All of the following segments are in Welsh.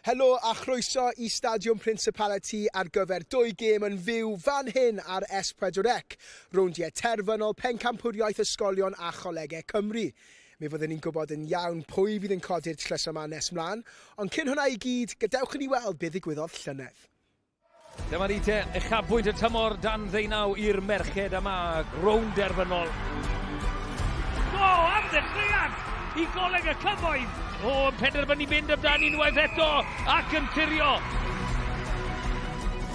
Helo a chroeso i Stadiwm Principality ar gyfer dwy gêm yn fyw fan hyn ar S4C, rowndiau terfynol Pencampwriaeth Ysgolion a Cholegau Cymru. Mi fyddwn ni'n gwybod yn iawn pwy fydd yn codi'r tlws yma nes mlaen, ond cyn hwnna i gyd, gadewch i ni weld beth ddigwyddodd llynedd. Dyma ni te, uchafbwynt y tymor dan ddeunaw i'r merched yma, rownd derfynol. O, am ddechreuad i Goleg y Cymoedd! O, yn penderfynu mynd amdani unwaith eto ac yn tirio.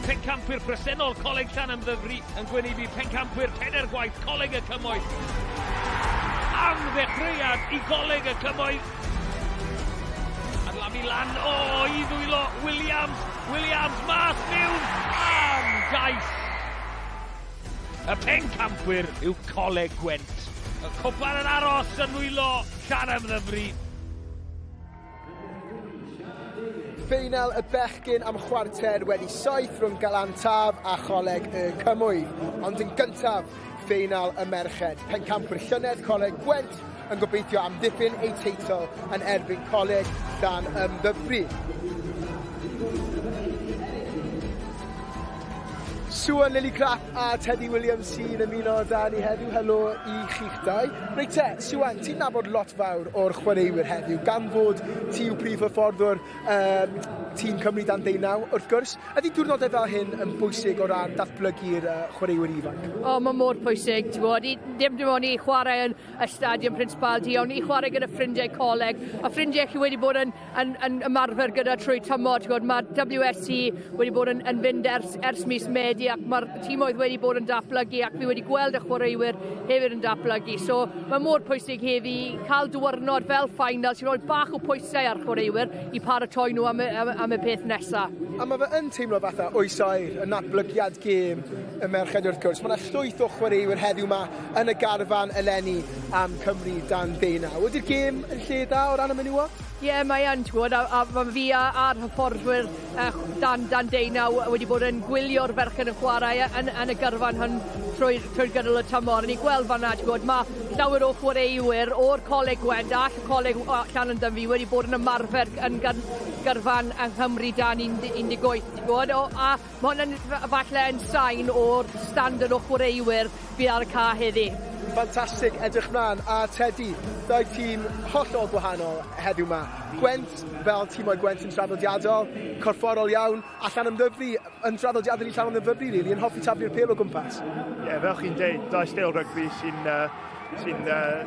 Pencampwyr presennol Coleg Llanymddyfri yn gwynebu pencampwyr pedair gwaith Coleg y Cymoedd. Am ddechreuad i Goleg y Cymoedd! Adlamu lan, o, i ddwylo Williams, Williams, mas mewn, am gais. Y pencampwyr yw Coleg Gwent. Y cwpan yn aros yn nwylo Llanymddyfri. Ffeinal y bechgyn am chwarter wedi saith rhwng Galan Taf a Choleg y Cymoedd. Ond yn gyntaf, ffeinal y merched. Pencampwyr llynedd Coleg Gwent yn gobeithio amddiffyn eu teitl yn erbyn Coleg Llanymddyfri. Siwan Lillicrap a Teddy Williams sy'n ymuno da ni heddiw. Helo i chi'ch dau. Reit te, Siwan, ti'n nabod lot fawr o'r chwaraewyr heddiw, gan fod ti yw prif hyfforddwr um, tîm Cymru dan deunaw, wrth gwrs. Ydy diwrnodau fel hyn yn bwysig o ran datblygu'r uh, chwaraewyr ifanc? O, oh, mae mor pwysig, ti'n gwybod, dim dim ond i chwarae yn y Stadiwm Principality, ond i chwarae gyda ffrindiau coleg, a ffrindiau chi wedi bod yn, yn, yn ymarfer gyda trwy tymor, ti'n gwybod, mae WSC wedi bod yn, yn fynd ers, ers mis Medi ac mae'r tîmoedd wedi bod yn datblygu ac fi wedi gweld y chwaraewyr hefyd yn datblygu. So mae mor pwysig heddi cael diwrnod fel final sy'n rhoi bach o pwysau ar chwaraewyr i paratoi nhw am y, am, am y peth nesaf. A mae fe yn teimlo fatha oes aur yn natblygiad gêm y merched wrth gwrs. Mae yna llwyth o chwaraewyr heddiw yma yn y garfan eleni am Cymru dan ddeunaw. Ydy'r gêm yn lle da o ran y menywod? Ie, yeah, mae yn, ti'n gwybod, a, a mae fi a'r hyfforddwyr uh, dan, dan deunaw wedi bod yn gwylio'r ferched yn chwarae yn, yn y gyrfan hyn trwy, trwy gydol y tymor. Ni'n gweld fanna, ti'n gwybod, mae llawer o chwaraewyr o'r Coleg Gwent a Coleg Llanymddyfri wedi bod yn ymarfer yn gyrfan yng Nghymru dan 18, ti'n gwybod, o, a Mae hwn yn falle yn sain o'r standard o chwaraewyr fydd ar y ca heddi. Ffantastig, edrych mlaen. A Teddy, dau tîm hollol gwahanol heddiw ma. Gwent, fel tîm o'i Gwent yn traddodiadol, corfforol iawn, a Llanymddyfri yn draddodiadol i Llanymddyfri, really, yn hoffi taflu'r pêl o gwmpas. Ie, yeah, fel chi'n deud, dau steil rygbi sy'n uh, sy uh,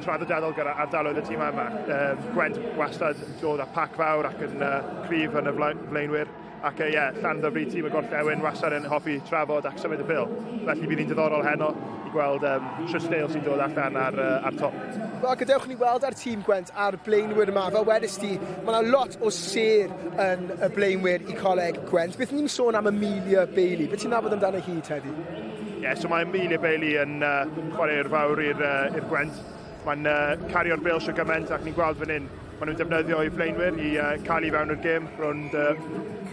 traddodiadol gyda ardaloedd y tîm yma. Um, Gwent wastad yn dod â pac fawr ac yn uh, cryf yn y flaenwyr. Ac ie, yeah, Llandyfri, tîm y Gorllewin, wastad yn hoffi trafod ac symud y pil. Felly bydd hi'n diddorol heno i gweld um, shwt steil sy'n dod allan ar, uh, ar top. Wel, gadewch ni weld ar tîm Gwent a'r blaenwyr yma. Fel wedys ti, mae yna lot o sêr yn y blaenwyr i Coleg Gwent. Beth ni'n sôn am Amelia Bailey? Beth ti'n nabod amdano hi, Teddy? Ie, yeah, so mae Amelia Bailey yn uh, chwaraewr fawr i'r uh, Gwent. Mae'n uh, cario'r bêl sio gymaint ac ni'n gweld fan hyn Maen nhw'n defnyddio eu flaenwyr i uh, cael i fewn i'r gêm rownd, uh,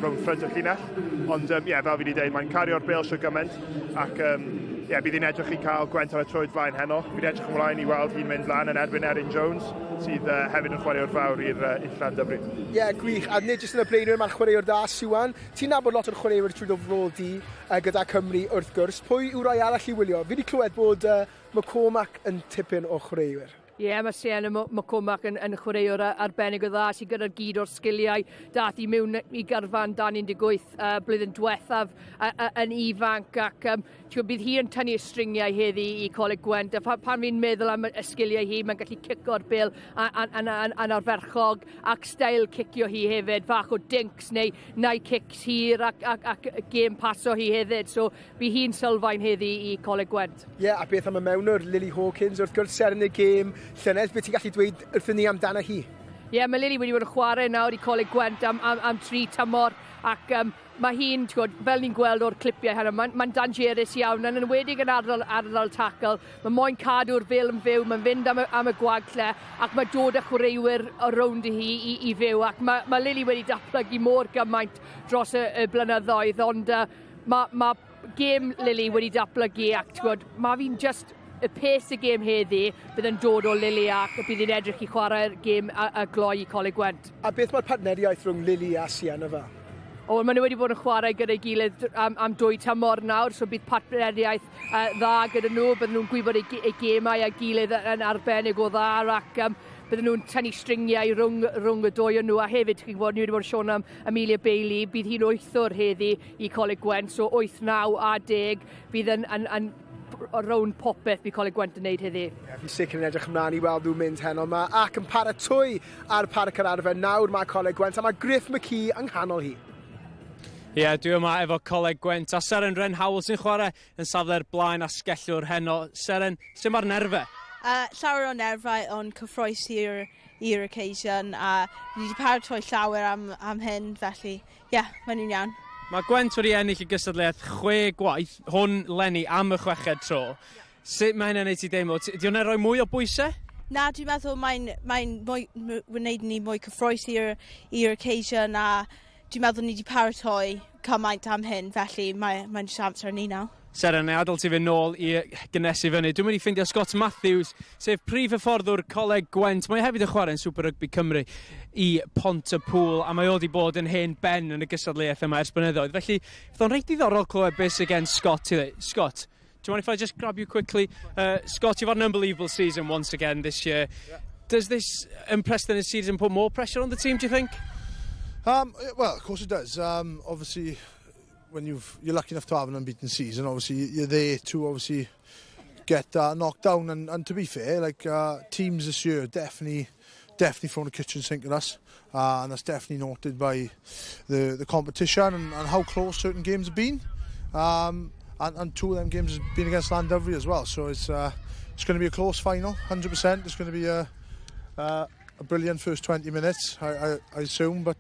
rownd ffrynt y llinell. Ond um, yeah, fel fi wedi dweud, mae'n cario'r bêl sio gymaint ac um, yeah, bydd hi'n edrych i cael Gwent ar y troed flaen heno. Fi'n edrych ymlaen i weld hi'n mynd lan yn erbyn Erin Jones, sydd uh, hefyd yn chwaraewr fawr i'r uh, Llandyfri. Ie, yeah, gwych. A nid jyst yn y blaenwyr, mae'r chwaraewr da, Siwan. Ti'n nabod lot o'r chwaraewyr trwy dy rôl di uh, gyda Cymru wrth gwrs. Pwy yw rai arall i wylio? Fi wedi clywed bod uh, McCormack yn tipyn o chwaraewyr. Ie, yeah, mae Sienna McCormack yn, yn chwaraewr arbennig o dda sydd gyda'r gyd o'r sgiliau dath i mewn i gyrfan dan 18 uh, blwyddyn diwethaf uh, uh, yn ifanc ac um, bydd hi yn tynnu y stringiau heddi i Coleg Gwent a pan, pan fi'n meddwl am y sgiliau hi mae'n gallu cico'r bêl yn arferchog ac steil cicio hi hefyd, fach o dinks neu neu cics hir ac, ac, ac gêm paso hi hefyd so Bydd hi'n sylfaen heddi i Coleg Gwent. Ie, yeah, a beth am y mewnwr, Lily Hawkins, wrth gwrs, seren y gêm llynedd, beth ti'n gallu dweud wrthyn ni amdano hi? Ie, yeah, mae Lily wedi bod yn chwarae nawr i Coleg Gwent am, am, am tri tymor ac um, mae hi'n, ti'n gwybod, fel ni'n gweld o'r clipiau hynny, mae'n mae dangerous iawn, yn enwedig yn ardal, ardal tackle, mae moyn cadw'r fil yn fyw, mae'n fynd am y, am y gwagle ac mae dod â chwaraewyr o rownd i hi i, i fyw ac mae, mae Lily wedi datblygu mor gymaint dros y, y blynyddoedd, ond uh, Mae ma gêm Lily wedi datblygu ac ti'n gwybod, mae fi'n just y pace y gêm heddi, bydd yn dod o Lily ac bydd hi'n edrych i chwarae'r gêm a gloi i Coleg Gwent. A beth mae'r partneriaeth rhwng Lily a Sienna fel? O, maen nhw wedi bod yn chwarae gyda'i gilydd am 2 tymor nawr, so bydd partneriaeth dda gyda nhw, bydden nhw'n gwybod eu gemau a gilydd yn arbennig o dda ac bydden nhw'n tynnu stringiau rhwng y dwy o nhw. A hefyd, chi'n gwybod, ni wedi bod yn sôn am Amelia Bailey, bydd hi'n wythwr heddi i Coleg Gwent, so 8, 9 a 10 bydd yn rownd popeth bydd Coleg Gwent yn neud heddi. Yeah, fi sicr yn edrych ymlaen i weld nhw'n mynd heno yma ac yn paratoi ar Parc yr Arfer nawr mae Coleg Gwent a mae Griff McKee yng nghanol hi. Ie, yeah, dwi yma efo Coleg Gwent a Seren Ren Howell sy'n chwarae yn safle'r blaen asgellwr heno. Seren, sut mae'r nerfau? Llawer o nerfau, ond cyffroes i'r occasion a ni wedi paratoi llawer am hyn, felly ie, yeah, mae'n iawn. Mae Gwent wedi ennill y gystadleuaeth chwe gwaith, hwn leni am y chweched tro. Sut mae hynny'n neud ti deimlo? Di hwnna'n rhoi mwy o bwysau? Na, dwi'n meddwl mae'n mwy, wneud ni mwy cyffroes i'r occasion a dwi'n meddwl ni wedi paratoi cymaint am hyn, felly mae'n jyst amser ni nawr. Seren, na i adael ti fynd nôl i gynnesu fyny. Dwi'n mynd i ffeindio Scott Matthews, sef prif hyfforddwr Coleg Gwent. Mae hefyd yn chwarae yn Super Rugby Cymru i Pontypool, a mae o wedi bod yn hen ben yn y gystadleuaeth yma ers blynyddoedd. Felly, fydd o'n reit diddorol clywed beth sydd gen Scott i ddweud. Scott, do you mind if I just grab you quickly? Scott, you've had an unbelievable season once again this year. Yeah. Does this unprecedented season put more pressure on the team, do you think? Well, of course it does. Obviously, when you're lucky enough to have an unbeaten season, obviously you're there to obviously get knocked down. And to be fair, like teams this year definitely thrown a kitchen sink at us, and that's definitely noted by the competition and how close certain games have been. And two of them games have been against Llandovery as well, so it's going to be a close final, 100%. It's going to be a brilliant first 20 minutes, I assume, but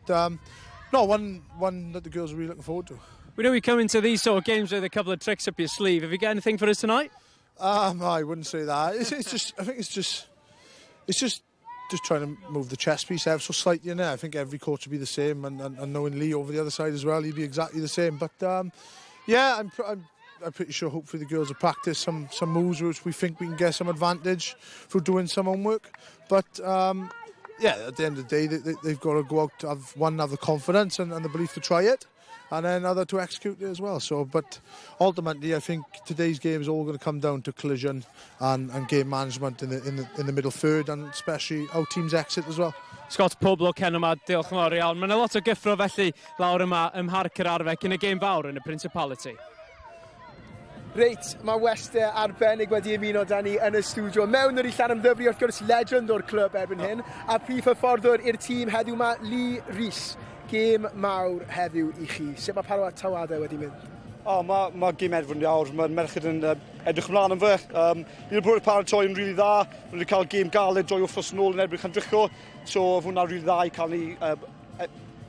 no, one that the girls are really looking forward to. We know you come into these sort of games with a couple of tricks up your sleeve. Have you got anything for us tonight? I wouldn't say that. It's just, I think it's just trying to move the chess piece ever so slightly in there. I think every coach would be the same, and knowing Lee over the other side as well, he'd be exactly the same. But yeah, I'm pretty sure hopefully the girls have practiced some moves which we think we can get some advantage through doing some homework. But yeah, at the end of the day, they've got to go out, have the confidence and the belief to try it, and then other to execute it as well. So, but ultimately, I think today's game is all going to come down to collision and game management in the middle third, and especially how teams exit as well. Scott, pob lwc heno yma, diolch yn fawr iawn. Mae yna lot o gyffro felly lawr yma ym Mharc yr Arfe cyn y gêm fawr yn y Principality. Reit, mae westai arbennig wedi ymuno da ni yn y studio. Mewn yr i Llanymddyfri, wrth gwrs, legend o'r clwb erbyn hyn, a prif hyfforddwr i'r tîm heddiw ma, Lee Rees. Gêm mawr heddiw i chi. Sut mae paratoadau wedi mynd? O, mae gêm edrych awr, mae'r merched yn edrych ymlaen yn fe. Ni wedi bod yn paratoi yn rili dda, ni wedi cael gêm galed 2 wythnos nôl yn erbyn Llandrillo, so hwnna'n rili dda i cael ni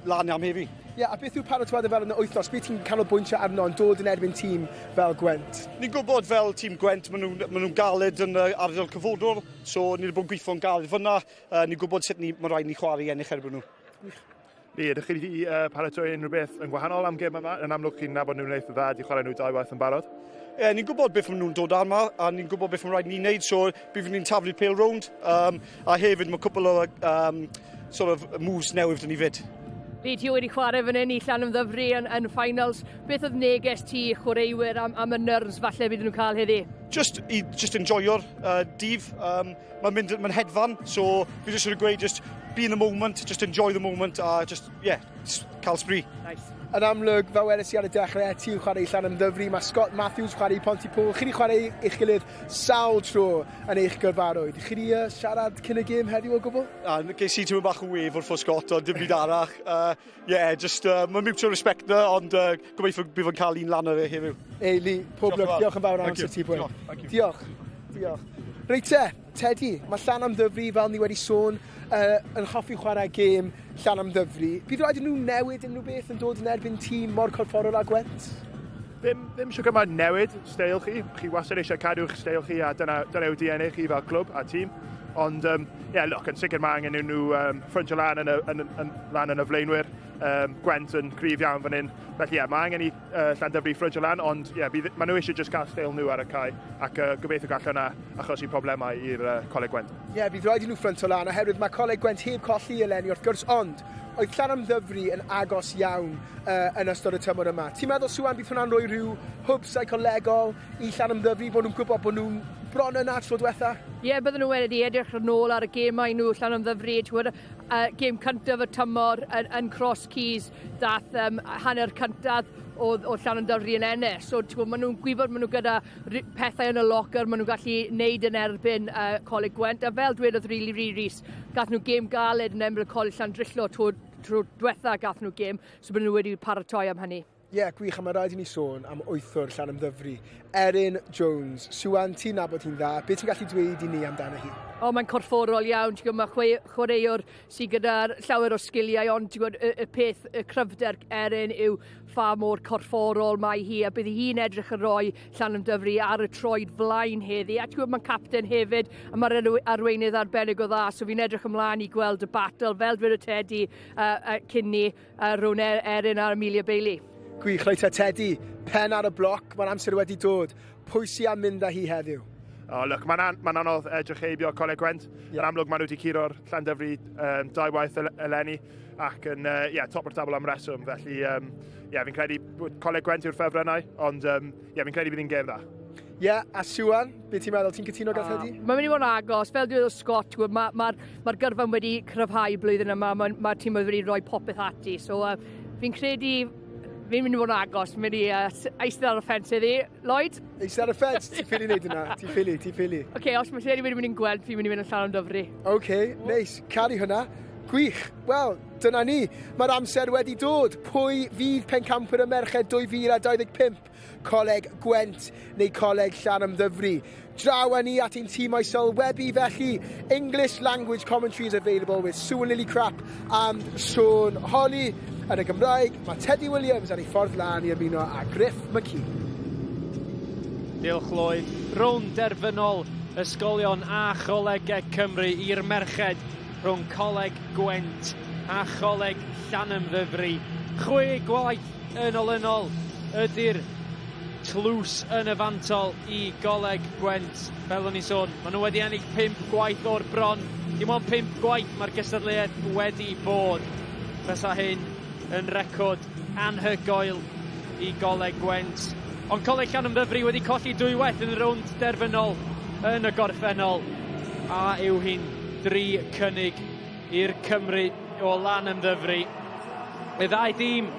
lan am heddi. Ie, yeah, a beth yw'r paratoadau fel yn y wythnos? Beth ti'n canolbwyntio arno yn dod yn erbyn tîm fel Gwent? Ni'n gwybod fel tîm Gwent, maen nhw galed yn ardal cyfodol, so ni wedi bod yn gweithio'n galed fyna. Ni'n gwybod sut mae rhaid ni chwarae i ennill erbyn nhw. Lee, ydych chi wedi paratoi unrhyw beth yn gwahanol am gêm yma? Yn amlwg chi'n nabod nhw'n eitha dda, di chwarae nhw dau waith yn barod. Ie, yeah, ni'n gwybod beth maen nhw'n dod arma, a ni'n gwybod beth mae'n rhaid ni'n neud, so bydd ni'n taflu pêl rownd, a hefyd mae cwpl o sort of moves newydd dyn ni fyd. Lee, ti wedi chwarae fan hyn i Llanymddyfri yn finals. Beth oedd neges ti chwaraewyr am y nerves falle bydd nhw'n cael heddi? Just enjoyo'r dydd. Mae'n mynd, mae'n hedfan, so fi jyst wedi gweud, just be in the moment, just enjoy the moment, a just, yeah, just cael sbri. Nice. Yn amlwg, fel wedes i ar y dechrau, ti'n chwarae i Llanymddyfri, mae Scott Matthews chwarae i Pontypool. Chi wedi chwarae eich gilydd sawl tro yn eich gyrfaroedd. Chi wedi siarad cyn y gêm heddiw o gwbl? Ges i tipyn bach o wave wrth o Scott, ond dim byd arall. Yeah, just, mae mutual respect na, ond gobeithio bydd yn cael un lan ar e heddiw. Ei, Lee, pob lwc. Diolch yn fawr am amser ti, bwy. Diolch. Diolch. Reit te, Teddy, mae Llanymddyfri, fel ni wedi sôn, yn hoffi chwarae gêm Llanymddyfri. Bydd rhaid i nhw newid unrhyw beth yn dod yn erbyn tîm mor corfforol â Gwent? Ddim eisiau gymaint newid steil chi. Chi wastad eisiau cadw'ch steil chi a dyna yw DNA chi fel clwb a tîm. Ond, yeah, look, yn sicr mae angen nhw ffryntio lan yn y flaenwyr. um, Gwent yn cryf iawn fan hyn. Felly ie, yeah, mae angen i uh, Llandyfri ffrydro lan, ond ie, yeah, bydd, maen nhw eisiau just cael steil nhw ar y cae, ac uh, gobeithio gall hwnna achosi problemau i'r uh, Coleg Gwent. Ie, yeah, bydd rhaid i nhw ffrynto lan, oherwydd mae Coleg Gwent heb colli eleni wrth gwrs, ond oedd Llanymddyfri yn agos iawn uh, yn ystod y tymor yma. Ti'n meddwl, Siwan, bydd hwnna'n rhoi rhyw hwb seicolegol i Llanymddyfri, bod nhw'n gwybod bod nhw'n bron yna tro diwetha? Ie, yeah, bydden nhw wedi edrych yn ôl ar y gemau nhw, Llanymddyfri, ti'n gwybod, uh, gêm cyntaf y tymor yn, yn Cross Keys, dath um, hanner cyntaf o, o Llanymddyfri yn ennill. So, ti'n gwybod, maen nhw'n gwybod maen nhw gyda pethau yn y locker, maen nhw'n gallu neud yn erbyn uh, Coleg Gwent. A fel dwedodd Rili Rili Rees, gath nhw gêm galed yn erbyn Coleg Llandrillo tro, tro diwetha gath nhw gêm, so maen nhw wedi paratoi am hynny. Ie, yeah, gwych, a mae rhaid i ni sôn am wythwr Llanymddyfri, Erin Jones. Siwan, ti'n nabod hi'n dda, beth ti'n gallu dweud i ni amdano hi? O, mae'n corfforol iawn, ti'n gwybod, mae chwaraewr sydd gyda llawer o sgiliau, ond ti'n gwybod, y, y peth, y cryfder Erin yw pha mor corfforol mae hi, a bydd hi'n edrych yn rhoi Llanymddyfri ar y troed flaen heddi. A ti'n gwybod, mae'n capten hefyd, a mae'r arweinydd arbennig o dda, so fi'n edrych ymlaen i gweld y battle, fel dweud y Teddy uh, uh, cyn ni, uh, rhwng er-, Erin a Amelia Bailey. Gwych, reit te Teddy, pen ar y bloc, mae'r amser wedi dod. Pwy sy'n am mynd â hi heddiw? Oh, look, mae'n an ma anodd edrych heibio Coleg Gwent. Yeah. Yn amlwg, maen nhw wedi curo'r Llandyfri um, dau waith eleni ac yn uh, yeah, top o'r tabl am reswm. Felly, um, yeah, fi'n credu bod Coleg Gwent yw'r ffefrynnau, ond um, yeah, fi'n credu bydd hi'n gêm dda. Ie, yeah, a Siwan, beth ti'n meddwl? Ti'n cytuno gyda Teddy? Mae'n mynd i fod yn agos. Fel dweud o Scott, mae'r ma, ma, ma gyrfan wedi cryfhau blwyddyn yma. Mae'r ma tîm wedi rhoi popeth ati. So, uh, fi'n credu fi'n mynd i fod yn agos. Fi'n mynd i uh, eistedd ar y ffens iddi. Lloyd? Eistedd ar y ffens? Ti'n ffili wneud yna. Ti'n ffili, ti'n ffili. Oce, okay, os mae Teddy wedi mynd i'n gweld, fi'n mynd i fynd yn llawn dyfru. Oce, okay, neis. Caru hwnna. Gwych. Wel, dyna ni. Mae'r amser wedi dod. Pwy fydd pencampwyr y merched 2025? Coleg Gwent neu Coleg Llanymddyfri. Draw â ni at ein tîmau sylwebu felly. English language commentary is available with Sue and Lily Crapp and Sean Holly. Yn y Gymraeg, mae Teddy Williams ar ei ffordd lan i ymuno â Griff McKee. Diolch Lloyd. Rownd derfynol ysgolion a cholegau Cymru i'r merched rhwng Coleg Gwent a Choleg Llanymddyfri. Chwe gwaith yn olynol ydy'r tlws yn y fantol i Goleg Gwent. Fel o'n i'n sôn, maen nhw wedi ennill pump gwaith o'r bron. Dim ond pump gwaith mae'r gystadleuaeth wedi bod. Fysa hyn yn record anhygoel i Goleg Gwent. Ond Coleg Llanymddyfri wedi colli dwywaith yn y rownd derfynol yn y gorffennol. A yw hi'n dri cynnig i'r Cymru o Lanymddyfri. Y ddau dîm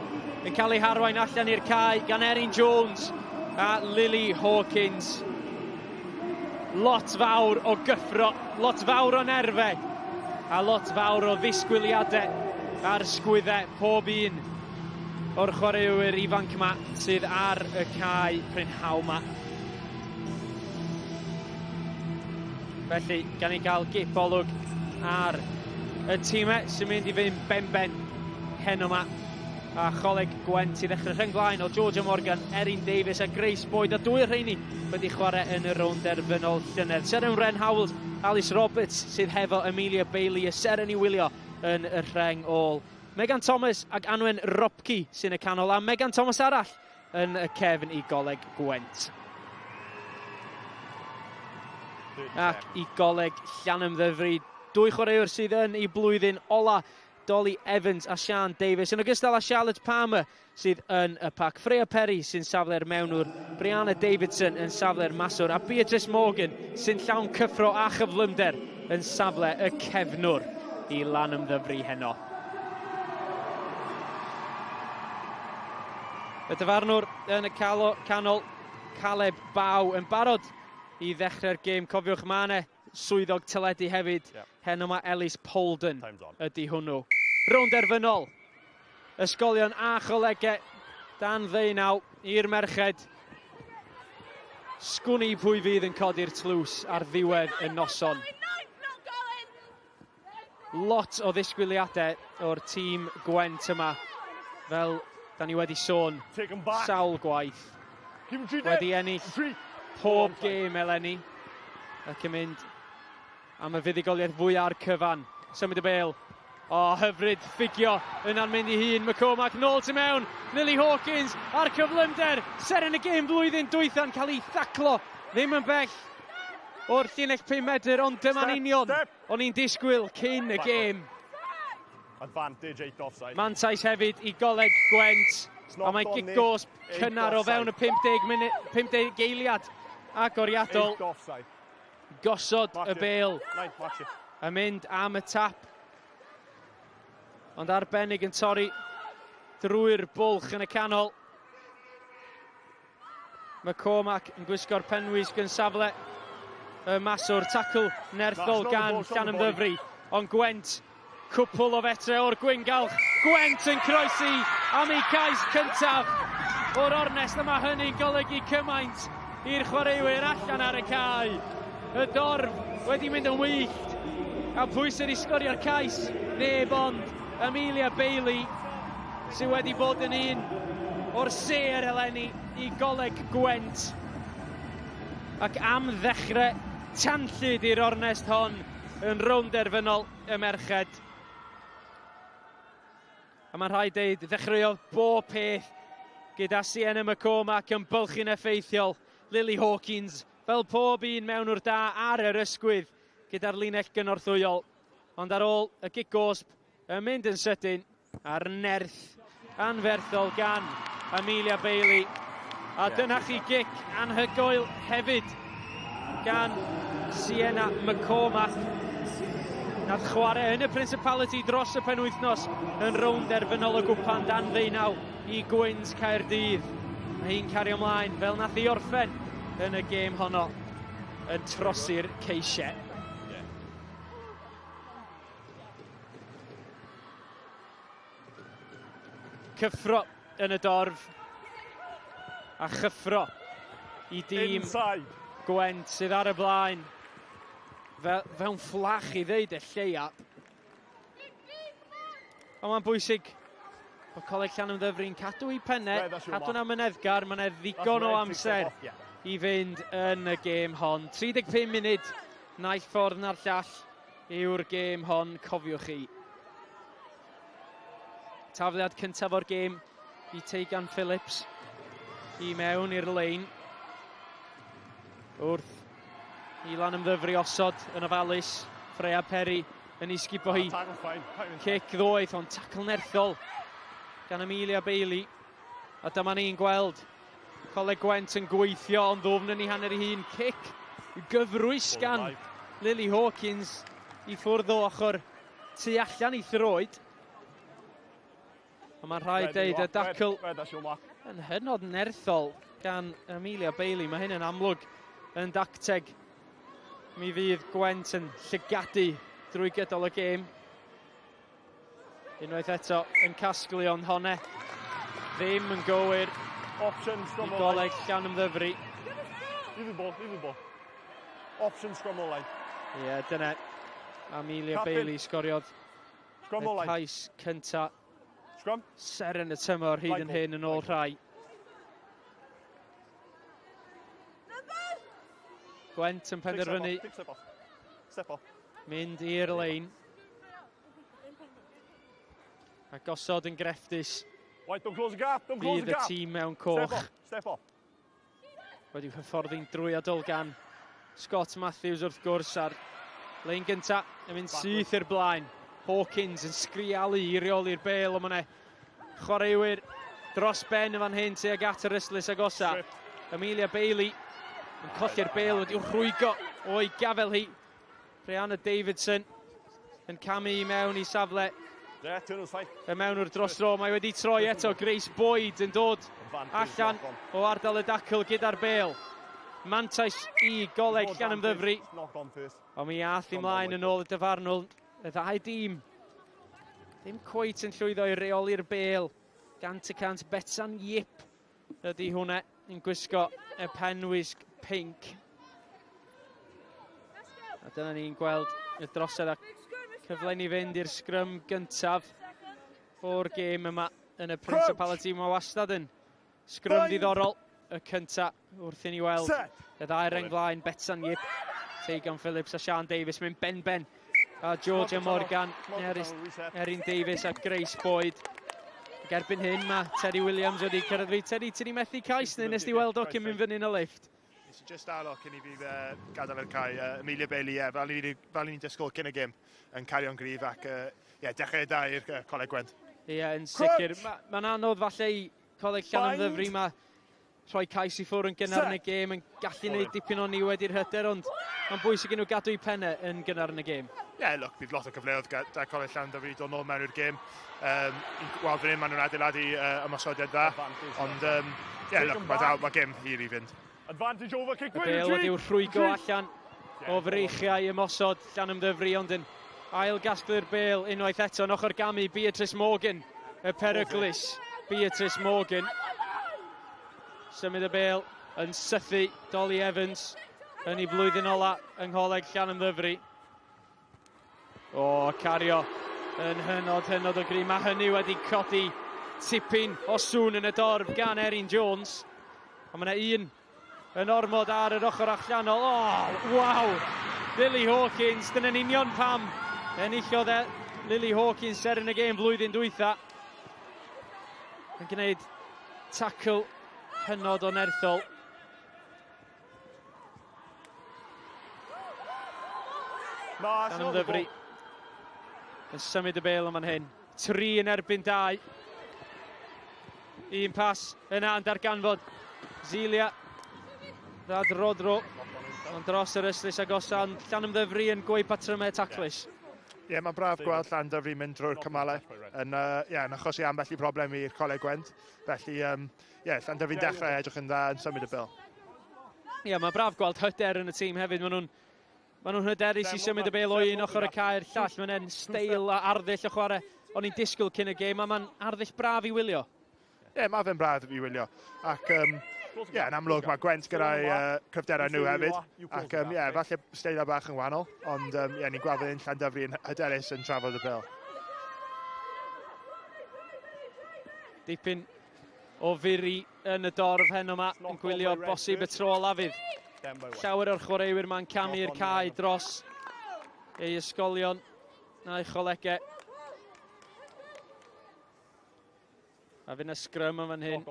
yn cael eu harwain allan i'r cae gan Erin Jones a Lily Hawkins. Lot fawr o gyffro, lot fawr o nerfau a lot fawr o ddisgwyliadau ar sgwyddau pob un o'r chwaraewyr ifanc yma sydd ar y cae prynhawn yma. Felly, gan i gael gip olwg ar y tîmau sy'n mynd i fynd benben heno yma. A Choleg Gwent i ddechrau rheng flaen o Georgia Morgan, Erin Davies a Grace Boyd, a dwy o'r rheini wedi chwarae yn y rownd derfynol llynedd. Seren Wren Howells, Alice Roberts sydd hefo Amelia Bailey, y seren i wylio yn y rheng ôl. Megan Thomas ac Anwen Ropke sy'n y canol, a Megan Thomas arall yn y cefn i Goleg Gwent. Ac i Goleg Llanymddyfri, dwy chwaraewr sydd yn ei blwyddyn ola, Dolly Evans a Sian Davies, yn ogystal â Charlotte Palmer sydd yn y pac. Freya Perry sy'n safle'r mewnwr, Brianna Davidson yn safle'r maswr, a Beatrice Morgan sy'n llawn cyffro a chyflymder yn safle y cefnwr i Lanymddyfri heno. Y dyfarnwr yn y calo, canol, Caleb Baw, yn barod i ddechrau'r gêm. Cofiwch, mae yna swyddog teledu hefyd. Yep. Heno mae Ellis Polden ydy hwnnw. Rownd derfynol. Ysgolion a cholegau dan ddeunaw i'r merched. Sgwn i pwy fydd yn codi'r tlws ar ddiwedd y noson. Lot o ddisgwyliadau o'r tîm Gwent yma, fel da ni wedi sôn sawl gwaith. Wedi ennill pob gêm eleni ac yn mynd am y fuddugoliaeth fwya'r cyfan. Symud y bêl. O, hyfryd ffugio yna'n mynd i hun. McCormack nôl tu mewn. Lily Hawkins a'r cyflymder. Seren y gêm flwyddyn dwytha'n cael ei thaclo. Ddim yn bell o'r llinell 5 medr, ond dyma'n union o'n i'n disgwyl cyn y gêm. Advantage 8 offside. Mantais hefyd i Goleg Gwent. A mae gic gosb cynnar o fewn y 50, munud, 50 eiliad agoriadol. Gosod y bêl a mynd am y tap. Ond arbennig yn torri drwy'r bwlch yn y canol. McCormack yn gwisgo'r penwisg yn safle y maswr. Tacl nerthol gan Llanymddyfri. Ond Gwent, cwpl o fetre o'r gwyngalch. Gwent yn croesi am ei cais cyntaf o'r ornest, a mae hynny'n golygu cymaint i'r chwaraewyr allan ar y cae. Y dorf wedi mynd yn wyllt. A pwy sydd wedi sgorio'r cais? Neb ond Amelia Bailey, sydd wedi bod yn un o'r sêr eleni i Goleg Gwent. Ac am ddechrau tanllyd i'r ornest hon yn rownd derfynol y merched. A mae'n rhaid deud, ddechreuodd bob peth gyda Sienna McCormack yn bylchu'n effeithiol. Lily Hawkins, fel pob un mewnwr da ar yr ysgwydd gyda'r linell gynorthwyol. Ond ar ôl y gic gosb yn mynd yn sydyn a'r nerth anferthol gan Amelia Bailey. A dyna chi gic anhygoel hefyd gan Sienna McCormack. Nath chwarae yn y Principality dros y penwythnos yn rownd derfynol y gwpan dan ddeunaw i Gwyns Caerdydd. Mae hi'n cario ymlaen fel nath hi orffen yn y gêm honno yn trosi'r ceisiau. Cyffro yn y dorf a chyffro i dîm Inside. Gwent sydd ar y blaen fel, fewn fflach i ddeud y lleia. Ond mae'n bwysig bod Coleg Llanymddyfri'n cadw eu pennau, cadw'n amyneddgar, mae yna ddigon o amser i fynd yn y gêm hon. 35 munud naill ffordd na'r llall yw'r gêm hon, cofiwch chi. Tafliad cyntaf o'r gêm i Teigan Phillips i mewn i'r lein. Wrth i Lanymddyfri osod yn ofalus, Freya Perry yn ei sgubo hi. Cic ddoeth, ond tacl nerthol gan Amelia Bailey. A dyma ni'n gweld Coleg Gwent yn gweithio ond ddwfn yn ei hanner ei hun. Cic gyfrwys gan Lily Hawkins i ffwrdd o ochr tu allan i throed. Ond mae'n rhaid deud y dacl yn hynod nerthol gan Amelia Bailey. Mae hyn yn amlwg yn dacteg. Mi fydd Gwent yn llygadu drwy gydol y gêm. Unwaith eto yn casglu ond honne ddim yn gywir Option i Goleg Llanymddyfri. Leave the ball, leave the ball. Option scrum all line. Ie, yeah, dyna Amelia Captain. Bailey sgoriodd Scrum all y line. cais cynta. Scrum. Seren y tymor hyd yn hyn yn ôl rhai. Gwent yn penderfynu Step off. Step off. mynd i'r lein. A gosod yn grefftus White, don't close the gap, don't close fydd the y gap. tîm mewn Step coch. off, step off. Wedi'w hyfforddi'n drwyadl gan Scott Matthews wrth gwrs a'r lein gynta yn mynd syth i'r blaen. Hawkins yn sgrialu i reoli'r bêl, ond mae 'na chwaraewyr dros ben yn fan hyn tuag at yr ystlys agosa. Amelia Bailey yn colli'r bêl wedi'w rhwygo o'i gafel hi. Brianna Davidson yn camu i mewn i safle y mewnwr dros dro. Mae wedi troi eto. Grace Boyd yn dod allan o ardal y dacl gyda'r bêl. Mantais i Goleg Llanymddyfri. Ond mi ath ymlaen yn ôl y dyfarnwr. Y ddau dîm ddim cweit yn llwyddo i reoli'r bêl. 100% Betsan Yip ydy hwnna yn gwisgo y penwisg pinc. A dyna ni'n gweld y drosedd a cyfle ni fynd i'r sgrym gyntaf o'r gêm yma yn y Principality. Mae wastad yn sgrym diddorol y cynta wrth i ni weld y ddau reng flaen, Betsan Yip, Teigan Phillips a Sian Davies mynd ben-ben. a Georgia Morgan, Eris, Erin Davies a Grace Boyd. Ac erbyn hyn mae Teddy Williams wedi cyrraedd fi. Teddy, ti di methu cais neu nes di weld o cyn mynd fyny yn y lift? Nes i just dal o cyn i fi uh, gadael yr cae. Uh, Amelia Bailey, yeah, fel ni'n ni disgwyl cyn y gêm, yn cario'n gryf ac uh, yeah, dechrau da i'r uh, Coleg Gwent. Ie, yeah, yn sicr. Mae'n ma anodd falle i Coleg Llanymddyfri mae rhoi cais i ffwrdd yn gynnar yn y gêm yn gallu gwneud dipyn o niwed i'r hyder, ond mae'n bwysig i nhw gadw eu pennau yn gynnar yn y gêm. Ie, yeah, look, bydd lot o gyfleoedd da Coleg Llandyfri dod nôl mewn i'r gêm. Um, Wel, fan hyn maen nhw'n adeiladu uh, ymosodiad dda, ond um, yeah, look, mae dal, mae gêm hir i fynd. Advantage over kick Y bêl wedi'w rhwygo allan o freichiau ymosod Llanymddyfri, ond yn ail gasglu'r bêl unwaith eto yn ochr gamu Beatrice Morgan, y peryglus Beatrice Morgan. Symud y bêl yn sythu Dolly Evans yn ei blwyddyn ola yng Ngholeg Llanymddyfri. O, cario yn hynod, hynod o gry. Mae hynny wedi codi tipyn o sŵn yn y dorf gan Erin Jones. Ond mae yna un yn ormod ar yr ochr allanol. O, oh, waw! Lily Hawkins, dyna'n union pam enillodd e Lily Hawkins ser yn y gêm flwyddyn dwytha. Yn gwneud tackle hynod o nerthol. Dan ymddyfru. Yn symud y bel yma'n hyn. 3 yn erbyn 2. Un pas yna yn darganfod. Zilia. Rad Rodro. Ond dros yr ystlys agosa, ond Llanymddyfri yn gweud patrymau taclus. Ie, yeah, mae'n braf gweld Llandyfri mynd drwy'r cymalau. Yn, uh, yeah, yn achosi ambell i broblem i'r Coleg Gwent. Felly, um, ie, yeah, Llandyfri'n dechrau edrych yn dda yn symud y bil. Ie, yeah, mae'n braf gweld hyder yn y tîm hefyd. Maen nhw'n maen nhw'n hyderus i symud y bel o un ochr y cae'r llall. Mae'n en steil a arddull o chwarae o'n i'n disgwyl cyn y gêm, a mae'n arddull braf i wylio. Ie, yeah, mae fe'n braf i wylio. Ac, um, yeah, yn amlwg mae Gwent gyda'i uh, cryfderau nhw hefyd. Ac, um, yeah, falle steila bach yn wahanol, ond um, yeah, ni'n gweld yn Llandyfri yn hyderus yn trafod y bel. Dipyn o furi yn y dorf heno yma yn gwylio bosib y tro olaf fydd. Llawer o'r chwaraewyr ma'n camu i'r cae dros ei ysgolion a'i cholegau. A fydd yna sgrym yn fan hyn.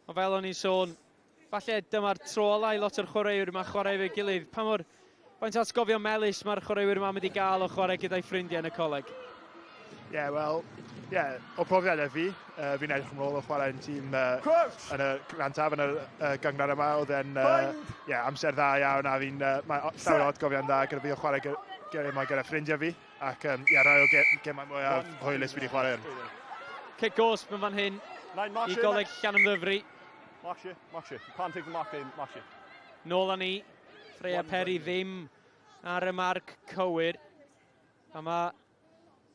Ond fel o'n i'n sôn, falle dyma'r tro ola i lot o'r chwaraewyr yma chwarae efo'i gilydd. Pa mor, faint o atgofion melys mae'r chwaraewyr yma mynd i gael o chwarae gyda'i ffrindiau yn y coleg? Ie, yeah, wel, ie, yeah, o profiadau fi, uh, fi'n edrych ymlaen o chwarae yn tîm uh, yn y Glantaf, yn y uh, gynghrair yma, oedd e'n uh, yeah, amser dda iawn a fi'n, uh, mae llawer o atgofion dda gyda fi o chwarae gyda, gyda, gyda ffrindiau fi. Ac um, ie, rai o ge gemau mwyaf hwylus fi wedi chwarae yn. Cic gosb yn fan hyn i Goleg Llanymddyfri. Mark you, mark you. You can't take the mark in, mark you. Nôl â ni. Freya Perry ddim ar y marc cywir. A mae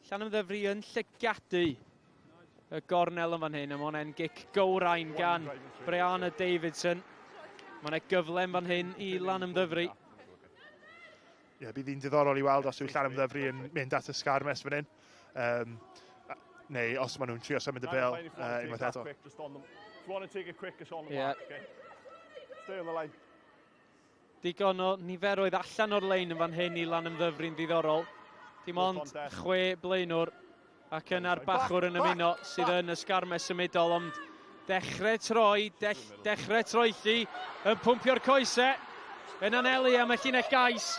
Llanymddyfri yn llygadu y gornel yn fan hyn. A mae hwnna'n gic gywrain gan Brianna Davidson. Mae yna gyfle yn fan hyn i Lanymddyfri. Ie, yeah, bydd hi'n diddorol i weld os yw Llanymddyfri yn mynd at y sgarmes fan hyn. Um, neu os maen nhw'n trio symud y bel uh, unwaith eto. Yeah. Digon o niferoedd allan o'r lein yn fan hyn i Lanymddyfri'n ddiddorol. Dim ond chwe blaenwr Ac yna'r bachwr yn ymuno sydd yn y sgarmes symudol, ond dechrau troi, dech, dechrau troelli, yn pwmpio'r coesau, yn anelu am y llinell gais,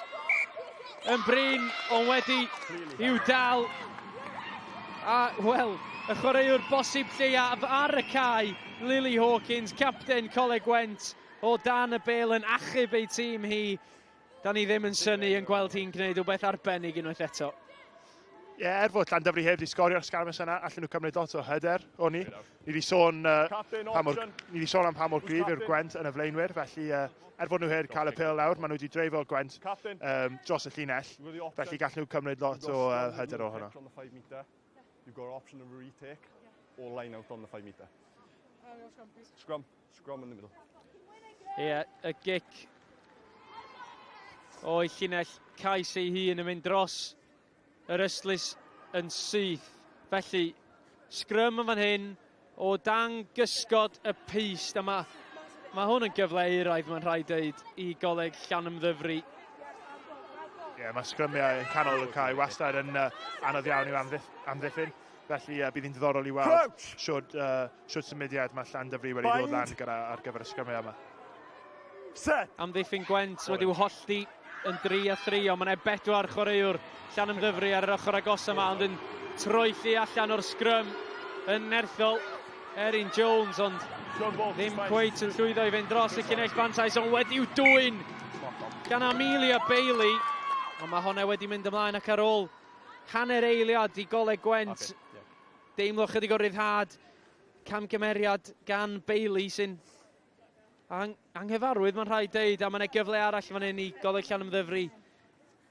yn brin, ond wedi i'w dal. A, wel, y chwaraewr bosib lleiaf ar y cae, Lily Hawkins, capten Coleg Gwent, o dan y bel yn achub ei tîm hi. Da ni ddim yn synnu yn gweld hi'n gwneud rhywbeth arbennig unwaith eto. Ie, yeah, er fod Llandyfri heb di sgorio'r sgarmes yna, allan nhw cymryd lot o hyder o'n ni. Ni wedi sôn, uh, pa mor, ni wedi sôn am pa mor gryf yw'r Gwent yn y flaenwyr, felly uh, er fod nhw heb cael y pil lawr, maen nhw wedi dreifo Gwent um, dros y llinell, felly gallen nhw cymryd lot o uh, hyder o hwnna. You've got option of a retake or line out on the 5 metre. Scrum. Scrum in the middle. Ie, yeah, y gic o'i llinell cais ei hun yn mynd dros yr ystlys yn syth. Felly, sgrym yn fan hyn o dan gysgod y pyst. A mae, mae hwn yn gyfle euraidd, mae'n rhaid dweud, i Goleg Llanymddyfri. Ie, Ie, yeah, mae sgrymiau yn canol y cae wastad yn anodd iawn i'w amddiffyn. Felly bydd hi'n diddorol i weld siwr, siwr symudiad mae Llandyfri wedi dod lan gyda ar gyfer y sgrymiau yma. Set. Amddiffyn Gwent wedi'w hollti yn 3 a 3, ond mae yna bedwar chwaraewr Llanymddyfri ar yr ochr agos yma, ond yn troelli allan o'r sgrym yn nerthol. Erin Jones, ond ddim cweit yn llwyddo i fynd dros y llinell fantais, ond wedi'w dwyn gan Amelia Bailey. Ond mae honna wedi mynd ymlaen ac ar ôl hanner eiliad i Goleg Gwent. Okay, yeah. Deimlo chydig o ryddhad, camgymeriad gan Bailey sy'n ang anghyfarwydd, mae'n rhaid deud, a mae'n gyfle arall fan hyn i Goleg Llanymddyfri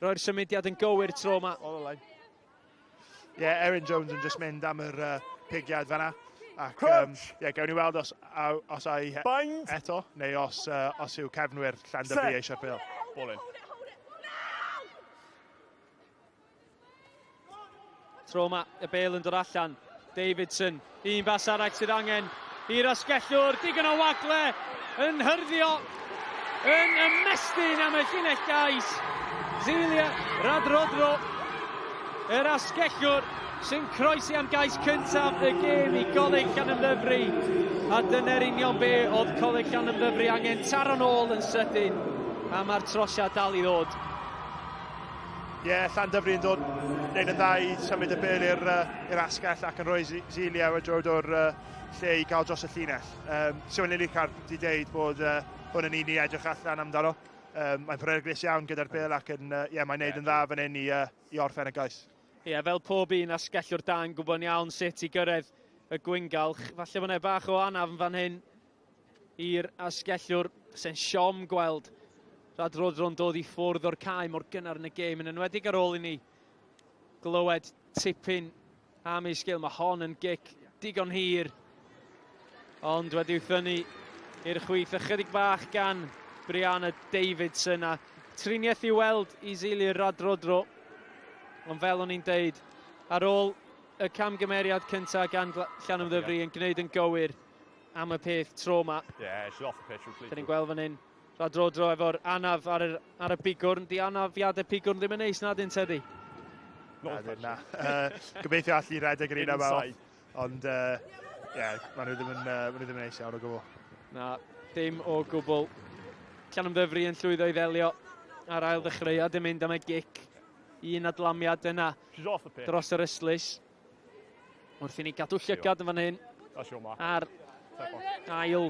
roi'r symudiad yn gywir tro yma. Ie, yeah, Erin Jones yn just mynd am yr pigiad fanna. Ac yeah, gawn ni weld os, os ai eto, neu os, os yw cefnwyr Llandyfri eisiau'r bêl. Ball in. Tro yma, y bêl yn dod allan. Davidson, un bas arall sydd angen i'r asgellwr. Digon o wagle yn hyrddio, yn ymestyn am y llinell gais. Zelia Radrodro, yr asgellwr sy'n croesi am gais cyntaf y gêm i Goleg Llanymddyfri. A dyna'r union be oedd Coleg Llanymddyfri angen taro nôl yn sydyn. A mae'r trosiad dal i ddod. Ie, yeah, Llandyfri yn dod wneud yn dda i symud y bêl i'r uh, asgell ac yn rhoi Zelia wedi dod o'r uh, lle i gael dros y llinell. Um, Siwan Lillicard wedi deud bod uh, hwn yn un i edrych allan amdano. Um, mae'n peryglus iawn gyda'r bêl ac yn, uh, yeah, mae'n neud yn dda fan hyn i, uh, i orffen y gais. Ie, yeah, fel pob un asgellwr da'n gwybod iawn sut i gyrraedd y gwyngalch. Falle bod yna bach o anaf yn fan hyn i'r asgellwr. Se'n siom gweld Radrodro'n dod i ffwrdd o'r cae mor gynnar yn y gêm, yn enwedig ar ôl i ni glywed tipyn am ei sgil. Mae hon yn gic digon hir, ond wedi thynnu i'r chwith ychydig bach gan Brianna Davidson a triniaeth i weld i Zili Radrodro. Ond fel o'n i'n deud, ar ôl y camgymeriad cyntaf gan Llanymddyfri yn gwneud yn gywir, am y peth tro ma. Yeah, she's off the pitch. Dyn ni'n gweld fan hyn, Radrodro efo'r anaf ar, yr, ar y bigwrn. Di anafiadau pigwrn ddim yn neis na dyn Teddy? Na, dyn na. Uh, gobeithio allu redeg yr un yma off. Ond, uh, yeah, maen nhw ddim yn, uh, maen nhw ddim yn neis iawn o gwbl. Na, dim o gwbl. Llanymddyfri yn llwyddo i ddelio ar ail ddechreuad yn mynd am y gic. Un adlamiad yna dros yr ystlys. Wrth i ni gadw llygad yn fan hyn ar ail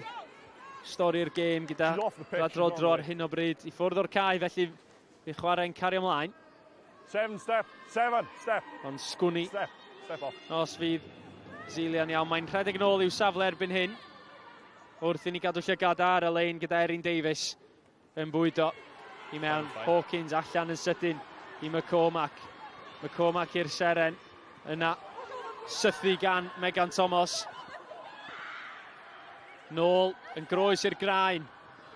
stori'r gêm gyda Radrodro ar hyn o bryd i ffwrdd o'r cae, felly fi chwarae'n cario ymlaen. Seven step, seven step. Ond sgwni step, step off. Os fydd Zilian iawn, mae'n rhedeg yn ôl i'w safle erbyn hyn. Wrth i ni gadw llygad ar y lein gyda Erin Davies yn bwydo i mewn. Hawkins allan yn sydyn i McCormack. McCormack i'r seren yna. Sythu gan Megan Thomas. Nôl yn groes i'r graen.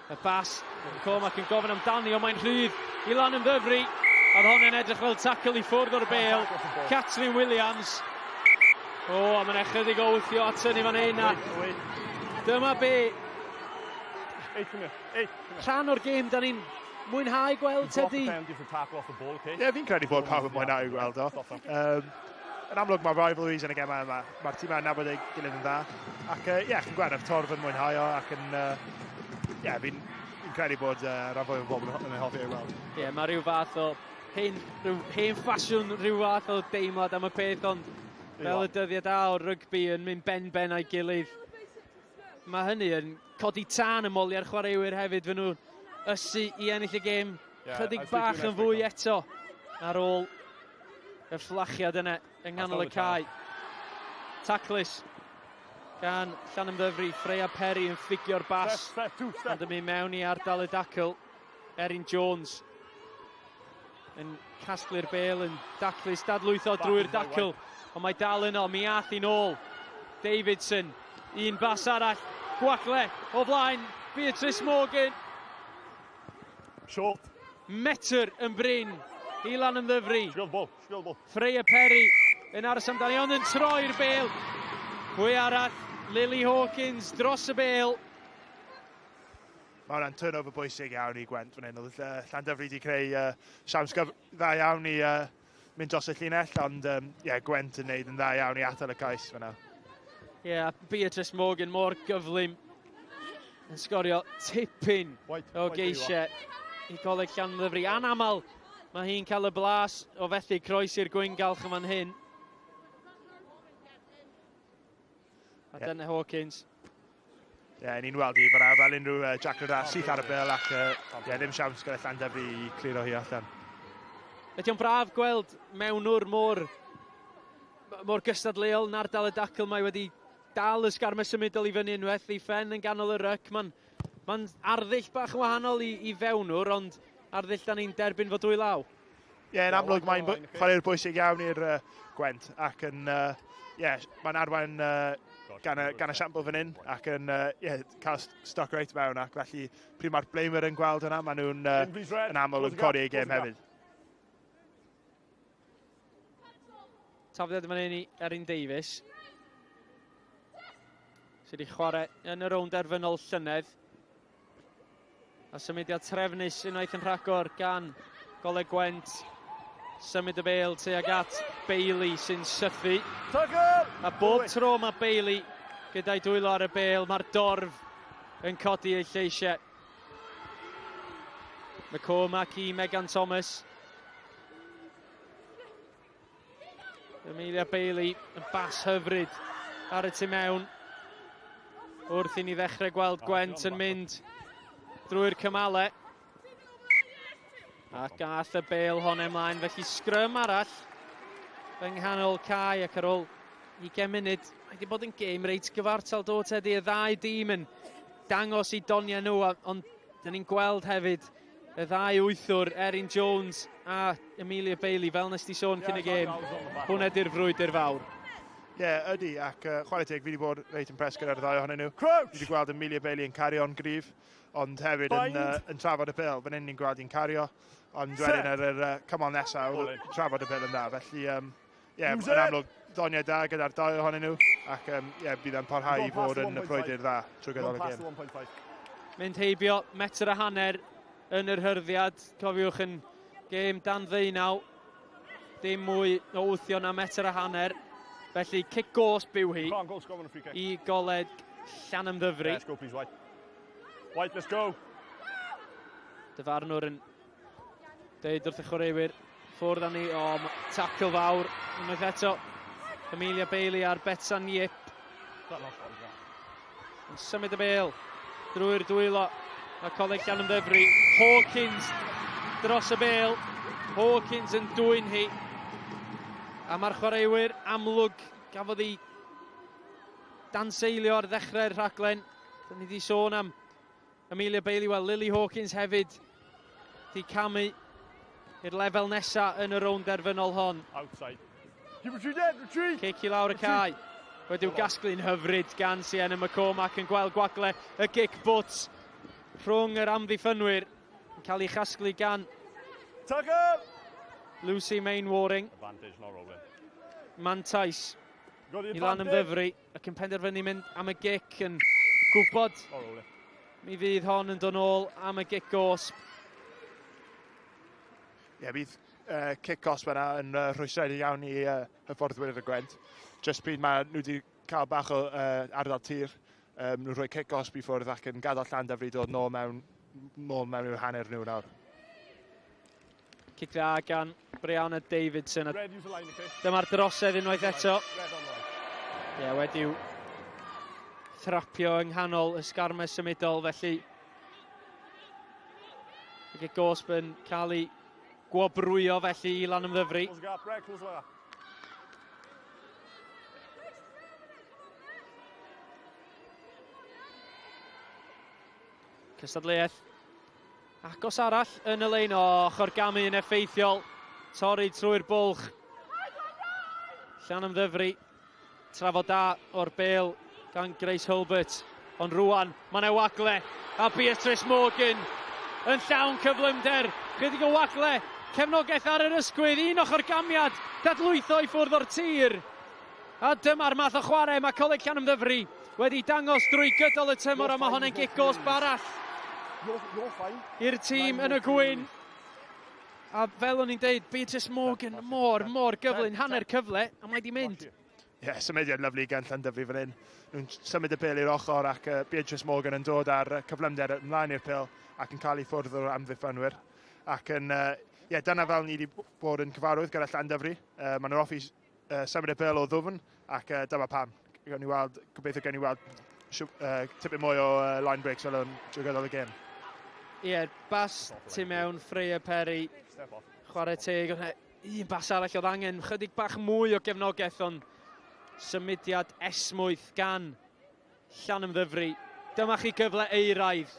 Y bas, McCormack yn gofyn amdani, ond mae'n rhydd i lan yn ddyfru. A hon yn edrych fel tackle i ffwrdd o'r bêl. Catrin Williams. O, a mae'n ychydig o wthio at hynny fan hyn. A dyma be Rhan o'r gêm, da ni'n mwynhau gweld Teddy. Ie, yeah, fi'n credu bod pawb yn mwynhau gweld o. Um, yn amlwg mae rivalries yn y gemau yma. Mae'r tîmau yn nabod ei gilydd yn dda. Ac ie, uh, yeah, chi'n gweld, mae'r torf yn mwynhau o ac yn... Ie, uh, yeah, fi'n fi credu bod uh, rhan fwy o bobl yn ei hoffi ei weld. Ie, yeah, mae rhyw fath o hen, rhyw, hen ffasiwn rhyw fath o deimlad am y peth, ond fel y dyddiau da o'r rygbi yn mynd ben-ben a'i gilydd, mae hynny yn codi tân y moliau'r chwaraewyr hefyd, fy nhw ysu i ennill y gêm yeah, chydig bach yn fwy eto ar ôl y fflachiad yna yng nghanol y cae. Taclus gan Llanymddyfri, Freya Perry yn ffugio'r bas ond yn mynd mewn i ardal y dacl. Erin Jones yn casglu'r bêl yn daclus, dadlwytho drwy'r dacl, ond mae dal yno, mi ath i'n ôl. Davidson, un bas arall, gwagle o flaen Beatrice Morgan. Short. Metr yn brin i lan yn ddyfru. Freya Perry yn aros amdani, ond yn troi'r bêl. Pwy arall? Lily Hawkins dros y bêl. Mae hwnna'n turnover bwysig iawn i Gwent fan hyn. Oedd uh, Llandyfri wedi creu uh, siawns dda iawn i uh, mynd dros y llinell, ond um, yeah, Gwent yn neud yn dda iawn i atal y cais fyna. Ie, yeah, Beatrice Morgan mor gyflym yn sgorio tipyn white, o geisiau i Coleg Llandyfri. Anaml mae hi'n cael y blas o fethu croesi'r gwyngalch yn fan hyn. A yeah. dyna Hawkins. Ie, yeah, ni'n weld hi fyna fel unrhyw uh, Jack Rada syth ar y bel ac uh, yeah, ddim siawns gyda Llandyfri i cliro hi allan. Ydy o'n braf gweld mewnwr mor, mor gystadleuol yn ardal y dacl. Mae wedi dal y sgarmau symudol i fyny unwaith, ei phen yn ganol y ryc. Mae'n ma arddull bach yn wahanol i, i fewnwr, ond arddull da ni'n derbyn fod dwy law. Ie, yeah, yn amlwg mae'n chwaraewr bwysig iawn i'r uh, Gwent ac yn, uh, yeah, mae'n arwain uh, gan, y, gan y siampl fan hyn ac yn uh, yeah, cael stoc reit mewn ac felly pryd mae'r blaenwyr yn gweld hwnna, maen nhw'n uh, yn aml yn codi eu gêm hefyd. Tafliad fan hyn i Erin Davies sydd wedi chwarae yn y rownd derfynol llynedd. A symudiad trefnus unwaith yn rhagor gan Goleg Gwent. Symud y bêl tuag at Bailey sy'n sythu. A bob tro mae Bailey gyda'i dwylo ar y bêl, mae'r dorf yn codi ei lleisiau. McCormack i Megan Thomas. Amelia Bailey yn bas hyfryd ar y tu mewn. Wrth i ni ddechrau gweld Gwent yn mynd drwy'r cymalau. A gath y bel hon ymlaen, felly sgrym arall yng nghanol cae ac ar ôl 20 munud, mae wedi bod yn gêm reit gyfartal do Teddy, y ddau dîm yn dangos i doniau nhw, ond dyn ni'n gweld hefyd y ddau wythwr, Erin Jones a Amelia Bailey, fel nes di sôn cyn y gêm, hwnna di'r frwydr fawr. Ie, yeah, ydy, ac uh, chwarae teg, fi wedi bod reit impressed gyda'r ddau ohonyn nhw. Crouch! Fi wedi gweld Amelia Bailey yn cario'n gryf, ond hefyd yn, uh, yn trafod y bêl. Fan hyn ni'n gweld hi'n cario, ond wedyn ar yr uh, cymal nesaf, trafod y bêl yn dda. Felly, um, ie, yeah, yn amlwg, doniau da gyda'r dau ohonyn nhw, ac um, yeah, bydd yn parhau i fod yn y frwydr dda trwy gydol y gêm. Mynd heibio metr a hanner yn yr hyrddiad, cofiwch yn gêm dan ddeunaw, dim mwy o wthio na metr a hanner, felly cic gosb yw hi i Goleg Llanymddyfri. Let's go, please, White. White, let's go. Dyfarnwr yn Deud wrth y chwaraewyr, ffwrdd â ni, o, tackle fawr, unwaith eto. Amelia Bailey ar Betsan Yip. Yn symud y bêl drwy'r dwylo. Mae Coleg Llanymddyfri. Hawkins dros y bêl. Hawkins yn dwyn hi. A mae'r chwaraewyr amlwg gafodd ei danseilio ar ddechrau'r rhaglen. Dyna ni wedi sôn am Amelia Bailey, wel Lily Hawkins hefyd di camu i'r lefel nesa yn y rownd derfynol hon. Outside. Keep retreat, retreat. Cic i lawr y cae. Wedi'w gasglu'n hyfryd gan Sienna McCormack yn gweld gwagle y gic bwt rhwng yr amddiffynwyr yn cael ei chasglu gan Tucker! Lucy Mainwaring. Advantage, not rolling. Mantais i lan ymddyfru ac yn penderfynu mynd am y gic yn gwybod mi fydd hon yn dod nôl am y gic gosb. Ie, yeah, bydd uh, cic gosb yna yn uh, rhwystredig iawn i uh, hyfforddwyr y Gwent. Just pryd mae nhw wedi cael bach o uh, ardal tir, um, nhw'n rhoi cic gosb i ffwrdd ac yn gadael Llandyfri dod nôl mewn, nôl mewn i'w hanner nhw nawr. Cic dda gan Brianna Davidson. Dyma'r drosedd unwaith eto. Ie, yeah, wedi'w thrapio yng nghanol y sgarmes symudol, felly y gic gosb yn cael ei gwobrwyo felly i Lanymddyfri. Cystadleuaeth Agos arall yn y lein, o, ochr gamu yn effeithiol. Torri trwy'r bwlch. Llanymddyfri, trafod da o'r bel gan Grace Hulbert. Ond rwan, mae yna wagle a Beatrice Morgan yn llawn cyflymder. Chydig o wagle, cefnogaeth ar yr ysgwydd, un ochr gamiad, dadlwytho i ffwrdd o'r tir. A dyma'r math o chwarae mae Coleg Llanymddyfri wedi dangos drwy gydol y tymor a mae hon yn gic gosb arall. i'r tîm yn y gwyn. A fel o'n i'n deud, Beatrice Morgan mor, mor gyflym, hanner cyfle, a mae di mynd. Ie, yeah, symudiad lyfli gan Llandyfri fan hyn. Nhw'n symud y bêl i'r ochr ac Beatrice Morgan yn dod ar cyflymder ymlaen i'r pêl ac yn cael ei ffwrdd o'r amddiffynwyr. Ac yn, yeah, dyna fel ni wedi bod yn cyfarwydd gyda Llandyfri. Maen nhw'n hoffi symud y bêl o ddwfn ac dyma pam. Gawn ni weld, gobeithio gawn ni weld tipyn mwy o line breaks fel hwn drwy gydol y gêm. Ie, yeah, bas tu mewn Freya Perry, chwarae teg, un bas arall oedd angen chydig bach mwy o gefnogaeth, ond symudiad esmwyth gan Llanymddyfri. Dyma chi gyfle euraidd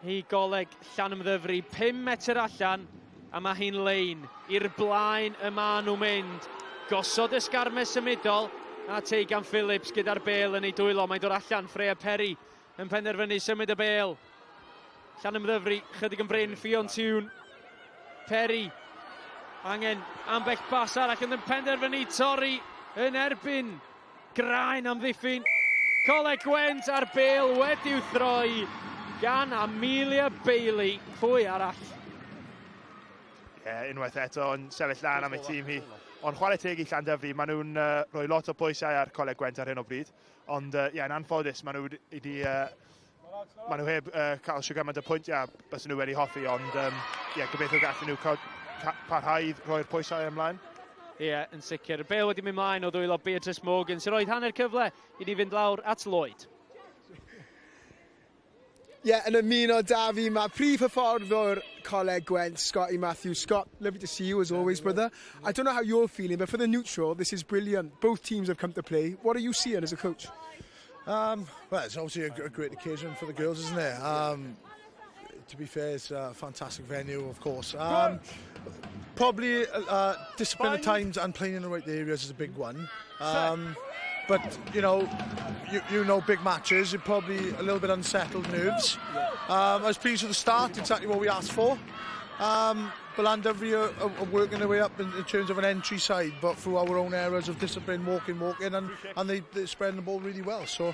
i Goleg Llanymddyfri. 5 metr allan, a mae hi'n lein. I'r blaen y maen nhw'n mynd. Gosod y sgarmes symudol, a Teigan Phillips gyda'r bêl yn ei dwylo. Mae'n dod allan, Freya Perry yn penderfynu symud y bêl. Llanymddyfri, chydig yn brin, Ffion Tiwn. Perry, angen ambell bas arall ond yn penderfynu torri yn erbyn graen amddiffyn. Coleg Gwent a'r bêl wedi'w throi gan Amelia Bailey. Pwy arall? Ie, yeah, unwaith eto, yn sefyll lan am ei tîm hi. Ond chwarae teg i Llandyfri, maen nhw'n rhoi lot o bwysau ar Coleg Gwent ar hyn o bryd. Ond ie, yeah, yn anffodus, maen nhw wedi... Maen nhw heb cael shwd gymaint o pwyntiau bys nhw wedi hoffi, ond um, yeah, gobeithio gallen nhw cael, parhau rhoi'r pwysau ymlaen. Ie, yeah, yn sicr. Bale wedi mynd mlaen o ddwylo Beatrice Morgan, sy'n rhoi hanner cyfle i ni fynd lawr at Lloyd. Ie, yeah, yn ymuno da fi, mae prif hyfforddwr Coleg Gwent, Scotty Matthews. Scott, lovely to see you as always, brother. I don't know how you're feeling, but for the neutral, this is brilliant. Both teams have come to play. What are you seeing as a coach? Well, it's obviously a great occasion for the girls, isn't it? To be fair, it's a fantastic venue, of course. Probably discipline at times and playing in the right areas is a big one. But you know, big matches, you're probably a little bit unsettled nerves. I was pleased with the start, exactly what we asked for. But Llandovery are working their way up in terms of an entry side, but through our own errors of discipline, walking, walking, and they're spreading the ball really well. So,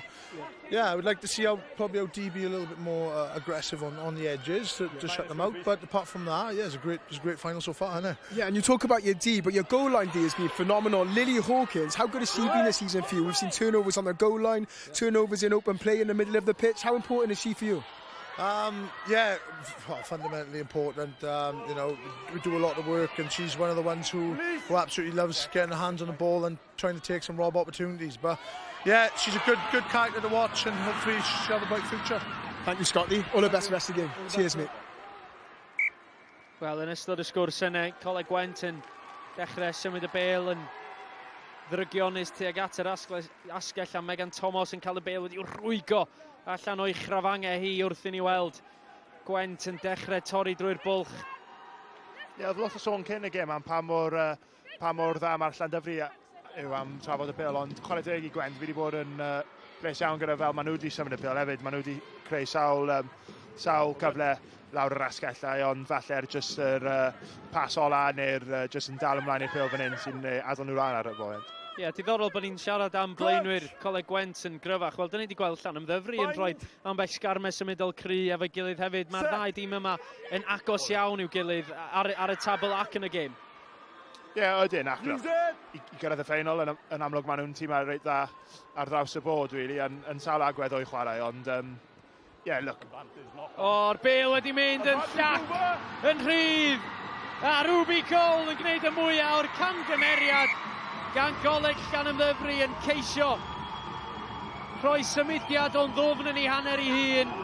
yeah, I would like to see how probably our DB a little bit more aggressive on the edges to shut them out. But apart from that, yeah, it's a great final so far, isn't it? Yeah, and you talk about your D, but your goal line D has been phenomenal. Lily Hawkins, how good has she been this season for you? We've seen turnovers on the goal line, turnovers in open play in the middle of the pitch. How important is she for you? Yeah, well, fundamentally important. We do a lot of work, and she's one of the ones who absolutely loves getting her hands on the ball and trying to take some rob opportunities. But yeah, she's a good character to watch, and hopefully she'll have a bright future. Thank you, Scotty. All the best for the rest of the game. Cheers, mate. Wel, yn ystod y sgwrs yna, Coleg Gwent yn dechrau symud y bêl yn ddrygionus tuag at yr asgell a Megan Thomas yn cael y bêl wedi rwygo allan o'i chrafangau hi wrth i ni weld Gwent yn dechrau torri drwy'r bwlch. Ie, yeah, oedd lot o sôn cyn y gêm am pa mor dda mae'r Llandyfri yw am trafod y bêl, ond chwarae teg i Gwent, fi wedi bod yn bles iawn gyda fel maen nhw wedi symud y bêl hefyd. Maen nhw wedi creu sawl cyfle lawr yr asgellau, ond falle'r just yr pas ola neu'r just yn dal ymlaen i'r bêl fan hyn sy'n adael nhw lan ar y foment. Ie, yeah, diddorol bod ni'n siarad am blaenwyr Coleg Gwent yn gryfach. Wel, dyna ni wedi gweld Llanymddyfri yn rhoi ambell sgarmes symudol cry efo'i gilydd hefyd. Mae'r ddau dîm yma yn agos iawn i'w gilydd ar y tabl ac yn y gêm. Ie, yeah, ydyn, ac i gyrraedd y ffeinal, yn amlwg maen nhw'n tîm reit dda ar draws y bod, really, yn sawl agwedd o'i chwarae, ond yeah, look. O'r bêl wedi mynd yn llac, yn rhydd. A Ruby Cole yn gwneud y mwyaf o'r camgymeriad gan Goleg Llanymddyfri yn ceisio rhoi symudiad o'n ddwfn yn ei hanner ei hun.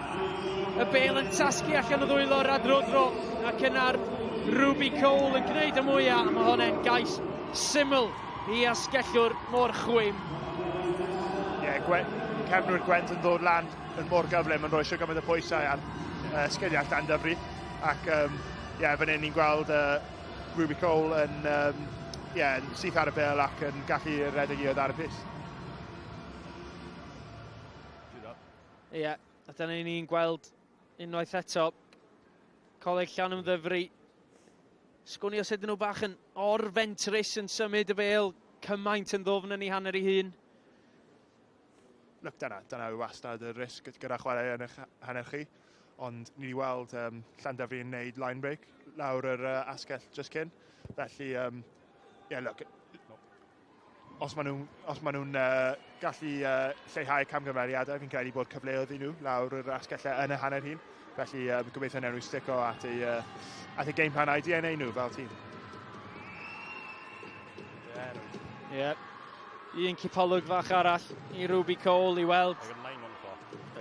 Y bêl yn tasgu allan o ddwylo Radrodro ac yna'r Ruby Cole yn gwneud y mwyaf. Mae hwnna'n gais syml i asgellwr mor chwim. Ie, yeah, cefnwyr Gwent yn ddod lan yn mor gyflym yn rhoi shwd gymaint o pwysau ar sgiliau Llandyfri. Ac yeah, fan hyn ni'n gweld Ruby Cole yn, yeah, yn syth ar y bêl ac yn gallu redeg i oedd ar y pyst. Ie, yeah, a dyna ni'n gweld unwaith eto Coleg Llanymddyfri. Sgwn i os ydyn nhw bach yn orfentrus yn symud y bêl cymaint yn ddwfn yn ei hanner ei hun. Look, dyna yw wastad y risg gyda chwarae yn eich hanner chi. Ond ni wedi weld um, Llandyfri yn neud line break lawr yr uh, asgell just cyn. Felly, um, yeah, look, os maen nhw'n os maen nhw'n uh, gallu uh, lleihau camgymeriadau, fi'n credu bod cyfleoedd i nhw lawr yr asgellau yn y hanner hun. Felly um, gobeithio newn nhw stico at eu, uh, at eu game plan a'i DNA nhw fel tîm. Ie. Yeah. Un cipolwg fach arall i Ruby Cole i weld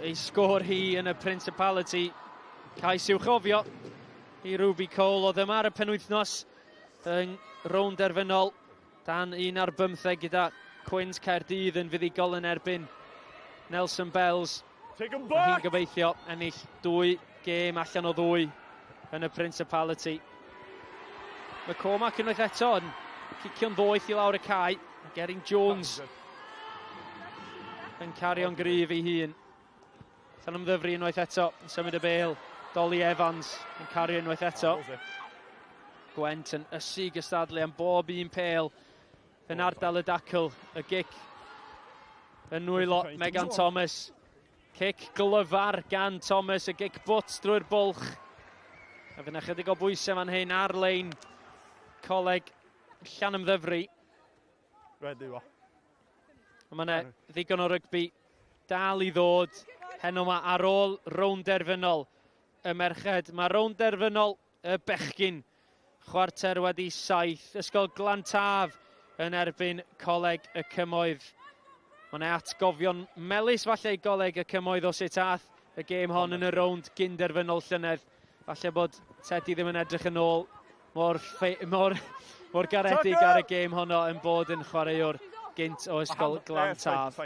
ei sgôr hi yn y Principality. Cais i'w chofio i Ruby Cole. Oedd yma ar y penwythnos yng rownd derfynol dan 1 ar 15 gyda Cwins Caerdydd yn fuddugol yn erbyn Nelson Bells. Take him Mae hi'n back! gobeithio ennill dwy gêm allan o ddwy yn y Principality. McCormack unwaith eto yn cicio'n ddoeth i lawr y cae. Gerin Jones yn cario'n gryf ei hun. Llanymddyfri unwaith eto yn symud y bêl. Dolly Evans yn cario unwaith eto. Gwent yn ysu gystadlu am bob un pêl yn ardal y dacl. Y gic yn nwylo Megan Thomas. Cic glyfar gan Thomas, y gic bwt drwy'r bwlch. A fyna chydig o bwysau fan hyn ar lein Coleg Llanymddyfri. Ready, wa. Mae yna ddigon o rygbi dal i ddod heno yma ar ôl rownd derfynol y merched. Mae rownd derfynol y bechgyn 6:15. Ysgol Glantaf yn erbyn Coleg y Cymoedd. Mae yna atgofion melys falle i Goleg y Cymoedd o sut ath y gêm hon yn y rownd gynderfynol llynedd. Falle bod Teddy ddim yn edrych yn ôl mor, mor, mor garedig ar y gêm honno yn bod yn chwaraewr gynt o Ysgol Glantaf.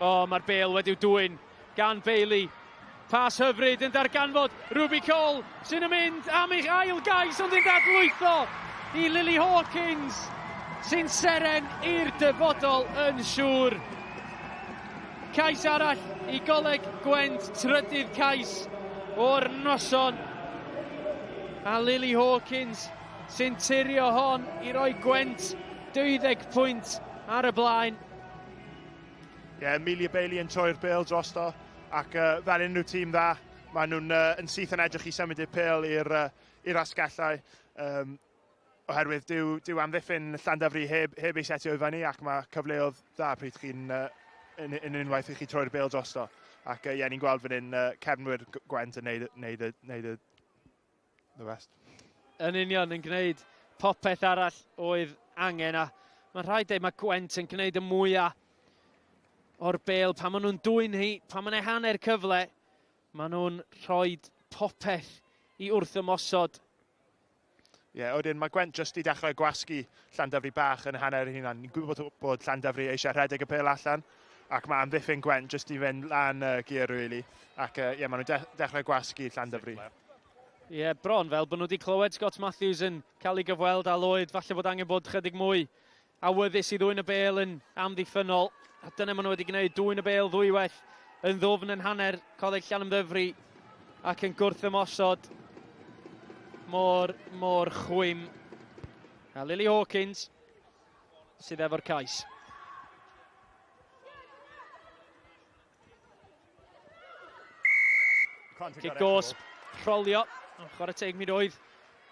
O, mae'r bêl wedi'w dwyn gan Bailey. Pas hyfryd yn darganfod Ruby Cole sy'n mynd am ei ail gais ond yn dadlwytho i Lily Hawkins sy'n seren i'r dyfodol yn siŵr. Cais arall i Goleg Gwent, trydydd cais o'r noson. A Lily Hawkins sy'n turio hon i roi Gwent 12 pwynt ar y blaen. Ie, yeah, Amelia Bailey yn troi'r bêl drosto ac uh, fel unrhyw tîm dda, maen nhw'n uh, yn syth yn edrych i symud i'r pêl i'r uh, i'r asgellau. Um, oherwydd dyw, dyw amddiffyn Llandyfri heb, heb ei setio i fyny ac mae cyfleoedd dda pryd chi'n uh, yn, yn unwaith i chi troi'r bêl drosto. Ac ie, uh, yeah, ni'n gweld fan hyn uh, cefnwyr Gwent yn neud, neud, neud, neud the rest. Yn union, yn gwneud popeth arall oedd angen a mae'n rhaid dweud mae Gwent yn gwneud y mwyaf o'r bêl pan maen nhw'n dwyn hi, pan maen nhw'n hanner cyfle, maen nhw'n rhoi popeth i wrth ymosod. Ie, yeah, wedyn mae Gwent jyst i dechrau gwasgu Llandyfri bach yn hanner ei hunan. Ni'n gwybod bod Llandyfri eisiau rhedeg y pêl allan, ac mae amddiffyn Gwent jyst i fynd lan uh, gear, really. Ac ie, uh, yeah, maen nhw'n de dechrau gwasgu Llandyfri. Ie, yeah, bron fel bod nhw wedi clywed Scott Matthews yn cael ei gyfweld â Lloyd, falle bod angen bod chydig mwy awyddus i ddwyn y bêl yn amddiffynnol. A dyna maen nhw wedi gwneud, dwyn y bêl ddwywaith yn ddwfn yn hanner Coleg Llanymddyfri ac yn gwrth ymosod mor, mor chwim. A Lily Hawkins sydd efo'r cais. Cic gosb, rholio, chwarae teg mi roedd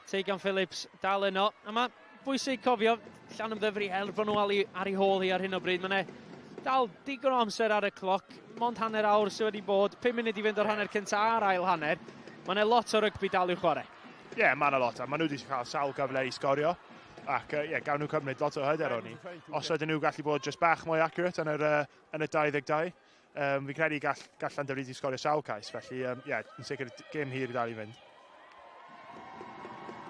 Tegan Phillips dal yno. A mae bwysig cofio Llanymddyfri er bod nhw ar ei hôl hi ar hyn o bryd. Mae dal digon o amser ar y cloc, mond hanner awr sydd wedi bod, 5 munud i fynd o'r hanner cyntaf a'r ail hanner. Mae yna lot o rygbi dal i'w chwarae. Ie, yeah, mae yna lot. A maen nhw wedi cael sawl gyfle i sgorio. Ac ie, yeah, gawn nhw cymryd lot o hyder o'n ni. Os ydyn nhw gallu bod just bach mwy accurate yn yr, uh, yn y 22, Um, fi'n credu gall, gall Llandyfri di sgorio sawl cais, felly um, yeah, yn sicr gêm hir i dal i fynd.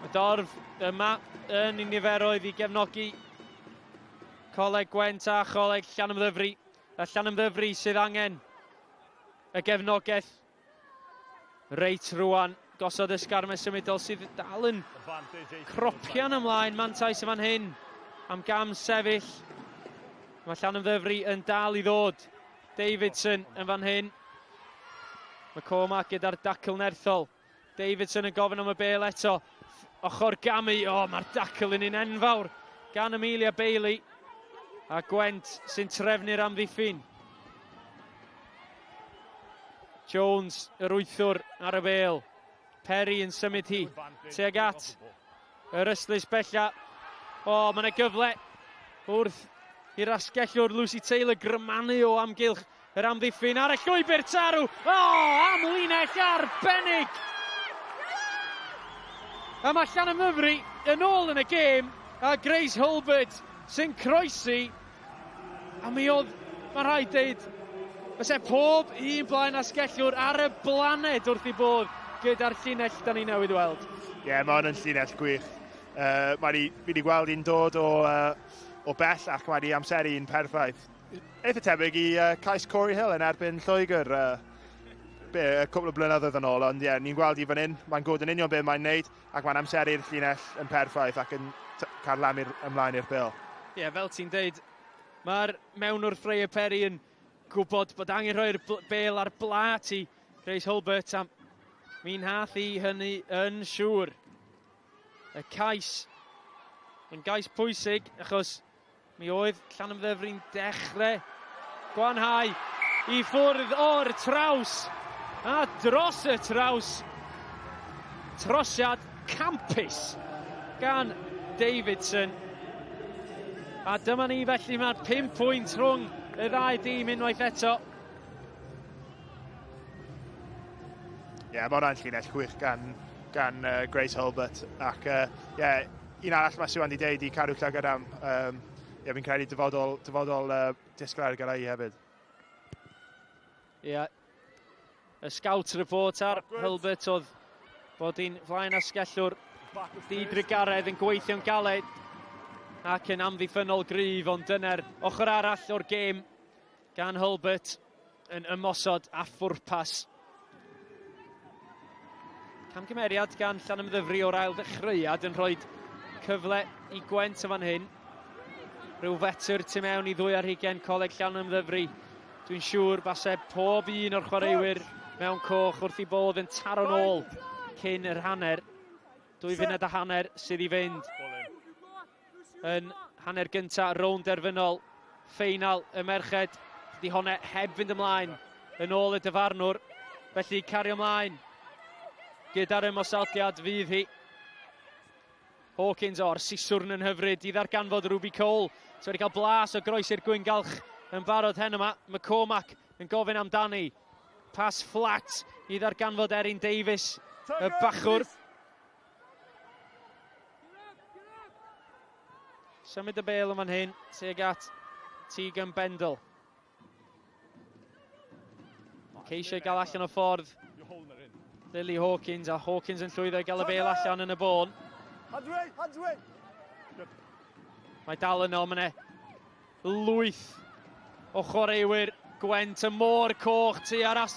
Y dorf yma yn ei niferoedd i gefnogi Coleg Gwent a Choleg Llanymddyfri. Y Llanymddyfri sydd angen y gefnogaeth reit rwan. Gosod ysgarmes symudol sydd dal yn cropian ymlaen. Mantais y fan hyn am gam sefyll. Mae Llanymddyfri yn dal i ddod. Davidson yn fan hyn. McCormack gyda'r dacl nerthol. Davidson yn gofyn am y bêl eto. Ochr gamu. O, oh, mae'r dacl yn un enfawr gan Amelia Bailey. A Gwent sy'n trefnu'r amddiffyn. Jones, yr wythwr ar y bel. Perry yn symud hi tuag at yr ystlys bella. O, mae yna gyfle wrth i'r asgellwr Lucy Taylor grymanu o amgylch yr amddiffyn ar y llwybr tarw. O, am linell arbennig! A mae Llanymddyfri yn ôl yn y gêm a Grace Hulbert sy'n croesi. A mi oedd, mae'n rhaid deud, fyse pob un blaen asgellwr ar y blaned wrth i bodd gyda'r llinell da ni newydd weld. Ie, yeah, mae hwn yn llinell gwych. Uh, mae di, fi wedi gweld un dod o, uh, o bell ac mae wedi amseru un perffaith. Eitha tebyg i uh, cais Corey Hill yn erbyn Lloegr uh, be, y cwpl o blynyddoedd yn ôl, ond ie, yeah, ni'n gweld i fan hyn, mae'n gwybod yn union beth mae'n neud ac mae'n amseru'r llinell yn perffaith ac yn cael lam ymlaen i'r bêl. Ie, yeah, fel ti'n deud, mae'r mewnwr Freya Perry yn gwybod bod angen rhoi'r bêl ar blat i Grace Hulbert a mi nath hi hynny yn siŵr. Y cais yn gais pwysig achos Mi oedd Llanymddyfri'n dechrau gwanhau i ffwrdd o'r traws a dros y traws. Trosiad campus gan Davidson. A dyma ni felly, mae'r 5 pwynt rhwng y ddau dîm unwaith eto. Ie, yeah, mae hwnna'n llinell gwych gan, gan uh, Grace Hulbert. Ac, uh, yeah, un arall mae Siwan wedi deud i cadw llygad am. Um, yeah, fi'n credu dyfodol, dyfodol uh, disglair gyda hi hefyd. Ie. Yeah. Y scout report ar Hulbert oedd bod hi'n flaen asgellwr di-drugaredd yn gweithio'n galed ac yn amddiffynnol gryf, ond dyna'r ochr arall o'r gêm gan Hulbert yn ymosod a phwrpas. Camgymeriad gan Llanymddyfri o'r ail ddechreuad yn rhoi cyfle i Gwent yn fan hyn. Rhyw fetr tu mewn i ddwy ar hugen Coleg Llanymddyfri. Dwi'n siŵr base pob un o'r chwaraewyr mewn coch wrth i bodd yn taro'n ôl cyn yr hanner. Dwy funud a hanner sydd i fynd. Yn hanner gynta rownd derfynol ffeinal y merched. Dydy honne heb fynd ymlaen yn ôl y dyfarnwr. Felly cario ymlaen gyda'r ymosodiad fydd hi. Hawkins o'r siswrn yn hyfryd i ddarganfod Ruby Cole. Sydd wedi cael blas o groesi'r gwyngalch yn barod hen yma. McCormack yn gofyn amdani. Pas fflat i ddarganfod Erin Davies, y bachwr. Symud y bel yn fan hyn, tuag at Tegan Bendel. Ceisio gael allan o ffordd Lily Hawkins, a Hawkins yn llwyddo i gael y bel allan yn y bôn. Mae dal yno, mae lwyth o chwaraewyr Gwent y môr coch tua'r as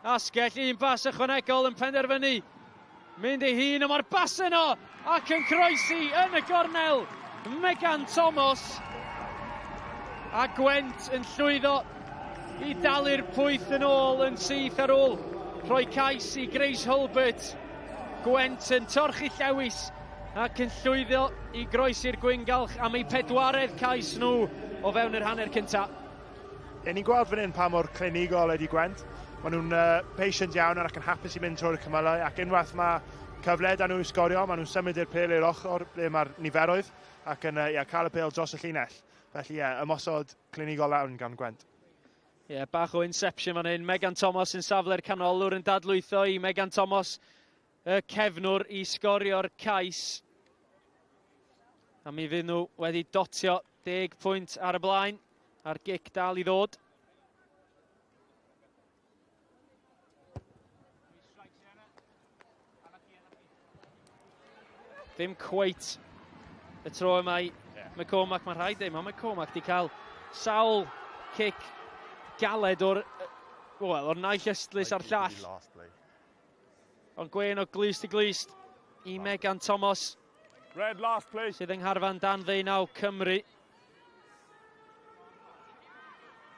asgell. Un bas ychwanegol yn penderfynu mynd ei hun, ond mae'r bas yno ac yn croesi yn y gornel. Megan Thomas a Gwent yn llwyddo i dalu'r pwyth yn ôl yn syth ar ôl rhoi cais i Grace Hulbert. Gwent yn torchi llewis ac yn llwyddo i groesi'r gwyngalch am eu pedwaredd cais nhw o fewn yr hanner cyntaf. Ie, ni'n gweld fan hyn pa mor clinigol ydy Gwent. Maen nhw'n uh, patient iawn ac yn hapus i mynd trwy'r cymylau ac unwaith mae cyfle da nhw i sgorio, maen nhw'n symud i'r pêl i'r ochr ble mae'r niferoedd ac yn uh, yeah, cael y pêl dros y llinell. Felly ie, yeah, ymosod clinigol lawn gan Gwent. Ie, yeah, bach o inception fan hyn. Megan Thomas yn safle'r canolwr yn dadlwytho i Megan Thomas y cefnwr i sgorio'r cais. A mi fydd nhw wedi dotio 10 pwynt ar y blaen a'r gic dal i ddod. Ddim cweit y tro yma i McCormack, mae'n rhaid dweud, mae McCormack wedi cael sawl cic galed o'r, well, o'r naill ystlys a'r llall. Ond gwên o glust i glust i Megan Thomas. Red last please. Sydd yng ngharfan dan ddeunaw Cymru.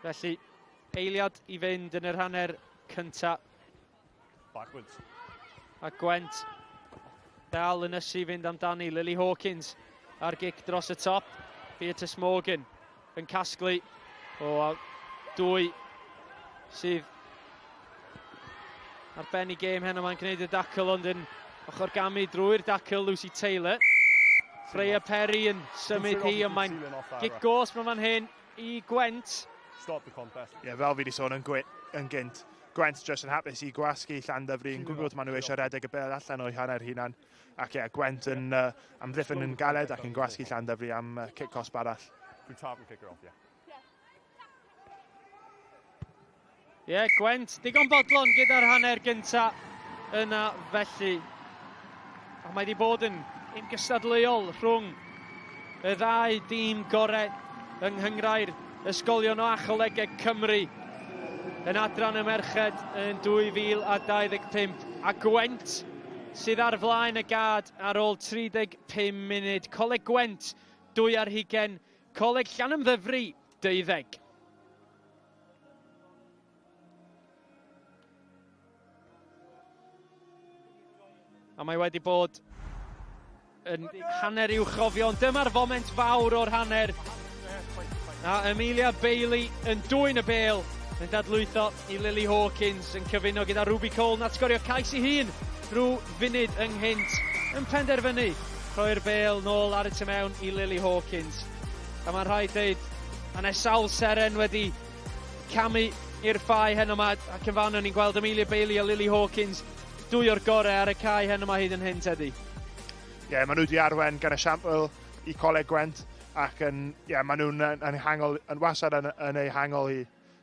Felly, eiliad i fynd yn yr hanner cynta. Backwards. A Gwent dal yn ysu fynd amdani. Lily Hawkins ar gic dros y top. Beatrice Morgan yn casglu o dwy sydd Ar ben i gêm heno mae'n gwneud y dacl ond yn ochr gamu drwy'r dacl Lucy Taylor. Freya Perry yn symud hi ond mae'n gic gosb yn fan hyn i Gwent. Stop the contest. Ie, yeah, fel fi wedi sôn yn, yn gynt, Gwent jyst yn hapus i gwasgu Llandyfri yn gwybod maen nhw eisiau rhedeg y bel allan o'i hanner hunan. Ac ie, yeah, Gwent yn amddiffyn yn galed ac yn gwasgu Llandyfri am cic cosb arall. Dwi'n kick her off, yeah. Ie, yeah, Gwent, digon bodlon gyda'r hanner gynta yna felly. A mae wedi bod yn un gystadleuol rhwng y ddau dîm gorau yng Nghynghrair Ysgolion a Cholegau Cymru yn adran y merched yn 2025. A Gwent sydd ar flaen y gad ar ôl 35 munud. Coleg Gwent, 2 ar 20. Coleg Llanymddyfri, 12. A mae wedi bod yn hanner i'w chofio, ond dyma'r foment fawr o'r hanner. A Amelia Bailey yn dwyn y bêl, yn dadlwytho i Lily Hawkins, yn cyfuno gyda Ruby Cole, nath sgorio cais i hun rhyw funud ynghynt, yn penderfynu rhoi'r bêl nôl ar y tu mewn i Lily Hawkins. A mae'n rhaid dweud, a sawl seren wedi camu i'r ffau heno yma, ac yn fan ni'n gweld Amelia Bailey a Lily Hawkins, dwy o'r gorau ar y cae heno yma hyd yn hyn, Teddy. Ie, yeah, maen nhw wedi arwen gan esiampl i Coleg Gwent ac yn, yeah, maen nhw'n yn hangol, yn wastad yn ei hangol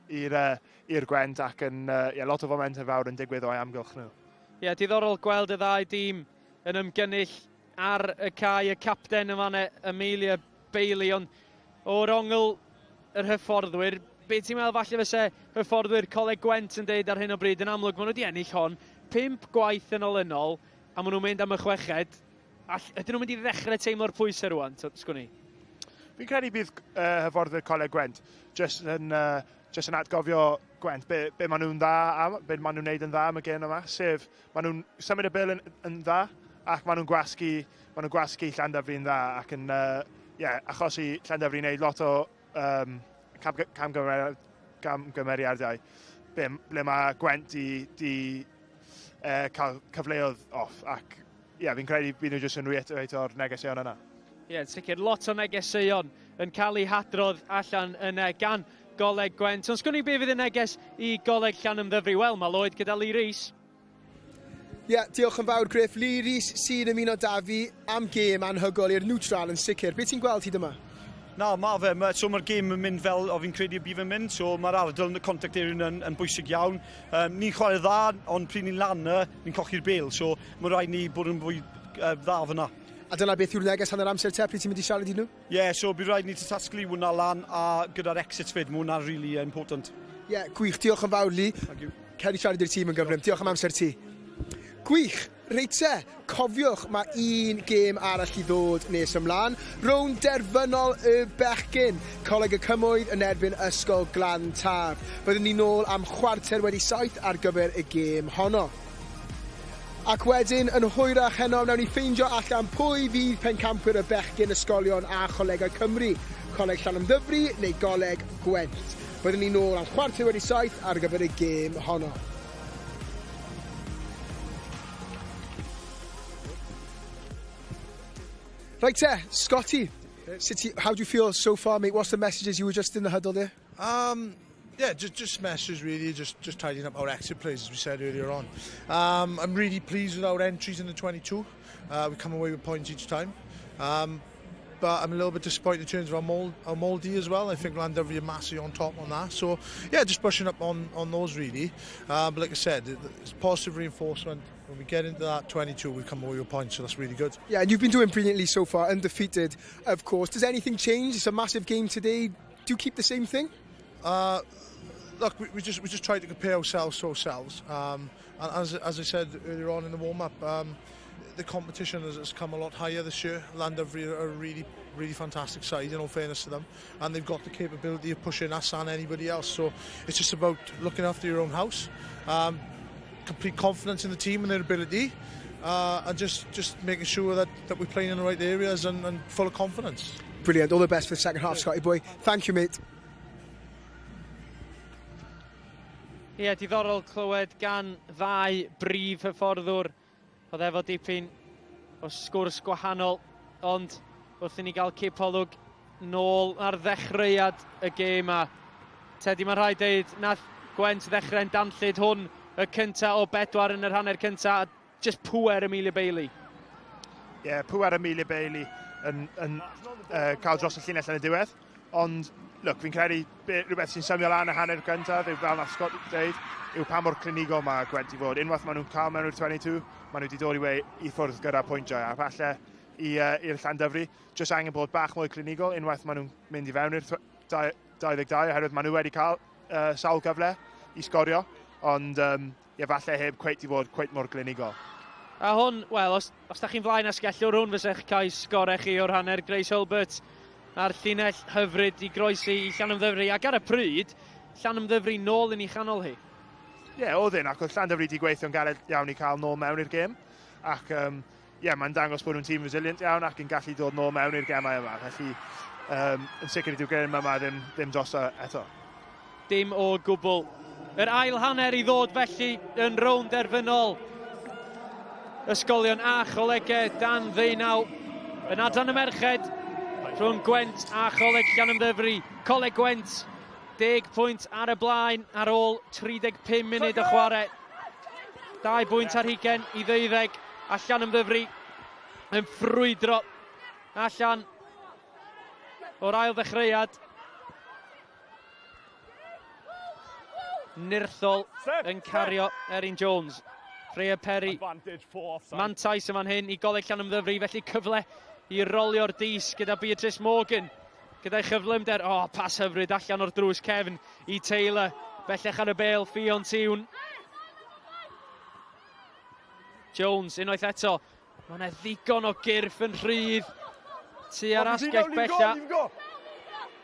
i'r Gwent ac yn yeah, lot o fomentau fawr yn digwydd o'i amgylch nhw. Ie, yeah, diddorol gweld y ddau dîm yn ymgynnull ar y cae, y capten yma, Amelia Bailey, ond o'r ongl yr hyfforddwyr, be ti'n meddwl falle fyse hyfforddwyr Coleg Gwent yn deud ar hyn o bryd? Yn amlwg, maen nhw wedi ennill hon pump gwaith yn olynol, a maen nhw'n mynd am y chweched. All, ydyn nhw'n mynd i ddechrau teimlo'r pwysau rwan, sgwn i? Fi'n credu bydd hyfforddwyr Coleg Gwent jyst yn atgofio Gwent be maen nhw'n dda am, be maen nhw'n neud yn dda am y gêm yma, sef maen nhw'n symud y bêl yn dda ac maen nhw'n gwasgu Llandyfri'n dda ac yn yeah, achosi Llandyfri'n neud lot o camgymeriadau ble mae Gwent di cael cyfleoedd off ac ie, yeah, fi'n credu bydd nhw jyst yn reiterate-o'r negeseuon yna. Ie, yeah, sicr, lot o negeseuon yn cael eu hadrodd allan yna gan Goleg Gwent. Ond sgwn i be fydd y neges i Goleg Llanymddyfri? Wel, mae Lloyd gyda Lee Rees. Ie, yeah, diolch yn fawr, Griff. Lee Rees sy'n ymuno da fi am gêm anhygoel i'r neutral yn sicr. Be ti'n gweld hyd yma? Na, ma fe. So mae'r gêm yn mynd fel o fi'n credu y bydd yn mynd. So mae'r ardal yn y contact area yn bwysig iawn. Ni'n chwarae dda, ond pryd ni'n lan yna, ni'n colli'r bêl. So mae rhaid ni bod yn fwy dda fyna. A dyna beth yw'r neges hanner amser te, pryd ti'n mynd i siarad i nhw? Ie, yeah, so bydd rhaid ni tasglu hwnna lan a gyda'r exits fyd, mae hwnna'n really important. Ie, yeah, gwych. Diolch yn fawr, Lee. Thank you. Cer i siarad i'r tîm yn gyflym. Diolch am amser ti. Gwych! Reit te, cofiwch mae un gêm arall i ddod nes ymlaen. Rownd derfynol y bechgyn. Coleg y Cymoedd yn erbyn Ysgol Glan Taf. Byddwn ni nôl am 7:15 ar gyfer y gêm honno. Ac wedyn, yn hwyrach heno, wnawn ni ffeindio allan pwy fydd pencampwyr y bechgyn ysgolion a cholegau Cymru. Coleg Llanymddyfri neu Goleg Gwent. Byddwn ni nôl am 7:15 ar gyfer y gêm honno. Right te, Scotty, City, how do you feel so far, mate? What's the messages you were just in the huddle there? Yeah, just messages really, just tidying up our exit plays, as we said earlier on. I'm really pleased with our entries in the 22. We come away with points each time. But I'm a little bit disappointed in terms of our maul as well. I think Llandovery are massively on top on that. So, yeah, just brushing up on those really. But like I said, it's positive reinforcement. When we get into that 22, we come away with points, so that's really good. Yeah, and you've been doing brilliantly so far, undefeated, of course. Does anything change? It's a massive game today. Do you keep the same thing? Look, we just try to compare ourselves to ourselves. And as I said earlier on in the warm-up, the competition has come a lot higher this year. Llandovery are a really, really fantastic side, in all fairness to them, and they've got the capability of pushing us and anybody else. So it's just about looking after your own house, complete confidence in the team and their ability, and just making sure that we're playing in the right areas and full of confidence. Brilliant. All the best for the second half, Scotty boy. Thank you, mate. Ie, yeah, diddorol clywed gan ddau brif hyfforddwr oedd efo dipyn o sgwrs gwahanol, ond wrth i ni gael cipolwg nôl ar ddechreuad y gêm a Teddy, mae'n rhaid deud, nath Gwent ddechrau'n danllyd hwn y cynta o bedwar yn yr hanner cynta, a just pŵer Amelia Bailey. Ie, yeah, pŵer Amelia Bailey yn, yn uh, cael dros y llinell yn y diwedd. Ond, look, fi'n credu rhywbeth sy'n symio lan y hanner gyntaf yw fel nath Scott dweud, yw pa mor clinigol mae Gwent i fod. Unwaith maen nhw'n cael mewn i'r 22, maen nhw wedi dod i, we, i ffwrdd gyda pwyntiau. A falle i, uh, i'r Llandyfri, jyst angen bod bach mwy clinigol unwaith maen nhw'n mynd i fewn i'r 22, oherwydd maen nhw wedi cael uh, sawl cyfle i sgorio, ond um, ie, falle heb cweit i fod cweit mor glinigol. A hwn, wel, os, os da chi'n flaen asgellwr, hwn fysa'ch cais gorau chi o'r hanner. Grace Hulbert a'r llinell hyfryd i groesi i Llanymddyfri. Ac ar y pryd, Llanymddyfri nôl yn ei chanol hi. Ie, yeah, oedd un, ac oedd Llandyfri wedi gweithio'n galed iawn i cael nôl mewn i'r gêm. Ac um, ie, yeah, mae'n dangos bod nhw'n tîm resilient iawn ac yn gallu dod nôl mewn i'r gemau yma. Felly, um, yn sicr dyw'r gêm yma ddim, ddim drosto eto. Dim o gwbl. Yr ail hanner i ddod felly yn rownd derfynol. Ysgolion a cholegau dan ddeunaw yn adran y merched rhwng Gwent a Choleg Llanymddyfri. Coleg Gwent, 10 pwynt ar y blaen ar ôl 35 munud o chwarae. 2 bwynt ar hugen i ddeuddeg a Llanymddyfri yn ffrwydro allan o'r ail ddechreuad. Nirthol yn cario Erin Jones. Freya Perry. Mantais yn fan hyn i Goleg Llanymddyfri, felly cyfle i rolio'r dis gyda Beatrice Morgan. Gyda'i chyflymder, o, oh, pas hyfryd allan o'r drws cefn i Taylor. Bellach ar y bel, Ffion Tiwn. Jones unwaith eto. Mae yna ddigon o gyrff yn rhydd tua'r asgell bella.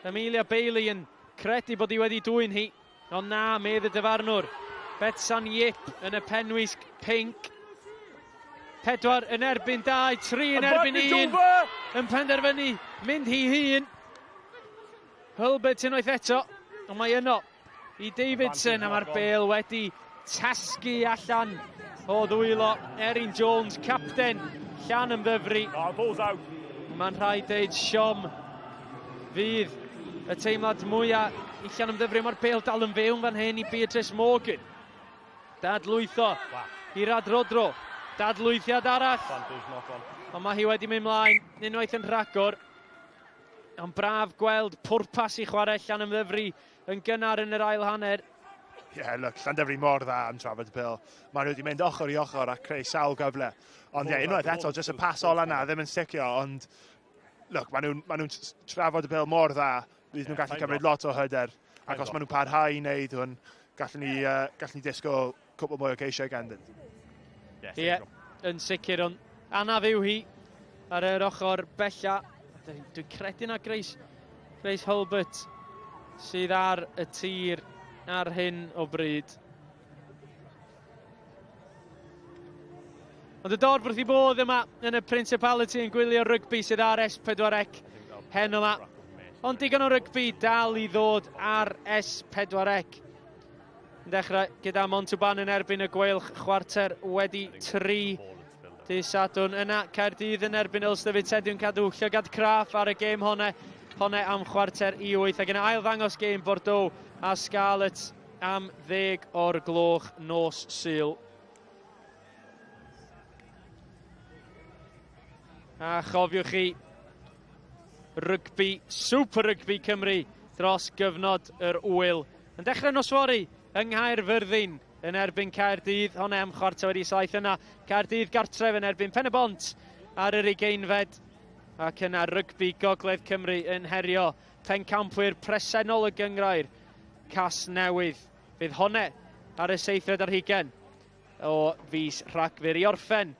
Amelia Bailey yn credu bod hi wedi dwyn hi. Ond na, medd y dyfarnwr. Betsan Yip yn y penwisg pinc. Pedwar yn erbyn dau, tri yn erbyn un. Yn penderfynu mynd hi hun. Hulbert unwaith eto, ond mae yno i Davidson a mae'r bel wedi tasgu allan o ddwylo Erin Jones, capten Llanymddyfri. Mae'n rhaid deud siom fydd y teimlad mwyaf i Llanymddyfri. Mae'r bel dal yn fewn fan hyn i Beatrice Morgan. Dadlwytho i Radrodro. Dadlwythiad arall. Ond mae hi wedi mynd mlaen unwaith yn rhagor. Ond braf gweld pwrpas i chwarae Llanymddyfri yn gynnar yn yr ail hanner. Ie, yeah, look, Llandyfri mor dda am trafod y pil. Maen nhw wedi mynd ochr i ochr a creu sawl gyfle. Ond ie, yeah, unwaith eto, jyst y pas ola na ddim yn sticio, ond look, maen nhw'n ma nhw trafod y pil mor dda, bydd nhw'n gallu cymryd lot o hyder. Ac os maen nhw'n parhau i wneud hwn, gallwn ni, uh, gallwn ni disgwyl cwpl mwy o geisiau ganddynt. Ie, yeah, yn sicr, ond anaf yw hi ar yr ochr bella. Dwi'n credu na Grace, Grace Hulbert sydd ar y tir ar hyn o bryd. Ond y dorf wrth i bodd yma yn y Principality yn gwylio rygbi sydd ar S4C heno yma. Ond digon o rygbi dal i ddod ar S4C. Yn dechrau gyda Montauban yn erbyn y Gweilch chwarter wedi tri dydd Sadwrn. Yna Caerdydd yn erbyn Ulster fydd Teddy'n cadw llygad craff ar y gêm honne, honne am chwarter i wyth. Ac yna ail ddangos gêm Bordeaux a Scarlets am ddeg o'r gloch nos Sul. A chofiwch chi, rygbi, Super Rygbi Cymru dros gyfnod yr wyl. Yn dechrau nos fory yng Nghaerfyrddin yn erbyn Caerdydd, honna am chwarter wedi saith yna. Caerdydd gartref yn erbyn Pen y Bont ar yr ugeinfed. Ac yna rygbi Gogledd Cymru yn herio pencampwyr presennol y gyngrair Casnewydd. Fydd honne ar y seithfed ar hugen o fis Rhagfyr i orffen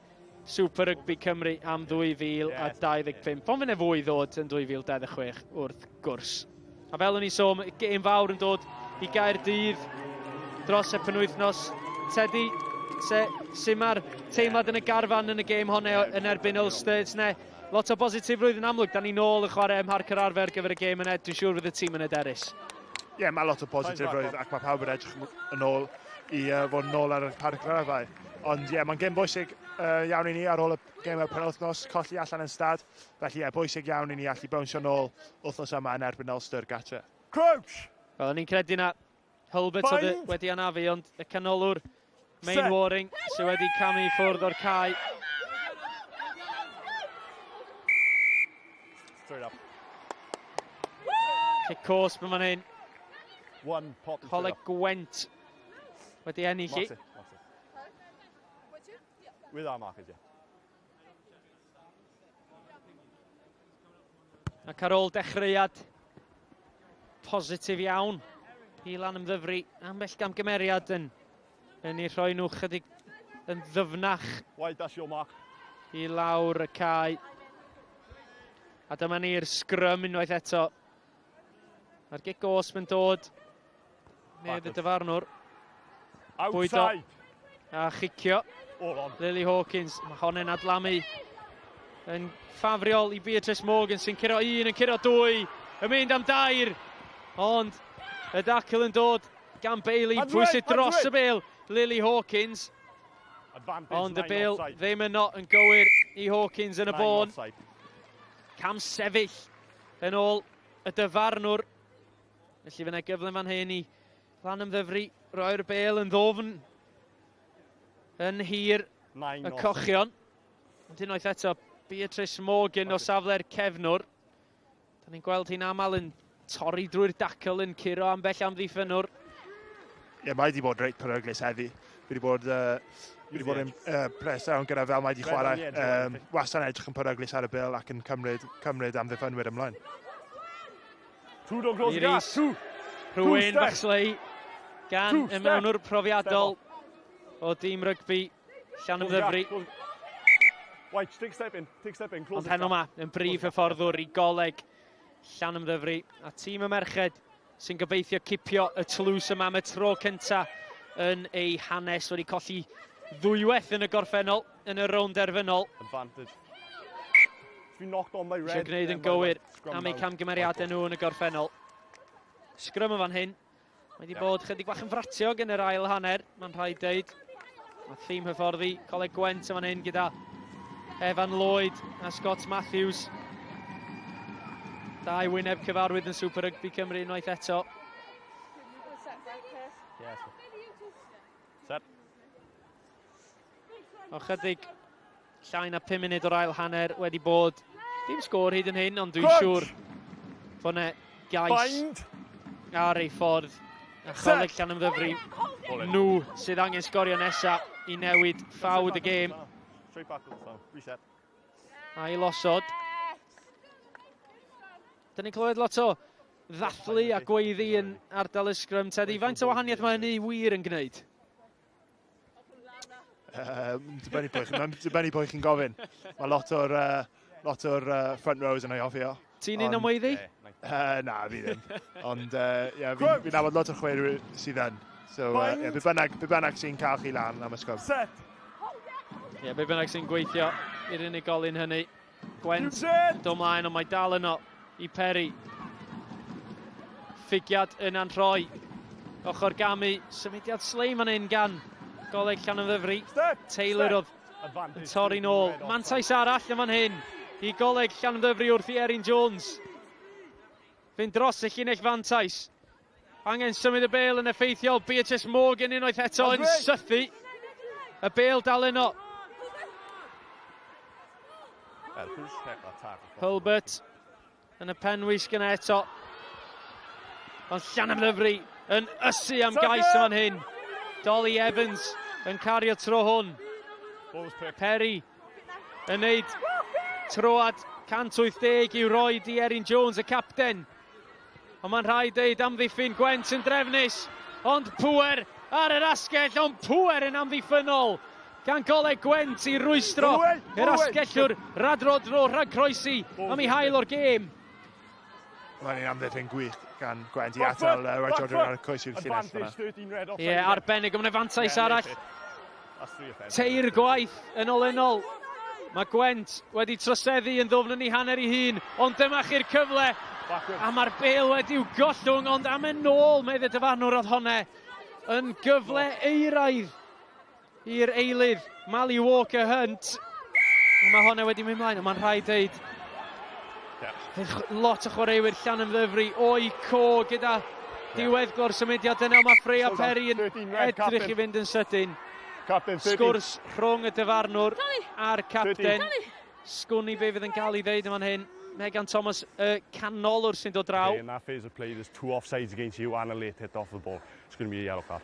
Super Rugby Cymru am 2025. Ond fydd 'na fwy ddod yn 2026 wrth gwrs. A fel o'n i sôn, gêm fawr yn dod i Gaerdydd dros y penwythnos. Teddy, se, sut mae'r teimlad yn y garfan yn y gêm honno yn erbyn Ulster? It's ne, lot o bositifrwydd yn amlwg. Da ni nôl yn chwarae ym Mharc yr Arfer gyfer y gêm yna. Dwi'n siŵr fydd y tîm yn hyderus. Ie, yeah, mae lot o positifrwydd ac mae pawb yn edrych yn ôl i fod yn ôl ar y par y cryfau. Ond ie, yeah, mae'n gêm bwysig iawn i ni ar ôl y gêm y penwythnos, colli allan yn stad. Felly ie, yeah, bwysig iawn i ni allu bownsio nôl wythnos yma yn erbyn Ulster gatre. Crouch! Wel, o'n i'n credu na Hulbert oedd wedi anafu, ond y canolwr Main Waring sydd wedi camu i ffwrdd o'r cae. Straight up. Cic cosb yn fan hyn. One pop. Coleg Gwent wedi ennill i. With our markers, yeah. Ac ar ôl dechreuad positif iawn i Lanymddyfri, ambell gamgymeriad yn, yn ei rhoi nhw chydig yn ddyfnach Wide, that's your mark. i lawr y cae. A dyma ni'r sgrym unwaith eto. Mae'r gic gosb yn dod. Medd y dyfarnwr. Bwydo a chicio. Lily Hawkins, mae hon yn adlamu yn ffafriol i Beatrice Morgan sy'n curo un, yn curo dwy, yn mynd am dair. Ond y dacl yn dod gan Bailey, pwy sydd dros y bel, Lily Hawkins. Ond y bel ddim yno yn gywir i Hawkins yn y bôn. Cam sefyll yn ôl y dyfarnwr. Felly fyna gyfle fan hyn i Lanymddyfri roi'r bel yn ddofn yn hir y cochion. Ond unwaith eto, Beatrice Morgan o safle'r cefnwr. Da ni'n gweld hi'n aml yn torri drwy'r dacl yn curo ambell amddiffynnwr. Ie, yeah, mae wedi bod reit peryglus heddi. Fi wedi bod, fi wedi bod yn pres iawn gyda fel mae wedi chwarae. Wastad yn edrych yn peryglus ar y bel ac yn cymryd, cymryd amddiffynwyr ymlaen. Two don't close the gap. Two. Rhywun Baxley gan y mewnwr profiadol o dîm rygbi Llanymddyfri. White, take step in, take step in, close Ond heno yma yn brif hyfforddwr i goleg Llanymddyfri a tîm y merched sy'n gobeithio cipio y tlws yma am y tro cynta yn ei hanes wedi colli ddwywaith yn y gorffennol yn y rownd derfynol. Advantage. Been knocked on by red. Eisiau gwneud yn gywir am eu camgymeriadau nhw yn y gorffennol. Sgrym yn fan hyn. Mae wedi bod chydig bach yn fratiog yn yr ail hanner, mae'n rhaid deud. Mae thîm hyfforddi Coleg Gwent yn fan hyn gyda Evan Lloyd a Scott Matthews. Dau wyneb cyfarwydd yn Super Rugby Cymru unwaith eto. Set. O chydig llai na 5 munud o'r ail hanner wedi bod. Dim sgôr hyd yn hyn, ond dwi'n siŵr fod yna gais ar ei ffordd. A Choleg Llanymddyfri, nhw sydd angen sgorio nesa i newid ffawd y gêm. Ail osod. Dyn ni'n clywed lot o ddathlu a gweiddi yn ardal y sgrym. Teddy, faint o wahaniaeth mae hynny wir yn gwneud? Dibynnu pwy, dibynnu pwy chi'n gofyn. Mae lot o'r, lot o'r front rows yn ei hoffi o. Ti'n un am weiddi? Na, fi ddim. Ond yeah, fi nabod lot o'r chwaraewyr sydd yn. So, yeah, be bynnag, be bynnag sy'n cael chi lan am y sgrym. Set! Ie, yeah, be bynnag sy'n gweithio i'r unigolyn hynny. Gwent yn dod mlaen, ond mae dal yno i Perry. Ffigiad yn anrhoi. Ochr gamu, symudiad sleim fan hyn gan Goleg Llanymddyfri. Taylor oedd yn torri nôl. Mantais arall yn fan hyn i Goleg Llanymddyfri wrth i Erin Jones. Fynd dros y llinell fantais. Angen symud y bêl yn effeithiol. Beatrice Morgan unwaith eto yn sythu. Y bêl dal yno. Hulbert yn y penwisg yna eto. Ond Llanymddyfri yn ysu am gais yn fan hyn. Dolly Evans yn cario tro hwn. Perry yn neud troad 180 i'w roi di Erin Jones, y capten. Ond mae'n rhaid deud amddiffyn Gwent yn drefnus. Ond pŵer ar yr asgell, ond pŵer yn amddiffynnol gan Goleg Gwent i rwystro yr asgellwr Radrodro rhag croesi am ei hail o'r gêm. Mae'n un amddiffyn gwych gan Gwent i atal Radrodro ar y croesi'r llinell fyna. Ie, yeah, arbennig, ond mae'n fantais arall. Teir gwaith yn olynol. Mae Gwent wedi troseddu yn ddwfn yn ei hanner ei hun, ond dyma chi'r cyfle. A mae'r bel wedi'w gollwng, ond am yn ôl, medd y dyfarnwr oedd honne yn gyfle eiraidd i'r eilydd, Mali Walker Hunt. Mae honna wedi mynd mlaen, ond mae'n rhaid dweud Fydd lot o chwaraewyr Llanymddyfri o'i co gyda diweddglo'r symudiad yna. Mae Freya Perry yn edrych i fynd yn sydyn. Sgwrs rhwng y dyfarnwr a'r capten. Sgwn i be fydd yn cael ei ddeud yn fan hyn. Megan Thomas, y canolwr sy'n dod draw. Okay, in that phase of play, there's two offsides against you and a late hit off the ball. It's going to be a yellow card.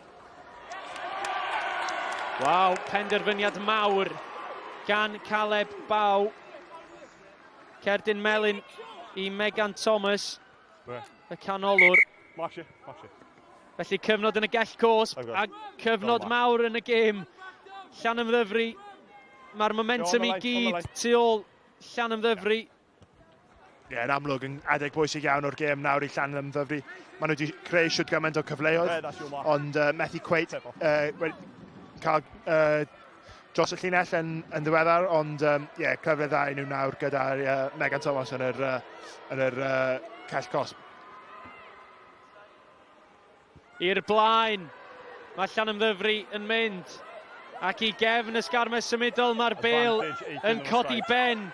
Waw, penderfyniad mawr gan Caleb Baw. Cerdyn melyn i Megan Thomas, y canolwr. Felly cyfnod yn y gell cosb a cyfnod mawr yn y gêm. Llanymddyfri, mae'r momentum i gyd tu ôl Llanymddyfri. Ie, yeah, yn amlwg yn adeg bwysig iawn o'r gêm nawr i Llanymddyfri. Maen nhw wedi creu siwt gymaint o cyfleoedd, ond uh, methu cweit uh, cael uh, dros y llinell yn, yn ddiweddar, ond um, yeah, cyfle dda i nhw nawr gyda uh, Megan Thomas yn yr, uh, yn yr uh, cell cosb. I'r blaen, mae Llanymddyfri yn mynd. Ac i gefn y sgarmes symudol, mae'r bel yn codi ben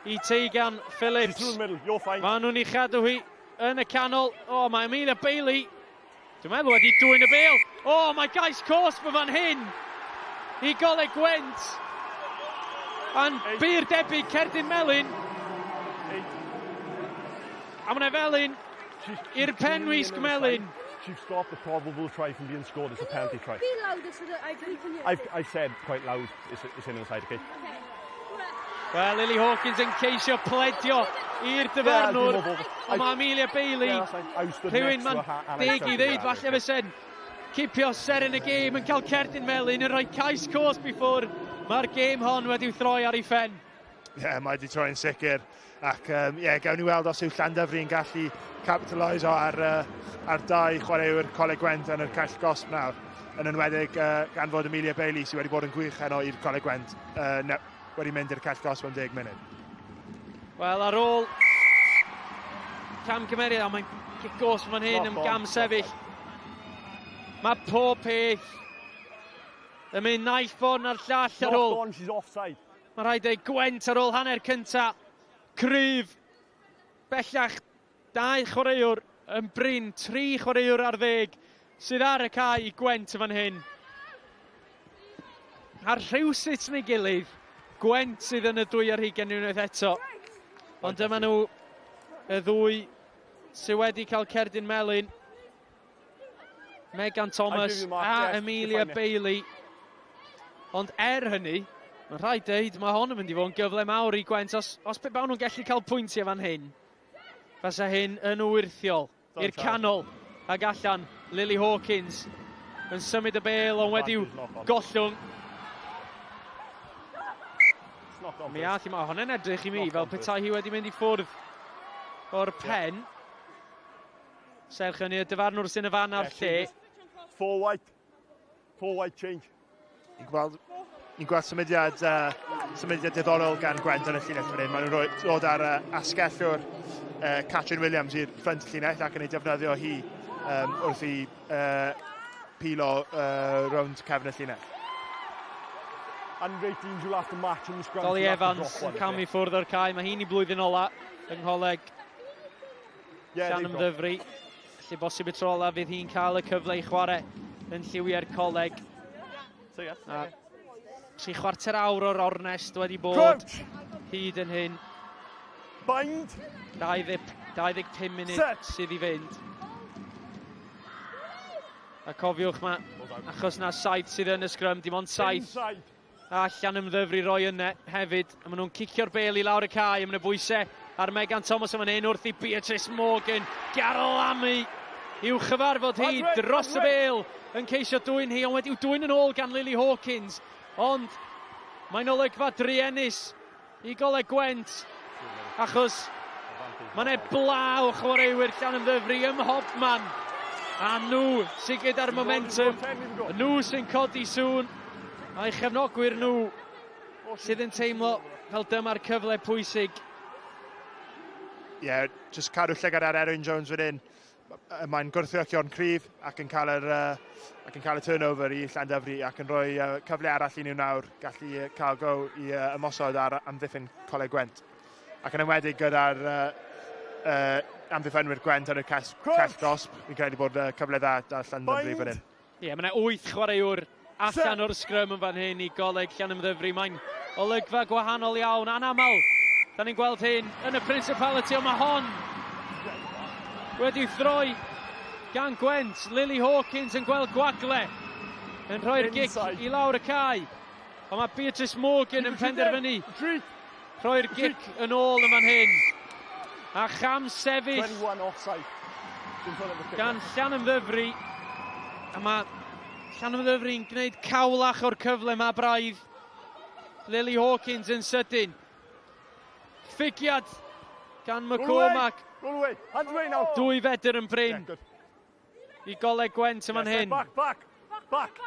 i Teigan Phillips. Maen nhw'n ei chadw hi yn y canol. O, mae Amelia Bailey, dwi'n meddwl wedi dwyn y bel. O, mae gais cosb yn fan hyn i Goleg Gwent. A'n bur debyg cerdyn melyn. A mae'n felyn I'r penwisg melyn. She's stopped the probable try from being scored. It's a penalty try. Be louder so that I can hear. I've, I've said quite loud. It's, it's in the side, okay? Okay. Wel, Lily Hawkins yn ceisio pledio i'r dyfarnwr. Ond mae Amelia Bailey, rhywun mae'n deg i ddeud, falle fyse'n cipio seren y gêm, yn cael cerdyn melyn, yn rhoi cais cosb i ffwrdd. Mae'r gêm hon wedi'w throi ar ei phen. Ie, yeah, mae wedi troi'n sicr. Ac um, yeah, gawn ni weld os yw Llandyfri yn gallu capitaliso ar, uh, ar dau chwaraewyr Coleg Gwent yn yr cell gosb nawr. Yn enwedig uh, gan fod Amelia Bailey sydd wedi bod yn gwych heno i'r Coleg Gwent uh, ne, wedi mynd i'r cell gosb am 10 munud. Wel, ar ôl camgymeriad, ond mae'n cic gosb fan hyn am gam sefyll. Mae pob peth yn mynd naill ffordd na'r llall ar ôl. On, she's offside. Mae rhaid dweud Gwent ar ôl hanner cynta. Cryf. Bellach dau chwaraewr yn brin, tri chwaraewr ar ddeg sydd ar y cae i Gwent yn fan hyn. A rhywsut neu gilydd, Gwent sydd yn y dwy ar hugain unwaith eto. Ond dyma nhw y ddwy sydd wedi cael cerdyn melyn. Megan Thomas a Amelia Bailey. Ond er hynny, mae'n rhaid deud, mae hon yn mynd i fod yn gyfle mawr i Gwent. Os, os pe bawn nhw'n gallu cael pwyntiau fan hyn, fasa hyn yn wyrthiol. I'r canol ac allan, Lily Hawkins yn symud y bel ond wedi'w gollwng. Mi ath i, mae hon yn edrych i mi fel petai hi wedi mynd i ffwrdd o'r pen. Serch hynny, y dyfarnwr sy'n y fan a'r lle. Four white. Four white change. Ni'n gweld, ni'n gweld symudiad, uh, symudiad diddorol gan Gwent yn y llinell fan hyn. Maen nhw'n rhoi, dod ar uh, asgellwr uh, Catrin Williams i'r ffrynt llinell ac yn ei defnyddio hi um, wrth i uh, pilo uh, rownd cefn y llinell. Under 18s you'll have to match in the scrum. Dolly Evans yn camu ffwrdd o'r cae. Mae hi'n i blwyddyn ola yng Ngholeg Llanymddyfri. Felly bosib y tro ola fydd hi'n cael y cyfle i chwarae yn lliwiau'r coleg. A tri chwarter awr o'r ornest wedi bod hyd yn hyn. Bind. 20, 25 munud Set. sydd i fynd. A cofiwch mae, achos na saith sydd yn y sgrym, dim ond saith. Inside. A Llanymddyfri roi yna hefyd. A maen nhw'n cicio'r bêl i lawr y cae. A maen nhw bwysau ar Megan Thomas yn fan hyn wrth i Beatrice Morgan garlamu i'w chyfarfod hi dros y bêl yn ceisio dwyn hi, ond wedi'w dwyn yn ôl gan Lily Hawkins. Ond mae'n olygfa druenus i Goleg Gwent, achos mae yna bla o chwaraewyr Llanymddyfri ym mhobman. A nhw sydd gyda'r momentum, nhw sy'n codi sŵn, a'i chefnogwyr nhw sydd yn teimlo fel dyma'r cyfle pwysig. Ie, yeah, just cadw llygad ar Erin Jones fan hyn. Mae'n gwrthio cio'n cryf ac yn cael yr, ac yn cael y turnover i Llandyfri ac yn rhoi cyfle arall i nhw nawr gallu cael go i ymosod ar amddiffyn Coleg Gwent. Ac yn enwedig gyda'r amddiffynwyr Gwent yn y cell, cell gosb, fi'n credu bod cyfle dda da Llandyfri fan hyn. Ie, yeah, mae yna wyth chwaraewr allan o'r sgrym yn fan hyn i Goleg Llanymddyfri. Mae'n olygfa gwahanol iawn, anaml. Da ni'n gweld hyn yn y Principality, ond mae hon wedi throi gan Gwent. Lily Hawkins yn gweld gwagle yn rhoi'r gic i lawr y cae. Ond mae Beatrice Morgan yn penderfynu rhoi'r gic yn ôl yn fan hyn. A cham sefyll gan Llanymddyfri. A mae Llanymddyfri'n gwneud cawlach o'r cyfle yma braidd. Lily Hawkins yn sydyn. Ffigiad gan McCormack. 2 fedr yn brin. I Goleg Gwent yn fan hyn. Back, back, back.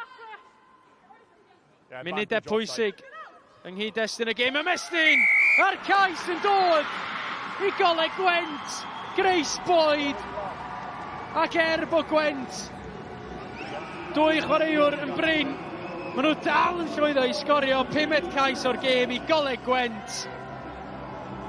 Munudau pwysig yng nghyd-destun y gêm. Ymestyn! A'r cais yn dod i Goleg Gwent! Grace Boyd! Ac er bod Gwent dwy chwaraewr yn brin, maen nhw dal yn llwyddo i sgorio pumed cais o'r gêm i Goleg Gwent.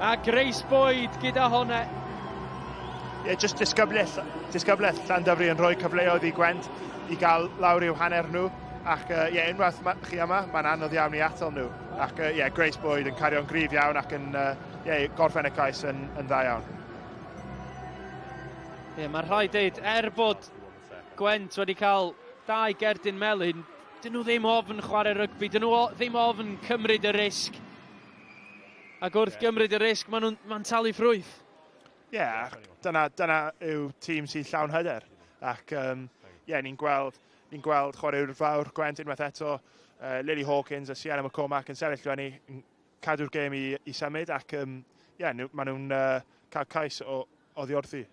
A Grace Boyd gyda honna. Ie, yeah, just disgyblaeth, disgyblaeth Llandyfri yn rhoi cyfleoedd i Gwent i gael lawr i'w hanner nhw. Ac ie, yeah, unwaith ma, chi yma, mae'n anodd iawn i atal nhw. Ac ie, yeah, Grace Boyd yn cario'n gryf iawn ac yn yeah, gorffen y cais yn, yn dda iawn. Ie, yeah, mae'n rhaid deud, er bod Gwent wedi cael dau gerdyn melyn, dyn nhw ddim ofn chwarae rygbi, dyn nhw ddim ofn cymryd y risg. Ac wrth gymryd y risg, maen nhw'n ma talu ffrwyth. Ie, yeah, dyna, dyna yw tîm sy'n llawn hyder. Ac um, yeah, ni'n gweld, ni'n gweld chwaraewr fawr Gwent unwaith eto, Lily Hawkins a Sienna McCormack yn sefyll fyny, yn cadw'r gêm i, i symud ac um, yeah, nhw, maen nhw'n cael cais o, oddi wrthi.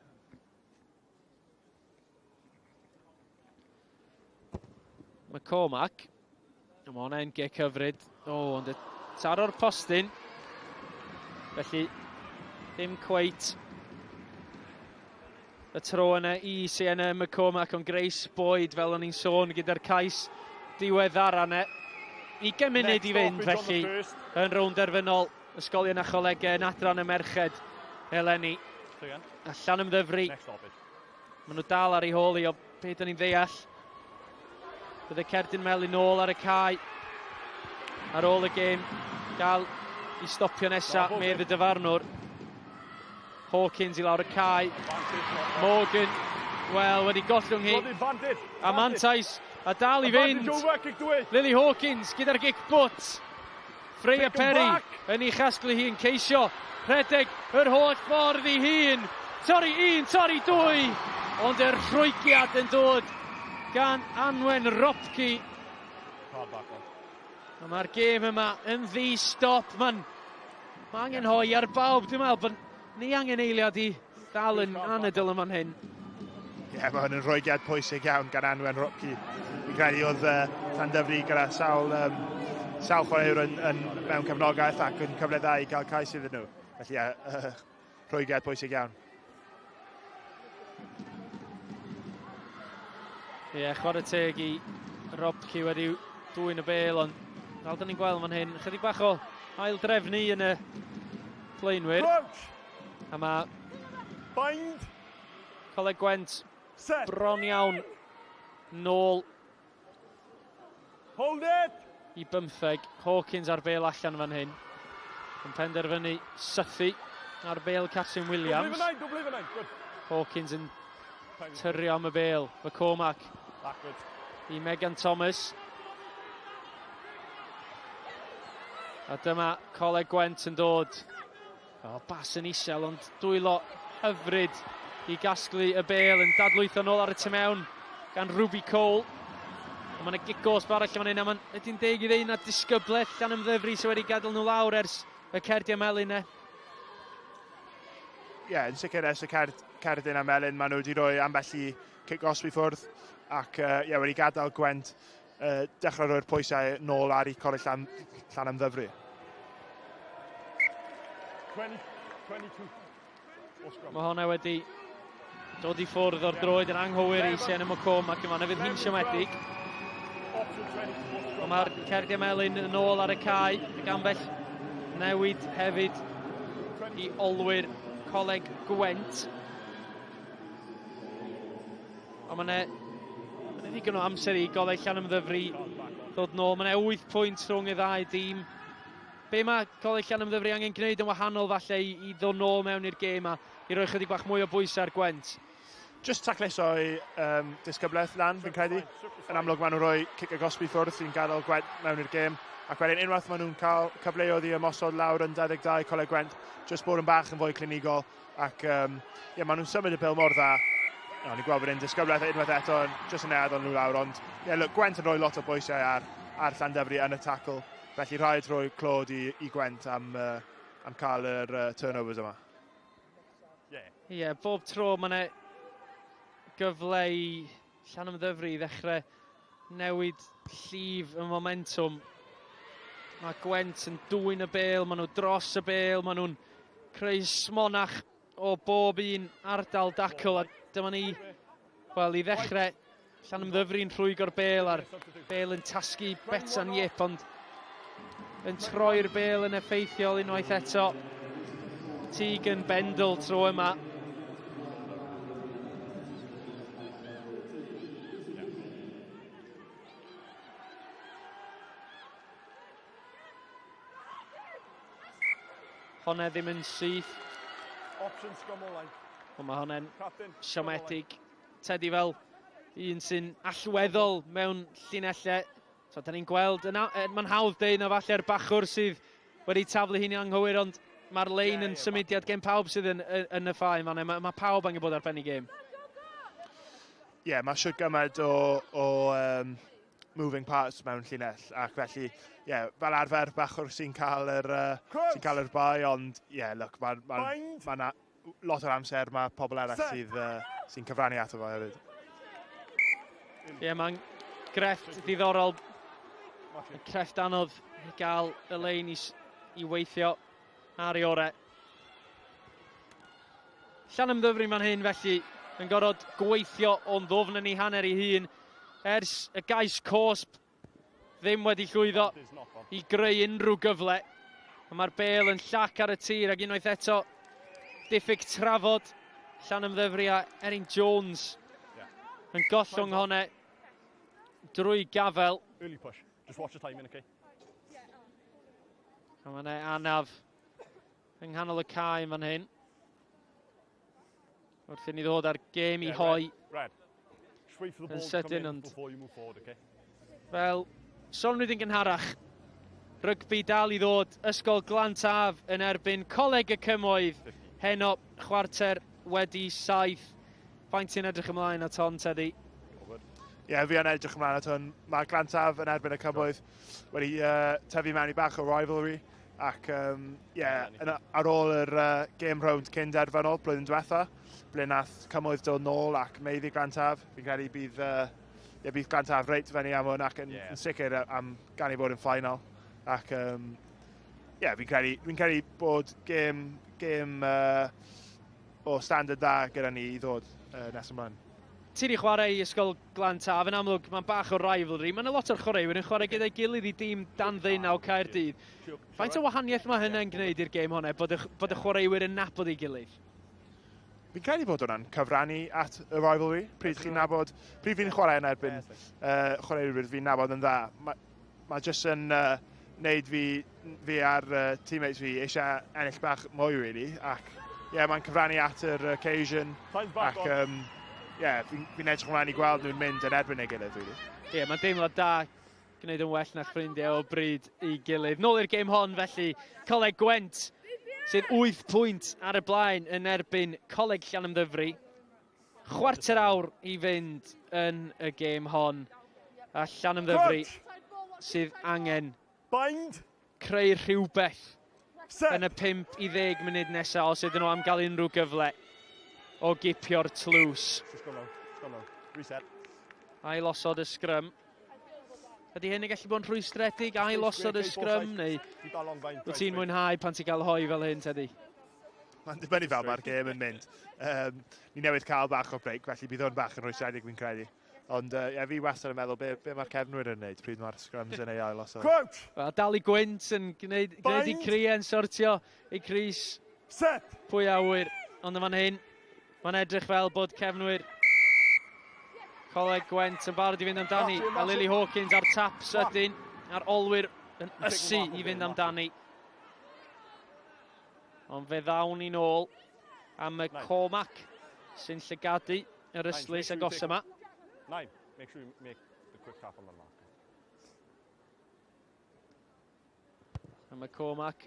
McCormack. Mae hwnna'n gic hyfryd. O, oh, ond y taro'r postyn. Felly, ddim cweit y tro yna i Sienna McCormack, ond Grace Boyd, fel o'n i'n sôn, gyda'r cais diweddara yna. 20 munud i fynd, felly, yn rownd derfynol ysgolion a cholegau yn adran y merched eleni. A Llanymddyfri, maen nhw dal ar ei hôl i o beth dyn ni'n ddeall. Bydd y cerdyn melyn nôl ar y cae ar ôl y gêm. Gael i stopio nesaf, medd y dyfarnwr. Hawkins i lawr y cae. Morgan, wel, wedi gollwng hi. A mantais, a dal i fynd. Lily Hawkins gyda'r gic bwt. Freya Perry yn ei chasglu hi yn ceisio rhedeg yr holl ffordd i hun. Torri un, torri dwy, ond yr rhwygiad yn dod gan Anwen Ropke. A mae'r gêm yma yn ddi-stop. Mae'n ma angen hoi ar bawb. Dwi'n meddwl bod ni angen eiliad i ddal yn anadl yn fan hyn. Ie, yeah, mae hwn yn rhoigiad pwysig iawn gan Anwen Ropke. Fi'n credu oedd Llandyfri gyda sawl, sawl chwaraewr yn, yn, mewn cefnogaeth ac yn cyfle dda i gael cais iddyn nhw. Felly, ie, yeah, rhwygiad pwysig iawn. Ie, yeah, chwarae teg i Robke wedi dwyn y bel, ond fel da ni'n gweld fan hyn, chydig bach o ail drefnu yn y blaenwyr. Crouch. A mae Bind. Coleg Gwent Set. bron iawn nôl Hold it! i bymtheg. Hawkins ar bel allan fan hyn. Yn penderfynu sythu ar bel Catrin Williams. Hawkins yn tyrio am y bel. McCormack i Megan Thomas. A dyma Coleg Gwent yn dod. O, bas yn isel, ond dwylo hyfryd i gasglu y bel yn dadlwytho nôl ar y tu mewn gan Ruby Cole. A mae'n gic gosb arall fan hyn, a mae'n ydy'n deg i ddeud na disgyblaeth Llanymddyfri sydd wedi gadael nhw lawr ers y cerdiau melyn e. Ie, yeah, yn sicr ers y cerd, cerdyn a melyn, maen nhw wedi rhoi ambell i cic gosb i ffwrdd ac yeah, wedi gadael Gwent dechrau rhoi'r pwysau nôl ar i Coleg Llan, Llanymddyfri. 20, 22. Mae hwnna wedi dod i ffwrdd o'r droed yn anghywir i Sienna McCormack yma. Na fydd hi'n siomedig. Ond mae'r Cerdiau Melyn yn ôl ar y cae. Ac ambell newid hefyd i olwyr Coleg Gwent. Ond mae'n ma ddigon o amser i Goleg Llanymddyfri ddod nôl. Mae'n 8 pwynt rhwng y ddau dîm. Be mae Coleg Llanymddyfri angen gwneud yn wahanol falle i, i ddod nôl mewn i'r gêm a i roi chydig bach mwy o bwysau ar Gwent? Just tacluso i um, disgyblaeth lan, fi'n credu. Yn amlwg maen nhw'n rhoi cic y gosbi ffwrdd sy'n gadael Gwent mewn i'r gêm. Ac wedyn unwaith maen nhw'n cael cyfleoedd i ymosod lawr yn 22 Coleg Gwent, just bod yn bach yn fwy clinigol. Ac um, yeah, maen nhw'n symud y bêl mor dda. No, ni'n gweld bod e'n disgyblaeth unwaith eto, just yn adael nhw lawr, ond yeah, look, Gwent yn rhoi lot o bwysau ar, ar Llandyfri yn y tackle. Felly rhaid rhoi clod i, i Gwent am, uh, am cael yr uh, turnovers yma. Ie, yeah, bob tro mae yna gyfle i Llanymddyfri i ddechrau newid llif y momentwm. Mae Gwent yn dwyn y bêl, maen nhw dros y bêl, maen nhw'n creu smonach o bob un ardal dacl a dyma ni, wel, i ddechrau Llanymddyfri'n rhwygo'r bêl a'r bêl yn tasgu Betsan Yip, ond yn troi'r bêl yn effeithiol unwaith eto. Tegan Bendel tro yma. Honne ddim yn syth. Ond mae honne'n siomedig. Teddy fel un sy'n allweddol mewn llinellau. So, da ni'n gweld, mae'n hawdd deud na falle'r bachwr sydd wedi taflu hi'n anghywir, ond mae'r lein yn symudiad gen pawb sydd yn, yn, yn y ffau. Mae, mae, mae pawb angen bod ar ben i gêm. Ie, yeah, mae siwr gymaint o, o um, moving parts mewn llinell, ac felly, ie, yeah, fel arfer, bachwr sy'n cael yr, uh, sy'n cael yr bai, ond, ie, yeah, look, mae'n ma, ma, ma lot o'r amser mae pobl eraill sydd, uh, sy'n cyfrannu ato fo hefyd. Ie, yeah, mae'n grefft ddiddorol. Crefft anodd i gael y lein i, i weithio ar ei orau. Llanymddyfri fan hyn felly yn gorfod gweithio o'n ddwfn yn ei hanner ei hun ers y gais cosb ddim wedi llwyddo i greu unrhyw gyfle. A mae'r bel yn llac ar y tir ac unwaith eto diffyg trafod Llanymddyfri a Erin Jones yn gollwng honne drwy gafel. Early push. Just watch the timing, okay? A mae'n anaf yng nghanol y cae fan hyn. Wrth i ni ddod ar gêm i hoi. Yn sydyn, ond... Fel, soniwyd yn gynharach, rygbi dal i ddod, Ysgol Glan Taf yn erbyn Coleg y Cymoedd, heno chwarter wedi saith. Faint ti'n edrych ymlaen at hon, Teddy? Ie, yeah, fi yn edrych ymlaen at hwn. Mae Glan Taf yn erbyn y Cymoedd wedi uh, tyfu mewn i bach o rivalry. Ac um, yeah, yn, ar ôl yr uh, game round cyn derfynol blwyddyn diwetha, ble nath Cymoedd dod nôl ac meiddi Glan Taf, fi'n credu bydd, uh, yeah, bydd Glan Taf reit fyny am hwn ac yn, yeah. yn sicr am gan ei bod yn final. Ac um, yeah, fi'n credu, fi'n credu bod game, game uh, o standard dda gyda ni i ddod uh, nes ymlaen. Ti 'di chwarae i Ysgol Glan Taf, yn amlwg mae'n bach o rivalry. Mae yna lot o'r chwaraewyr yn chwarae gyda'i gilydd i dîm dan ddeunaw Caerdydd. Faint o wahaniaeth mae hynny'n gwneud i'r gêm hwnna, bod y, bod y chwaraewyr yn nabod ei gilydd? Fi'n credu bod hwnna'n cyfrannu at y rivalry. Pryd chi'n nabod, pryd fi'n chwarae yn erbyn uh, chwaraewyr fi'n nabod yn dda, mae, mae jyst yn uh, wneud fi, fi a'r uh, teammates fi eisiau ennill bach mwy, really. Ac, ie, yeah, mae'n cyfrannu at yr occasion. Ac, um, ie, yeah, fi'n fi edrych ymlaen i gweld nhw'n mynd yn erbyn ei gilydd, really. Ie, yeah, mae'n deimlad da gwneud yn well na'ch ffrindiau o bryd i gilydd. Nôl i'r gêm hon, felly, Coleg Gwent sydd 8 pwynt ar y blaen yn erbyn Coleg Llanymddyfri. Chwarter awr i fynd yn y gêm hon. A Llanymddyfri sydd angen Bind. creu rhywbeth yn y 5 i 10 munud nesaf os ydyn nhw am gael unrhyw gyfle o gipio'r tlws. Ail osod y sgrym. Ydy hyn yn gallu bod yn rhwystredig, ail osod y sgrym, neu wyt ti'n mwynhau pan ti'n cael hoi fel hyn, Teddy? Mae'n dibynnu fel mae'r gêm yn mynd. Um, ni newydd cael bach o break, felly bydd hwn bach yn rhwystredig fi'n credu. Ond uh, ie, fi wastad yn meddwl be, be mae'r cefnwyr yn gwneud pryd mae'r scrums yn ei ail os. Crouch! Wel, dal i gwynt yn gwneud, gwneud i Crien sortio ei Cris. Set! Pwy awyr. Ond yn fan hyn, mae'n edrych fel bod cefnwyr Coleg Gwent yn barod i fynd amdani. A Lily Hawkins ar tap sydyn, a'r olwyr yn ysu i fynd amdani. Ond fe ddawn ni'n ôl am y Cormac sy'n llygadu yr ystlys agos yma. Nine. Make sure you make the quick tap on the mark. A mae Cormac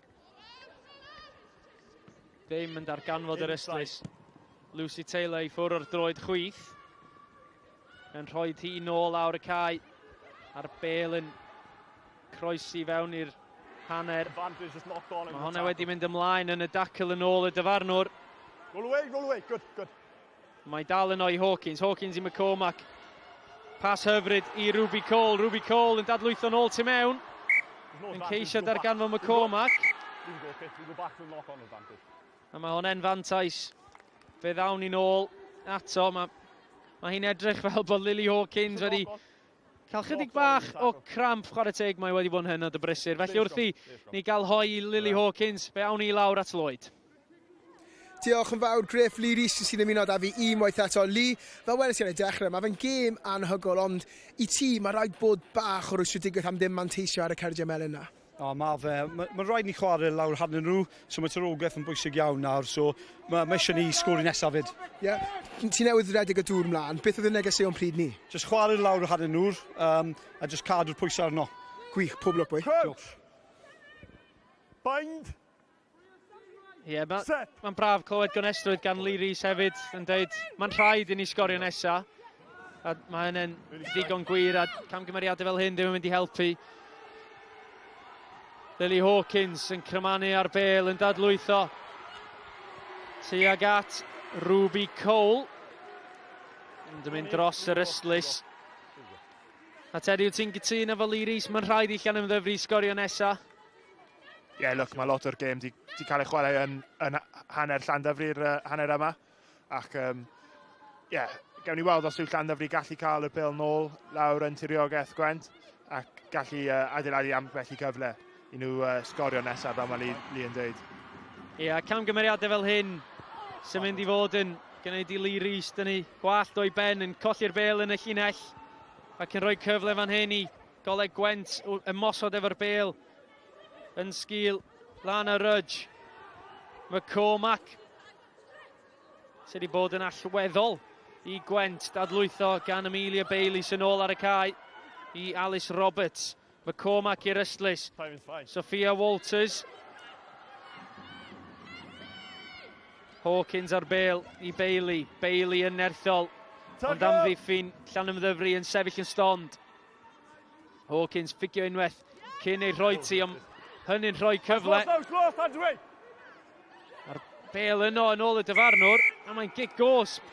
ddim yn darganfod yr ystlys. Lucy Taylor i ffwrdd o'r droed chwith. Yn rhoi hi nôl lawr y cae. A'r bel yn croesi fewn i'r hanner. Mae hwnna wedi mynd ymlaen yn y dacl yn ôl y dyfarnwr. Roll away, roll away, good, good. Mae dal yno i Hawkins, Hawkins i McCormack. Pas hyfryd i Ruby Cole, Ruby Cole yn dadlwytho nôl tu mewn. Yn ceisio darganfod McCormack. A mae hwnna'n fantais. Fe ddawn ni'n ôl ato. Mae, mae hi'n edrych fel bod Lily Hawkins wedi Cael chydig bach o cramp chwarae teg, mae wedi bod yn hynod o brysur. Felly wrth i ni gael hoi i Lily Hawkins, fe awn ni lawr at Lloyd. Diolch yn fawr Griff, Lee Rees sy'n ymuno da fi unwaith eto. Lee, fel weles i ar y dechrau, mae fe'n gêm anhygoel, ond i ti, mae rhaid bod bach o rwystredigaeth am ddim manteisio ar y cardiau melyn na. O, ma fe. Mae ma rhaid ni chwarae lawr hanner nhw, so mae tarogaeth yn bwysig iawn nawr, so mae ma eisiau ni sgori nesaf fyd. Ie, yeah. ti newydd redeg y dŵr mlaen, beth oedd y negeseuon pryd ni? Just chwarae lawr hanner nhw, um, a just cadw'r pwysau arno. Gwych, pob lwc boi. Crouch! Bind! Ie, yeah, mae'n ma braf clywed gonestrwydd gan Lee Rees hefyd yn dweud mae'n rhaid i ni sgorio nesa. A mae hynny'n ddigon gwir a camgymeriadau fel hyn ddim yn mynd i helpu. Lily Hawkins yn crymanu ar bel yn dadlwytho. Tuag at Ruby Cole. Yn mynd dros yr ystlys. A Teddy, wyt ti'n gytuno efo Lee Rees? Mae'n rhaid i Llanymddyfri sgorio nesa. Ie, yeah, look, mae lot o'r gêm di, di cael ei chwarae yn, yn hanner Llandyfri'r uh, hanner yma. Ac, um, yeah, gawn ni weld os yw Llandyfri gallu cael y bel nôl lawr yn tiriogaeth Gwent ac gallu uh, adeiladu ambell i cyfle i nhw uh, sgorio nesaf fel mae Lee, Lee yn dweud. Ie, yeah, camgymeriadau fel hyn sy'n mynd i fod yn gwneud i Lee Rees dynnu gwallt o'i ben yn colli'r bel yn y llinell ac yn rhoi cyfle fan hyn i Goleg Gwent ymosod efo'r bel yn sgil Lana Rudge. McCormack sydd wedi bod yn allweddol i Gwent dadlwytho gan Amelia Bailey sy'n ôl ar y cae i Alice Roberts. McCormack i'r ystlys. Sophia Walters. Hawkins ar bel i Bailey. Bailey yn nerthol. Ond amddiffyn Llanymddyfri yn sefyll yn stond. Hawkins ffugio unwaith cyn ei rhoi ti, ond hynny'n rhoi cyfle. Mae'r bel yno yn ôl y dyfarnwr, a mae'n gic gosb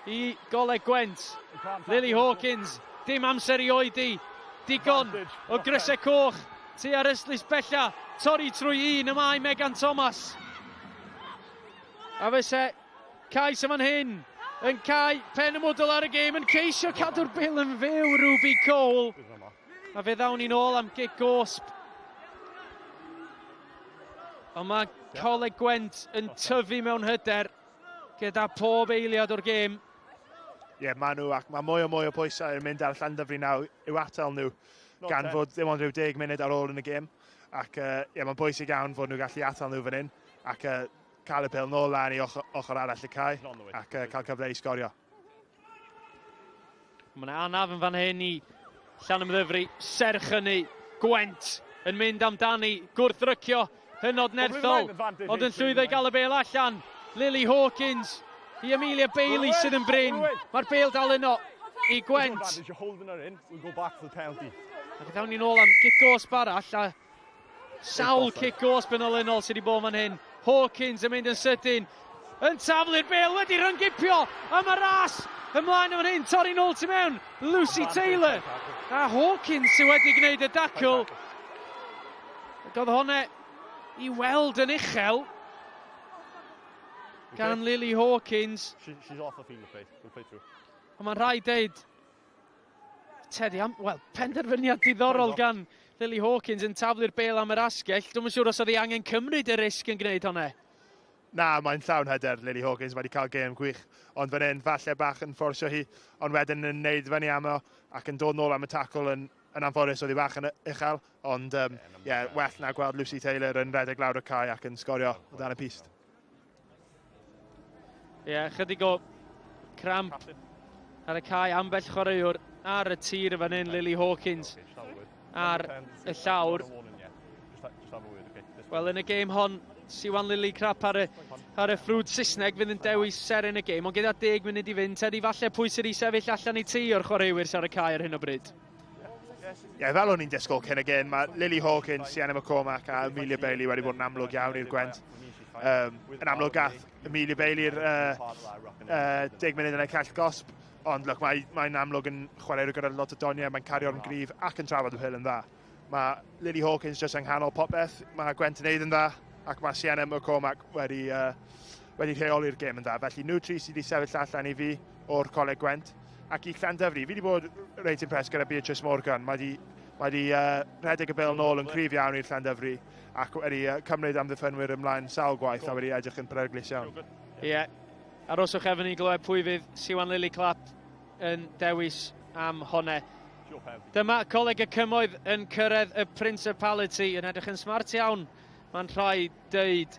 i Goleg Gwent. Lily Hawkins, dim amser i oedi, digon o grysau coch tu ar ystlys bella, torri trwy un y mae Megan Thomas. A fyse Cais yn fan hyn, yn cael pen y mwdl ar y gêm, yn ceisio cadw'r bil yn fyw, Ruby Cole. A fe ddawn ni'n ôl am gic gosb. Ond mae Coleg Gwent yn tyfu mewn hyder gyda pob eiliad o'r gêm. Ie, yeah, maen nhw, ac mae mwy o mwy o pwysau yn mynd ar Llandyfri nawr i'w atal nhw, gan fod ddim ond rhyw 10 munud ar ôl yn y gêm. Ac ie, uh, yeah, mae'n bwysig iawn fod nhw'n gallu atal nhw fan hyn. Ac uh, cael y bêl nôl lan i ochr, ochr arall y cae ac uh, cael cyfle i sgorio. Mae yna anaf yn fan hyn i Llanymddyfri, serch hynny, Gwent yn mynd amdani, gwrthrycio, hynod nerthol, ond yn llwyddo i gael y bêl allan. Lily Hawkins i Amelia Bailey sydd yn brin. Mae'r bêl dal yno i Gwent. A fe ddawn ni'n ôl am gic gosb arall a Sawl cic gosb yn olynol sydd wedi bod fan hyn. Hawkins yn mynd yn sydyn. Yn taflu'r bel wedi rhyngipio. A mae ras ymlaen yn fan hyn. Torri nôl tu mewn. Lucy Taylor. A Hawkins sydd wedi gwneud y dacl. Ac oedd hwnna i weld yn uchel. gan Lily Hawkins. She, she's off the field of play. We'll play through. Ond mae'n rhaid deud, Teddy, am, wel, penderfyniad diddorol gan Lily Hawkins yn taflu'r bel am yr asgell. Dwi'm yn siŵr os oedd hi angen cymryd y risg yn gwneud hwnna. Na, mae'n llawn hyder, Lily Hawkins, mae wedi cael gêm gwych. Ond fan hyn, falle bach yn fforsio hi, ond wedyn yn neud fyny am o ac yn dod nôl am y tacl yn, yn anffodus, oedd hi bach yn uchel. Ond, um, yeah, well na gweld Lucy Taylor yn rhedeg lawr y cae ac yn sgorio o dan y pist. Ie, yeah, chydig o cramp ar y cae, ambell chwaraewr ar y tir fan hyn, Lily Hawkins ar y llawr. Wel, yn y gêm hon, Siwan Lily Crap ar y, ar y ffrwd Saesneg fydd yn dewis seren y gêm, ond gyda deg munud i fynd, Teddy, falle pwy sydd i sefyll allan i ti o'r chwaraewyr sydd ar y cae ar hyn o bryd? Ie, yeah, fel o'n i'n disgwyl cyn y gêm, mae Lily Hawkins, Sienna McCormack a Amelia Bailey wedi bod yn amlwg iawn i'r Gwent. Um, yn amlwg gath Amelia Bailey'r uh, uh, 10 munud yn y cell gosb, ond look, mae'n mae amlwg yn chwarae gyda lot o doniau, mae'n cario'n gryf ac yn trafod y pil yn dda. Mae Lily Hawkins jyst yng nghanol popeth, mae Gwent yn neud yn dda, ac mae Sienna McCormack wedi, uh, wedi rheoli'r gêm yn dda. Felly nhw tri sydd wedi sefyll allan i fi o'r Coleg Gwent. Ac i Llandyfri, fi wedi bod reit impressed gyda Beatrice Morgan. Mae wedi, mae wedi uh, rhedeg y bel nôl yn cryf iawn i'r Llandyfri ac wedi uh, cymryd amddiffynwyr ymlaen sawl gwaith a wedi edrych yn peryglus iawn. Ie, yeah. arhoswch efo ni glywed pwy fydd Siwan Lily Clapp yn dewis am honne. Dyma Coleg y Cymoedd yn cyrraedd y Principality yn edrych yn smart iawn, mae'n rhaid dweud.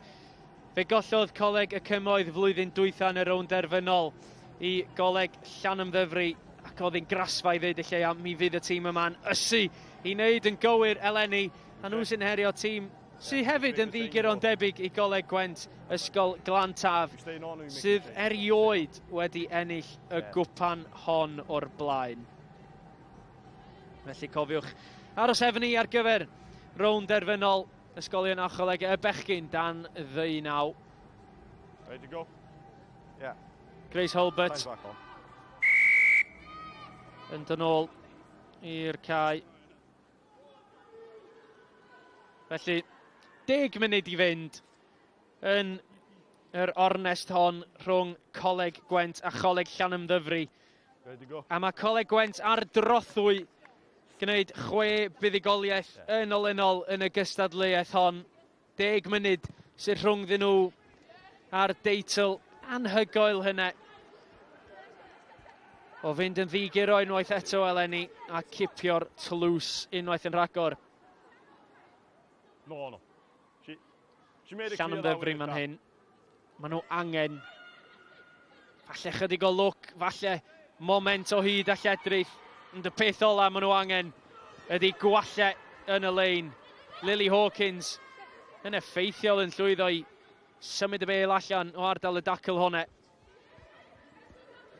Fe gollodd Coleg y Cymoedd flwyddyn dwytha yn y rownd derfynol i Goleg Llanymddyfri ac oedd hi'n grasfa i ddeud y lleia, mi fydd y tîm yma'n ysu i wneud yn gywir eleni a nhw sy'n herio tîm sydd hefyd yn ddi-guro'n debyg i Goleg Gwent, Ysgol Glan Taf, sydd erioed wedi ennill y gwpan hon o'r blaen. Felly cofiwch aros efo ni ar gyfer rownd derfynol Ysgolion a Cholegau y Bechgyn dan ddeunaw. Ready to go? Yeah. Grace Holbert yn dod nôl i'r cae. Felly, deg munud i fynd yn yr ornest hon rhwng Coleg Gwent a Choleg Llanymddyfri. A mae Coleg Gwent ar drothwy gwneud chwe buddugoliaeth yn olynol yn y gystadleuaeth hon. Deg munud sydd rhwngddyn nhw a'r deitl anhygoel hynny o fynd yn ddi-guro unwaith eto eleni a cipio'r tlws unwaith yn rhagor. No, no. She, she made it clear that Llanymddyfri man hyn. Maen nhw angen falle chydig o lwc, falle moment o hyd a lledrith. Ond y peth ola maen nhw angen ydy gwalle yn y lein. Lily Hawkins yn effeithiol yn llwyddo i symud y bel allan o ardal y dacl honne.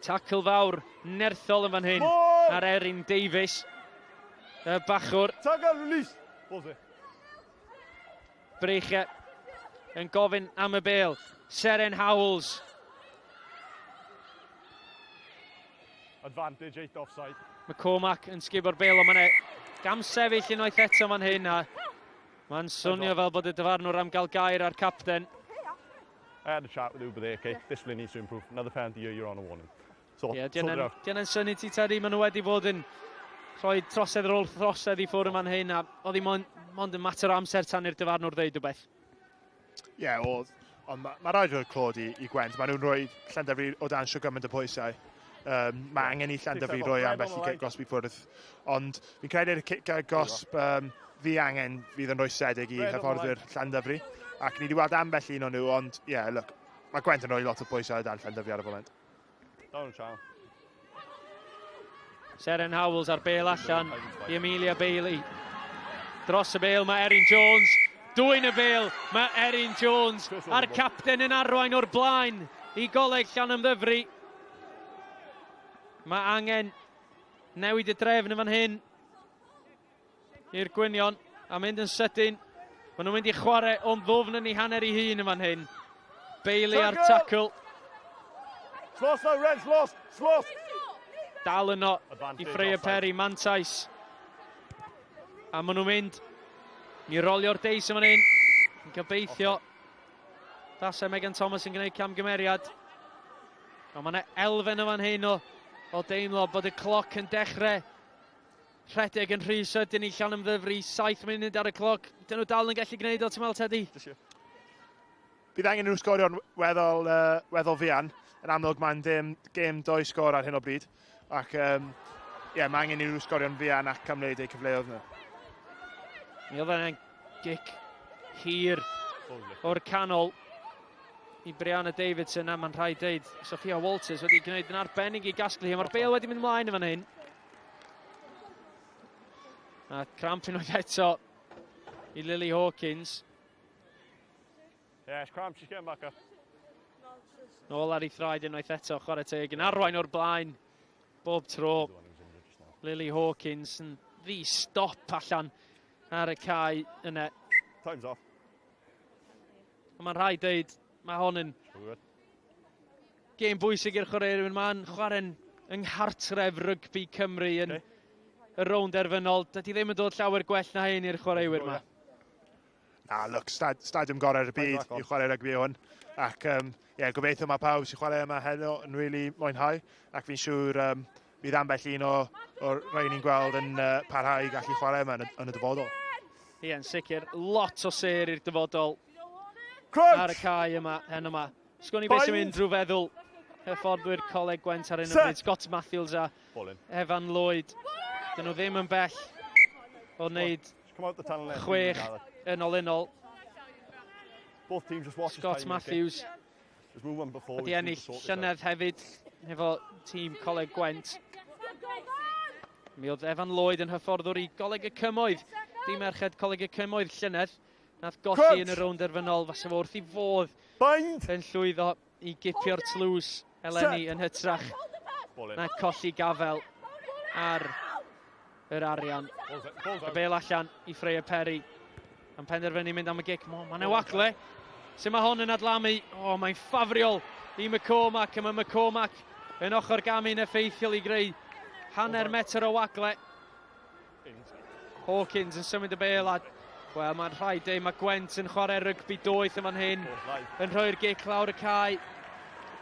Tacl fawr nerthol yn fan hyn ar Erin Davies, y bachwr. Tackle release. Pause it. Breichiau yn gofyn am y bel. Seren Howells. Advantage, 8 offside. McCormack yn sgubo'r bel, ond mae'n gam sefyll unwaith eto fan hyn. A mae'n swnio fel bod y dyfarnwr am gael gair ar capten. I had a chat with Uber there, okay? Discipline needs to improve. Another penalty here, you're on a warning. So, yeah, di hynna'n synnu ti, Teddy. Maen nhw wedi bod yn rhoi trosedd ar ôl throsedd i ffwrdd yma'n hyn, a oedd hi mond, mond yn mater o amser tan i'r dyfarnwr ddeud rhywbeth. Ie, yeah, oedd. Ond mae ma rhaid rhoi clod i, i Gwent. Maen nhw'n rhoi Llandyfri o dan siw gymaint o pwysau. Um, mae angen i Llandyfri roi ambell i cic gosb i ffwrdd. Ond fi'n credu'r cic gosb um, fi angen fydd yn rhwystredig i hyfforddwyr Llandyfri. Ac ni wedi weld ambell un o'n nhw, ond ie, yeah, look, mae Gwent yn rhoi lot o bwysau o dan Llandyfri ar y foment. Down channel. Seren Howells ar bel allan i Amelia Bailey. Dros y bel mae Erin Jones. Dwyn y bel mae Erin Jones a'r capten yn arwain o'r blaen i Goleg Llanymddyfri. Mae angen newid y drefn yn fan hyn i'r gwynion a mynd yn sydyn. Maen nhw'n mynd i chwarae o'n ddwfn yn ei hanner ei hun yn fan hyn. Bailey ar tackle. Lost now, Reds, lost, lost. Dal yno i Freya Perry, mantais. A maen nhw'n mynd i rolio'r deis yn fan hyn. Yn gobeithio. Tase Megan Thomas yn gwneud camgymeriad. Ond mae yna elfen o fan hyn o, o deimlo bod y cloc yn dechrau rhedeg yn rhy sydyn i Llanymddyfri. 7 munud ar y cloc. Dyn nhw dal yn gallu gwneud o, ti'n meddwl, Teddy? Bydd angen nhw sgorio'n weddol, uh, weddol fuan. Yn amlwg mae'n dim gêm doi sgor ar hyn o bryd. Ac um, yeah, mae angen i nhw sgorio'n fuan ac am wneud eu cyfleoedd nhw. Mi oedd yna'n gic hir o'r canol i Brianna Davidson a mae'n rhaid deud Sophia Walters wedi gwneud yn arbennig i gasglu hi. Mae'r bel wedi mynd ymlaen yn fan hyn. A cramp unwaith eto i Lily Hawkins. Yeah, it's cramp, she's getting back up. Nôl ar ei thraed unwaith eto, chwarae teg yn arwain o'r blaen bob tro. Lily Hawkins yn ddi-stop allan ar y cae yna. Time's off. Ond mae'n rhaid deud, mae hon yn gêm bwysig i'r chwaraewyr. Mae'n chwarae'n yng nghartref rygbi Cymru yn okay. y rownd derfynol. Dydy ddim yn dod llawer gwell na hyn i'r chwaraewyr yma. Na, look, stad, stadiwm gorau'r byd i chwarae rygbi hwn. Ac um, yeah, gobeithio mae pawb sy'n chwarae yma heno yn really mwynhau. Ac fi'n siŵr um, bydd ambell un o, o'r rhai ni'n gweld yn uh, parhau i gallu chwarae yma yn y, yn y dyfodol. Ie, yn sicr, lot o sêr i'r dyfodol Crouch! ar y cae yma, heno yma. Sgwn i beth sy'n mynd drwy feddwl hyfforddwyr Coleg Gwent ar hyn o bryd. Scott Matthews a Evan Lloyd. Dyn nhw ddim yn bell o wneud chwech yn olynol. Scott Matthews wedi ennill llynedd hefyd efo tîm Coleg Gwent. Mi oedd Evan Lloyd yn hyfforddwr i Goleg y Cymoedd, dim merched Coleg y Cymoedd llynedd. Nath golli yn y rownd derfynol, fasa fo wrth i fodd Bind. yn llwyddo i gipio'r tlws eleni yn hytrach na colli gafel ar yr arian. Y bel allan i Freya Perry. Yn penderfynu mynd am y gic. Mae'n e wagle. Sut mae hon yn adlamu? O, oh, mae'n ffafriol i McCormack. A mae McCormack yn ochr gamu'n effeithiol i greu hanner metr o wagle. Hawkins yn symud y bel a wel mae'n rhaid dweud mae Gwent yn chwarae rygbi doeth yn fan hyn yn rhoi'r gic lawr y cae.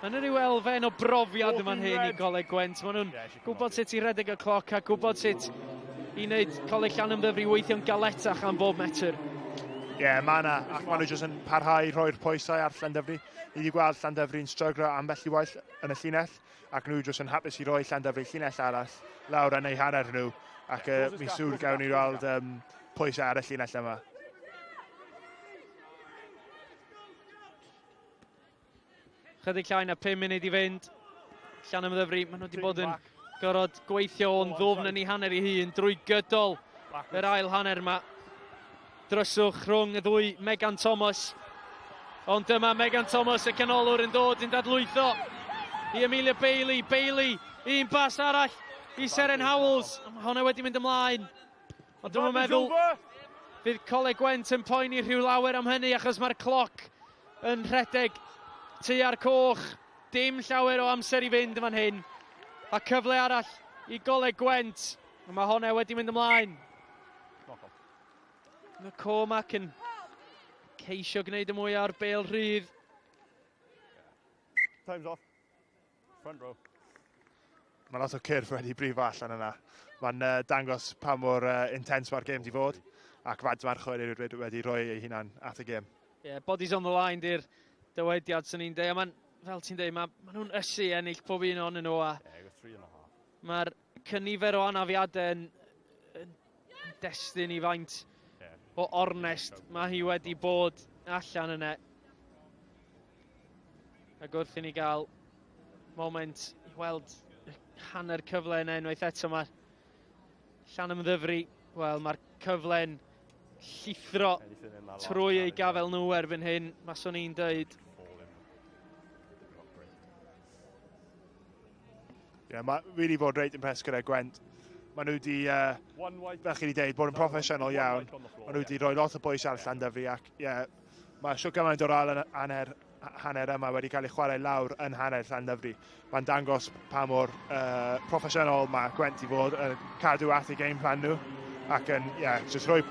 Mae'n rhyw elfen o brofiad yn fan hyn i Goleg Gwent. Maen nhw'n gwybod sut i redeg y cloc a gwybod sut i wneud Coleg Llanymddyfri weithio'n galetach am bob metr. Ie, yeah, mae yna, ac maen nhw jyst yn parhau rhoi'r pwysau ar Llandyfri. Ni wedi gweld Llandyfri'n stryglo ambell i waith yn y llinell, ac nhw jyst yn hapus i roi Llandyfri llinell arall lawr yn eu hanner nhw, ac uh, mi'n siŵr gawn ni weld um, pwysau ar y llinell yma. Chydig llai na 5 munud i fynd. Llanymddyfri, maen nhw wedi bod yn gorfod gweithio o'n ddwfn yn ei hanner ei hun drwy gydol yr ail hanner yma. Dryswch rhwng y ddwy Megan Thomas. Ond dyma Megan Thomas, y canolwr, yn dod yn dadlwytho i Amelia Bailey. Bailey, un bas arall i Seren Howells. Mae hwnna wedi mynd ymlaen. Ond dwi'n meddwl fydd Coleg Gwent yn poeni rhyw lawer am hynny achos mae'r cloc yn rhedeg tua'r coch. Dim llawer o amser i fynd yn fan hyn. A cyfle arall i Goleg Gwent. Mae hwnna wedi mynd ymlaen. Mae Cormac yn ceisio gwneud y mwy ar bel rhydd. Time's off. Front row. Mae lot o cyrff wedi brifo allan yna. Mae'n uh, dangos pa mor uh, intense mae'r gêm di fod ac faint mae'r chwaraewyr wedi, wedi rhoi ei hunan at y gêm. Yeah, bodies on the line di'r dywediad sy'n ni'n deud. A mae'n, fel ti'n deud, mae ma nhw'n ysu ennill pob un ohonyn nhw. A yeah, mae'r cynifer o anafiadau yn, yn destun i faint o ornest mae hi wedi bod allan yna. Ac wrth i ni gael moment i weld hanner cyfle yna unwaith eto mae Llanymddyfri, wel mae'r cyfle'n llithro trwy ei gafel nhw erbyn hyn, maswn i'n dweud. Ie, yeah, mae really bod reit impressed gyda Gwent. Maen nhw wedi, uh, fel chi wedi dweud, bod yn proffesiynol iawn. Maen nhw wedi rhoi lot o bwys ar Llandyfri ac ie, yeah, mae siwr gymaint o'r ail hanner, hanner yma wedi cael ei chwarae lawr yn hanner Llandyfri. Mae'n dangos pa mor uh, proffesiynol mae Gwent i fod yn cadw at ei game plan nhw ac yn, ie, yeah, just rhoi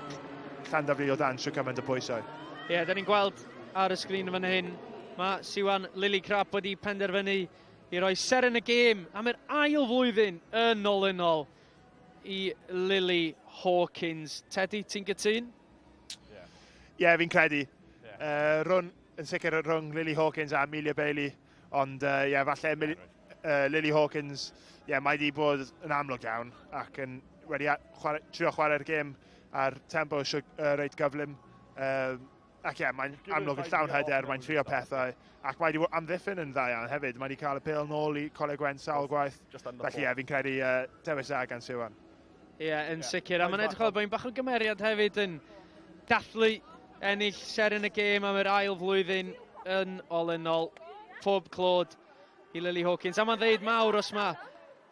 Llandyfri o dan siwr gymaint o pwysau. Ie, yeah, da ni'n gweld ar y sgrin fan hyn Mae Siwan Lillicrap wedi penderfynu i roi seren y gêm am yr ail flwyddyn yn olynol i Lily Hawkins. Teddy, ti'n gytûn? Ie, yeah, fi'n credu. Yeah. Rhwng, yn sicr rhwng Lily Hawkins a Amelia Bailey, ond ie, yeah, falle Emily, Lily Hawkins, ie, yeah, mae wedi bod yn amlwg iawn ac yn wedi chwarae, trio chwarae'r gêm ar tempo reit gyflym. Ac ie, mae'n amlwg yn llawn hyder, mae'n trio pethau, ac mae wedi amddiffyn yn dda iawn hefyd. Mae wedi cael y pêl nôl i Coleg Gwent sawl gwaith. Felly ie, fi'n credu dewis dda gan Siwan. Ie, yeah, yn sicr. A mae'n edrych fel bod hi'n bach o gymeriad hefyd yn dathlu ennill seren y gêm am yr ail flwyddyn yn olynol. Pob clod i Lily Hawkins. A mae'n ddeud mawr os mae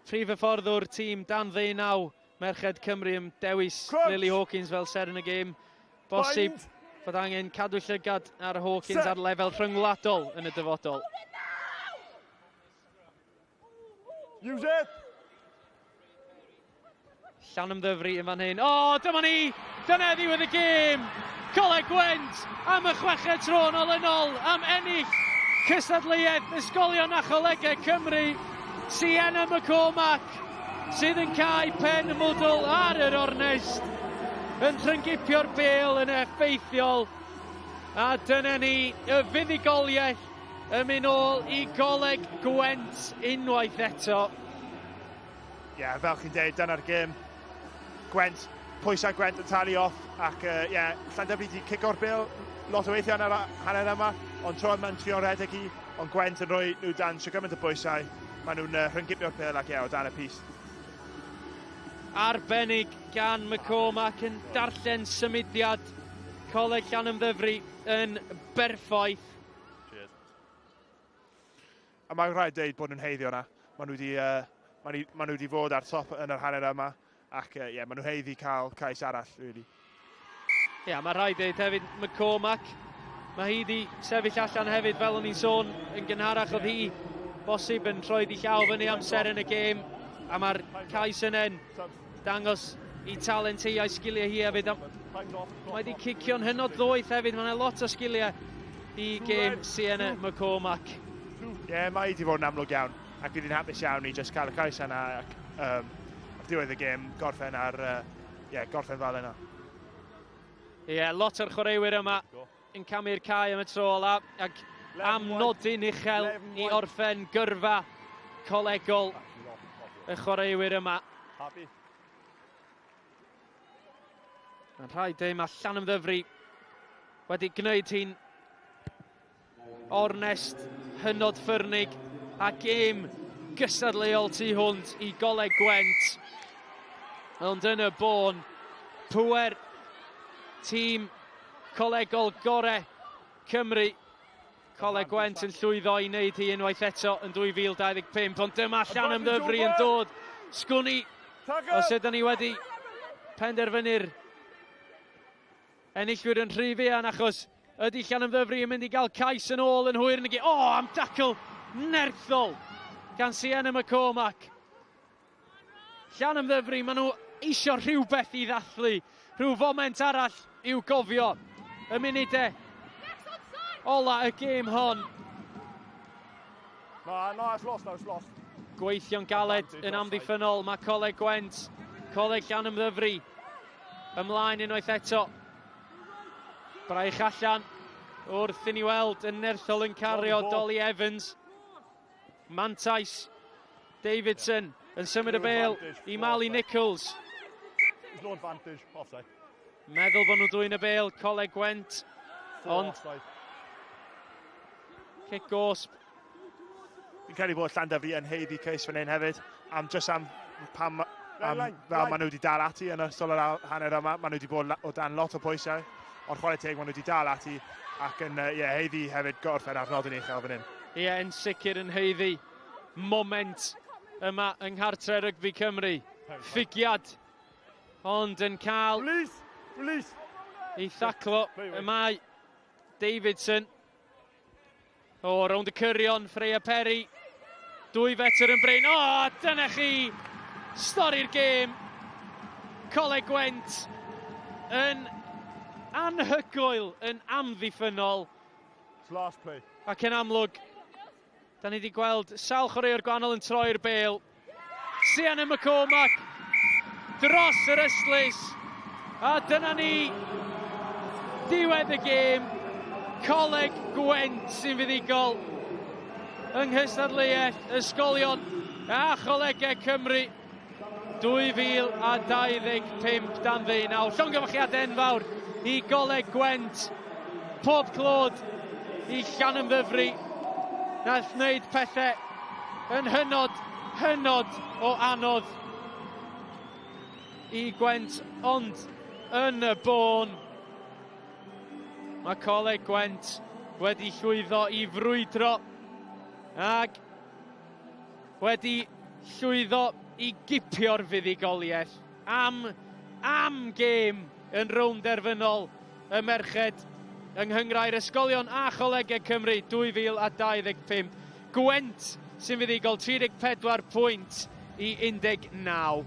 prif hyfforddwr tîm dan ddeunaw Merched Cymru yn dewis Crouch. Lily Hawkins fel seren y gêm. Bosib fod angen cadw llygad ar Hawkins ar lefel rhyngwladol yn y dyfodol. Use it! Llanymddyfri yn fan hyn. O, oh, dyma ni! Dyna ddiwedd y gêm! Coleg Gwent am y chweched tro yn olynol am ennill cystadleuaeth Ysgolion a Cholegau Cymru. Sienna McCormack sydd yn cau pen y mwdl ar yr ornest, yn rhyngipio'r bêl yn effeithiol. A dyna ni, y fuddugoliaeth yn mynd ôl i Goleg Gwent unwaith eto. Ie, yeah, fel chi'n deud, dyna'r gêm. Gwent, pwysau Gwent yn talu off, ac ie, uh, yeah, Llandyfri wedi cico'r bêl lot o weithiau yn yr hanner yma, ond tro yma'n trio rhedeg hi, ond Gwent yn rhoi nhw dan shwt gymaint o bwysau. Maen nhw'n uh, rhyngipio'r pêl ac ie, o dan y pys. Arbennig gan McCormack yn darllen symudiad Coleg Llanymddyfri yn berffaith. Cheers. A mae'n rhaid dweud bod nhw'n heiddi o'na. Maen nhw wedi, uh, maen nhw, maen nhw wedi fod ar top yn yr hanner yma. Ac ie, yeah, maen nhw haeddu cael cais arall, really. Ie, yeah, mae rhaid dweud hefyd, McCormack, mae hi wedi sefyll allan hefyd, fel o'n i'n sôn yn gynharach, oedd hi bosib yn troi di llaw fyny amser yn y gêm, a mae'r cais yna'n dangos i talent hi a'i sgiliau hi hefyd. Mae wedi cicio'n hynod ddoeth hefyd, mae yna lot o sgiliau i gêm Sienna McCormack. Ie, yeah, mae hi wedi fod yn amlwg iawn, ac fydd hi'n hapus iawn i just cael y cais yna ac um, ar diwedd y gêm gorffen ar, uh, yeah, gorffen fel yna. Ie, yeah, lot o'r chwaraewyr yma yn camu'r cae am y tro ola ac am nodyn uchel i orffen gyrfa colegol y chwaraewyr yma. Mae'n rhaid dweud mae Llanymddyfri wedi gwneud hi'n Ornest hynod ffyrnig a gêm gystadleuol tu hwnt i Goleg Gwent. Ond yn y bôn, pŵer tîm colegol gore Cymru. Coleg Gwent yn llwyddo i wneud hi unwaith eto yn 2025, ond dyma Llanymddyfri yn dod. Sgwn i os ydyn ni wedi penderfynu'r Enillwyr yn rhy fuan achos ydy Llanymddyfri yn mynd i gael cais yn ôl yn hwyr yn y gêm. O, am dacl nerthol gan Sienna McCormack. Llanymddyfri, maen nhw eisiau rhywbeth i ddathlu, rhyw foment arall i'w gofio. Y munudau ola y gêm hon. No, no, it's lost now, it's lost. Gweithio'n galed yn amddiffynnol, mae Coleg Gwent, Coleg Llanymddyfri, ymlaen unwaith eto. Braich allan wrth i ni weld yn nerthol yn cario Dolly Evans. Mantais Davidson yn symud y bêl i Mali Nichols. No advantage, offside. Meddwl bod nhw'n dwyn y bêl, Coleg Gwent. Ond cic gosb. Fi'n credu bod Llandyfri yn haeddu cais fan hyn hefyd, am just am pam am, fel maen nhw wedi dal ati yn ystod yr hanner yma, maen nhw wedi bod o dan lot o pwysau, ond chwarae teg maen nhw wedi dal ati ac yn uh, yeah, haeddu hefyd gorffen ar nodyn uchel fan hyn. Ie, yeah, yn sicr yn haeddu moment yma yng Nghartre Rygbi Cymru. Ffigiad, ond yn cael Release! Release! ei thaclo y mae Davidson. O, rownd y cyrion, Freya Perry. 2 fetr yn brin. O, dyna chi! Stori'r gêm. Coleg Gwent yn anhygoel, yn amddiffynnol. It's last play. Ac yn amlwg, da ni wedi gweld sawl chwaraewr gwahanol yn troi'r bêl. Sienna McCormack dros yr ystlys. A dyna ni, diwedd y gêm. Coleg Gwent sy'n fuddugol yng nghystadleuaeth Ysgolion a Cholegau Cymru 2025 dan ddeunaw. Llongyfarchiadau enfawr i Goleg Gwent. Pob clod i Llanymddyfri. Nath wneud pethau yn hynod, hynod o anodd i Gwent, ond yn y bôn mae Coleg Gwent wedi llwyddo i frwydro ac wedi llwyddo i gipio'r fuddugoliaeth am, am gêm yn rownd derfynol y merched yng Nghynghrair Ysgolion a Cholegau Cymru 2025. Gwent sy'n fuddugol 34 pwynt i 19.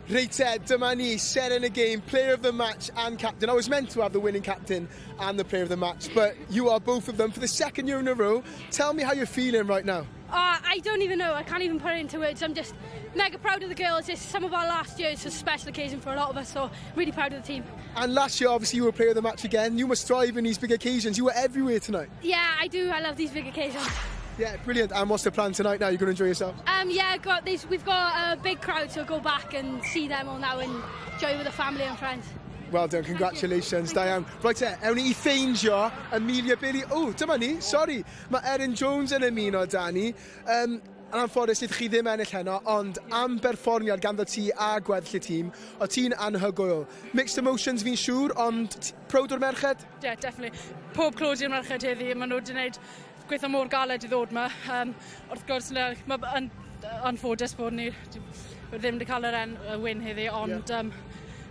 Reit te, dyma ni, seren y game, player of the match and captain. I was meant to have the winning captain and the player of the match, but you are both of them for the second year in a row. Tell me how you're feeling right now. I don't even know. I can't even put it into words. I'm just mega proud of the girls. It's some of our last year. It's a special occasion for a lot of us, so really proud of the team. And last year, obviously, you were player of the match again. You must thrive in these big occasions. You were everywhere tonight. Yeah, I do. I love these big occasions. Yeah, brilliant. And what's the plan tonight now? You're going to enjoy yourself? Yeah, we've got a big crowd, so go back and see them all now and enjoy with the family and friends. Well done, congratulations, Diane. Right te, ewn ni i ffeindio Amelia Bailey. O, dyma ni, sorry. Mae Erin Jones yn ymuno da ni. Yn anffodus, wnaethoch chi ddim ennill heno, ond am berfformiad ganddo ti a gweddill y tîm, o ti'n anhygoel. Mixed emotions fi'n siŵr, ond proud o'r merched? Yeah, definitely. Pob clod i'r merched heddi, maen nhw wedi gwneud gweithio mor galed i ddod yma. Wrth gwrs, mae yn anffodus bod ni ddim wedi cael yr y win heddi, ond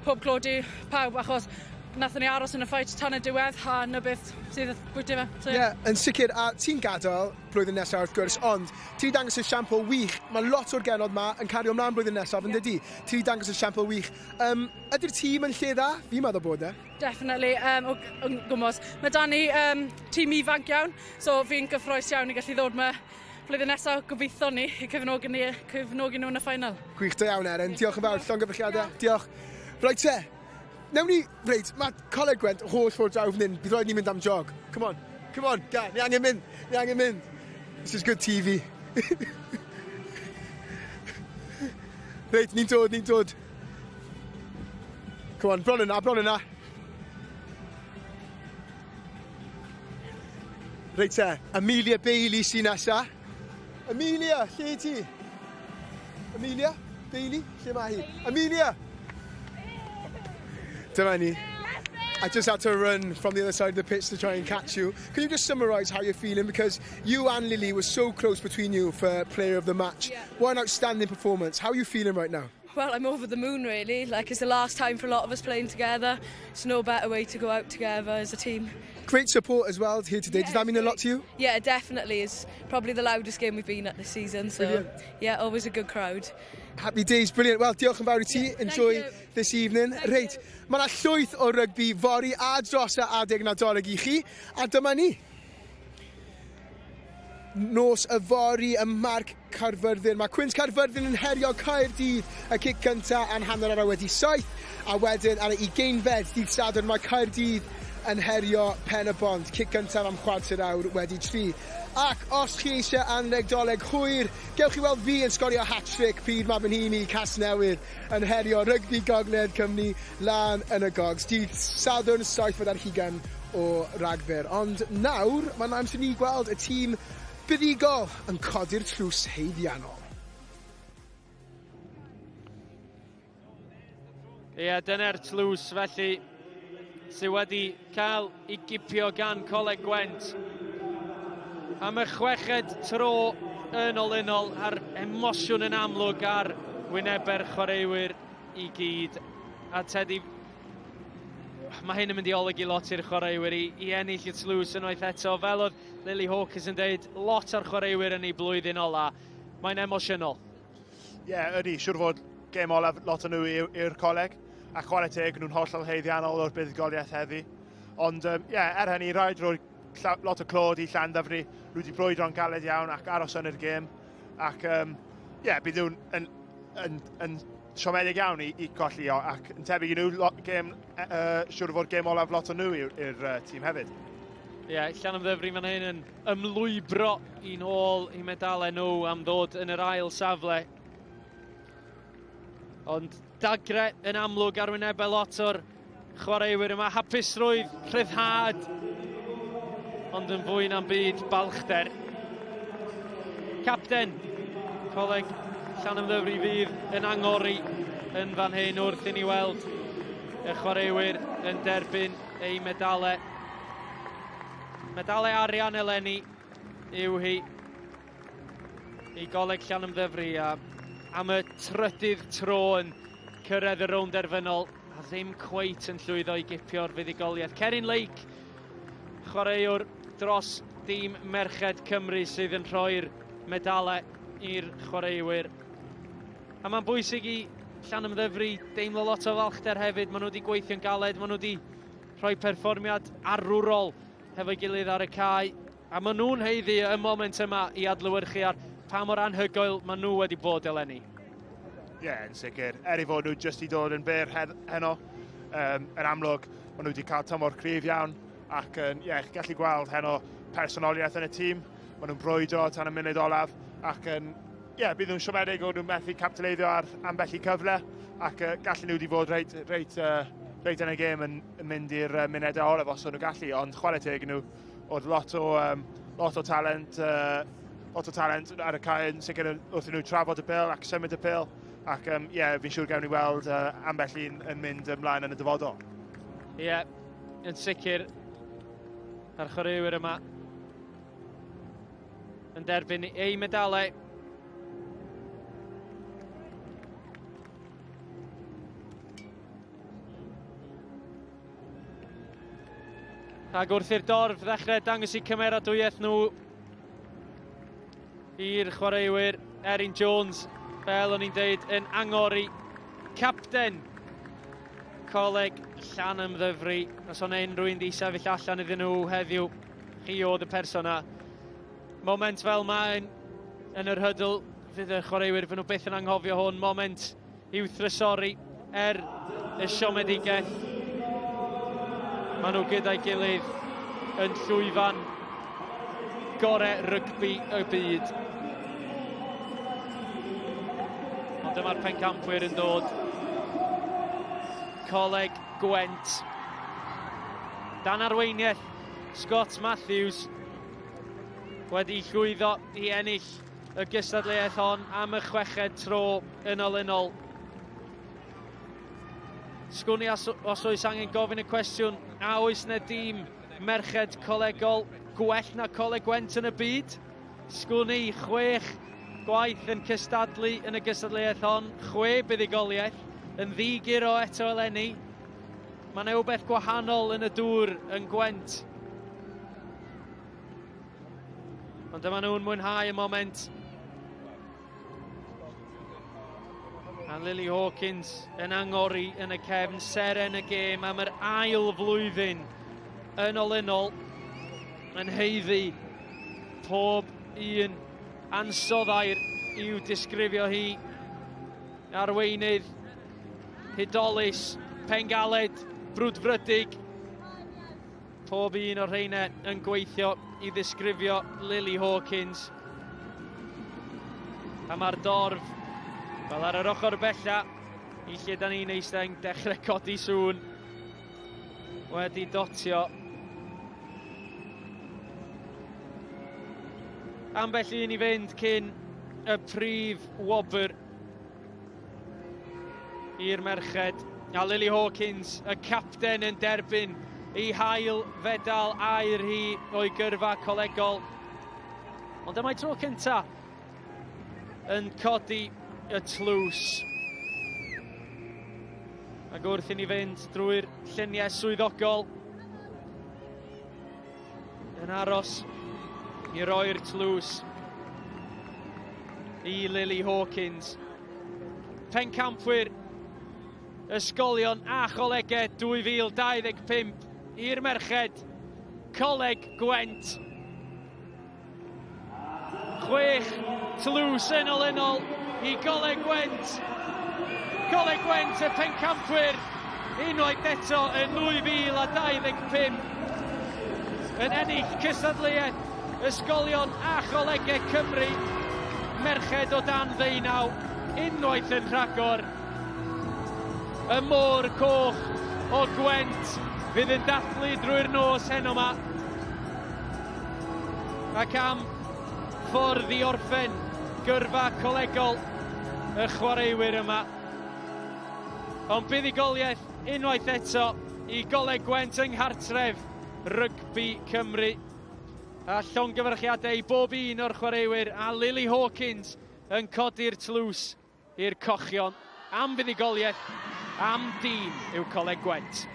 pob clod i pawb, achos nathon ni aros yn y fight tan y diwedd, a 'na beth sydd bwyty fe. So, yeah, yn sicr, a ti'n gadael blwyddyn nesaf wrth gwrs, ond ti wedi dangos esiampl wych. Mae lot o'r genod ma yn cario ymlaen blwyddyn nesaf, yn dydi? Ti wedi dangos esiampl wych. Ydy'r tîm yn lle dda? Fi'n meddwl bod e. Definitely, o gwmws. Mae 'da ni tîm ifanc iawn, so fi'n gyffrous iawn i gallu ddod yma blwyddyn nesaf, gobeithio ni i cefnogi nhw yn y final. Gwych, da iawn, Erin. Diolch yn fawr, llongyfarchiadau. Diolch. Reit te, newn ni, reit, mae Coleg Gwent holl ffordd draw fan hyn, bydd rhaid ni mynd am jog. Come on, come on, ga, ni angen mynd, ni angen mynd. This is good TV. Reit, ni'n dod, ni'n dod. Come on, bron yna, bron yna. Reit te, Amelia Bailey sy'n nesa. Amelia, lle ti? Amelia? Bailey? Lle mae hi? Amelia! Dyma ni. I just had to run from the other side of the pitch to try and catch you. Can you just summarise how you're feeling? Because you and Lily were so close between you for player of the match. Yeah. What an outstanding performance. How are you feeling right now? Well, I'm over the moon, really. Like, it's the last time for a lot of us playing together. It's no better way to go out together as a team. Great support as well here today. Does that mean a lot to you? Yeah, definitely. It's probably the loudest game we've been at this season. So, Brilliant. Yeah, always a good crowd. Happy days, brilliant. Well, diolch yn fawr i ti. Enjoy Thank you. this evening. Reit, mae yna llwyth o rygbi fory a dros y adeg Nadolig i chi, a dyma ni. Nos yfory ym Mharc Caerfyrddin. Mae Cwins Caerfyrddin yn herio Caerdydd y cic gyntaf am 7:30, a wedyn ar y 20fed dydd Sadwrn mae Caerdydd yn herio Pen y Bont. Cic gyntaf am 3:15. Ac os chi eisiau anreg Dolig hwyr, gewch chi weld fi yn sgorio hat-trick pryd mae fy nhîm i Casnewydd yn herio Rygbi Gogledd Cymru lan yn y Gogs. Dydd Sadwrn 27 o Ragfyr. Ond nawr, mae'n amser ni gweld y tîm buddugol yn codi'r tlws haeddiannol. Ie, dyna'r tlws felly sydd wedi cael ei gipio gan Coleg Gwent. Am y chweched tro yn olynol a'r emosiwn yn amlwg ar wynebau'r chwaraewyr i gyd. A Teddy, mae hyn yn mynd i olygu lot i'r chwaraewyr i ennill y tlws unwaith eto. Fel oedd Lily Hawkins yn dweud, lot o'r chwaraewyr yn ei blwyddyn ola. Mae'n emosiynol. Ie, yeah, ydy, siŵr fod gêm olaf lot o nhw i'r coleg. A chwarae teg, nhw'n hollol haeddiannol o'r buddugoliaeth heddi. Ond, ie, um, yeah, er hynny, rhaid rhoi lot o clod i Llandyfri. Nhw wedi brwydro'n galed iawn ac aros yn yr gêm. Ac, um, yeah, bydd nhw'n yn, yn, yn siomedig iawn i, i colli o, ac yn tebyg i nhw, lot, gêm, uh, siŵr o fod gêm olaf lot o nhw i'r uh, tîm hefyd. Ie, yeah, Llanymddyfri fan hyn yn ymlwybro i nôl i medalau nhw am ddod yn yr ail safle. Ond dagre yn amlwg ar wynebau lot o'r chwaraewyr yma. Hapusrwydd, rhyddhad, ond yn fwy na'n byd, balchder. Capten Coleg Llanymddyfri fydd yn angori yn fan hyn wrth i ni weld y chwaraewyr yn derbyn eu medalau. Medalau arian eleni yw hi i Goleg Llanymddyfri a am y trydydd tro yn cyrraedd y rownd derfynol a ddim cweit yn llwyddo i gipio'r fuddugoliaeth. Cerin Lake, chwaraewr dros dîm Merched Cymru sydd yn rhoi'r medalau i'r chwaraewyr. A mae'n bwysig i Llanymddyfri deimlo lot o falchder hefyd. Maen nhw wedi gweithio'n galed, maen nhw wedi rhoi perfformiad arwrol hefo'i gilydd ar y cae. A maen nhw'n haeddu y moment yma i adlewyrchu ar pa mor anhygoel maen nhw wedi bod eleni. Ie, yeah, yn sicr. Er i fod nhw jyst i dod yn byr heno, um, yn amlwg, maen nhw wedi cael tymor cryf iawn ac yn, ie, yeah, gallu gweld heno personoliaeth yn y tîm. Maen nhw'n brwydro tan y munud olaf ac yn, ie, yeah, bydd nhw'n siomedig o nhw'n methu capitaleiddio ar ambell i cyfle ac uh, gallen nhw wedi fod reit, reit, uh, reit yn y gêm yn, yn mynd i'r uh, munedau olaf os o'n nhw gallu, ond chwarae teg nhw, oedd lot o, um, lot o talent, uh, lot o talent ar y cae yn sicr wrth nhw trafod y pêl ac symud y pêl ac um, yeah, fi'n siŵr gawn ni weld uh, ambell un yn mynd ymlaen yn y dyfodol. Ie, yeah, yn sicr, a'r chwaraewyr yma yn derbyn eu medalau. Ac wrth i'r dorf ddechrau dangos eu cymeradwyaeth nhw i'r chwaraewyr, Erin Jones, fel o'n i'n deud, yn angori capten Coleg Llanymddyfri. Os o'n unrhyw un di sefyll allan iddyn nhw heddiw, chi oedd y person na. Moment fel ma yn, yn yr hydl, fydd y chwaraewyr fy nhw byth yn anghofio hwn. Moment i'w thrysori er y siomedigaeth. Maen nhw gyda'i gilydd yn llwyfan gore rygbi y byd. Ond dyma'r pencampwyr yn dod. Coleg Gwent. Dan arweiniaeth Scott Matthews wedi llwyddo i ennill y gystadleuaeth hon am y chweched tro yn olynol. Sgwn i os, os oes angen gofyn y cwestiwn, a oes na dîm merched colegol gwell na Coleg Gwent yn y byd? Sgwn i chwech gwaith yn cystadlu yn y gystadleuaeth hon, chwe buddugoliaeth, yn ddi-guro eto eleni. Mae yna rhywbeth gwahanol yn y dŵr yn Gwent. Ond dyma nhw'n mwynhau y moment. A Lily Hawkins yn angori yn y cefn, seren y gêm am yr ail flwyddyn yn olynol yn heiddi pob un ansoddair i'w disgrifio hi. Arweinydd hudolus, pengaled, brwdfrydig, Pob un o'r rheina yn gweithio i ddisgrifio Lily Hawkins. A mae'r dorf, fel ar yr ochr bella, i lle da ni'n eistedd yn dechrau codi sŵn, wedi dotio. Ambell un i fynd cyn y prif wobr i'r merched. A Lily Hawkins, y capten yn derbyn ei hail fedal aur hi o'i gyrfa colegol. Ond dyma'i tro cynta yn codi y tlws. Ac wrth i ni fynd drwy'r lluniau swyddogol, yn aros i roi'r tlws i Lily Hawkins. Pencampwyr Ysgolion a Cholegau 2025 i'r merched, Coleg Gwent. Chwech tlws yn olynol i Goleg Gwent. Coleg Gwent y pencampwyr unwaith eto yn 2025 yn ennill cystadleuaeth Ysgolion a Cholegau Cymru merched o dan ddeunaw unwaith yn rhagor. Y môr coch o Gwent fydd yn dathlu drwy'r nos heno 'ma. Ac am ffordd i orffen gyrfa colegol y chwaraewyr yma. Ond buddugoliaeth unwaith eto i Goleg Gwent yng nghartref Rygbi Cymru. A llongyfarchiadau i bob un o'r chwaraewyr a Lily Hawkins yn codi'r tlws i'r cochion am fuddugoliaeth am dîm yw Coleg Gwent.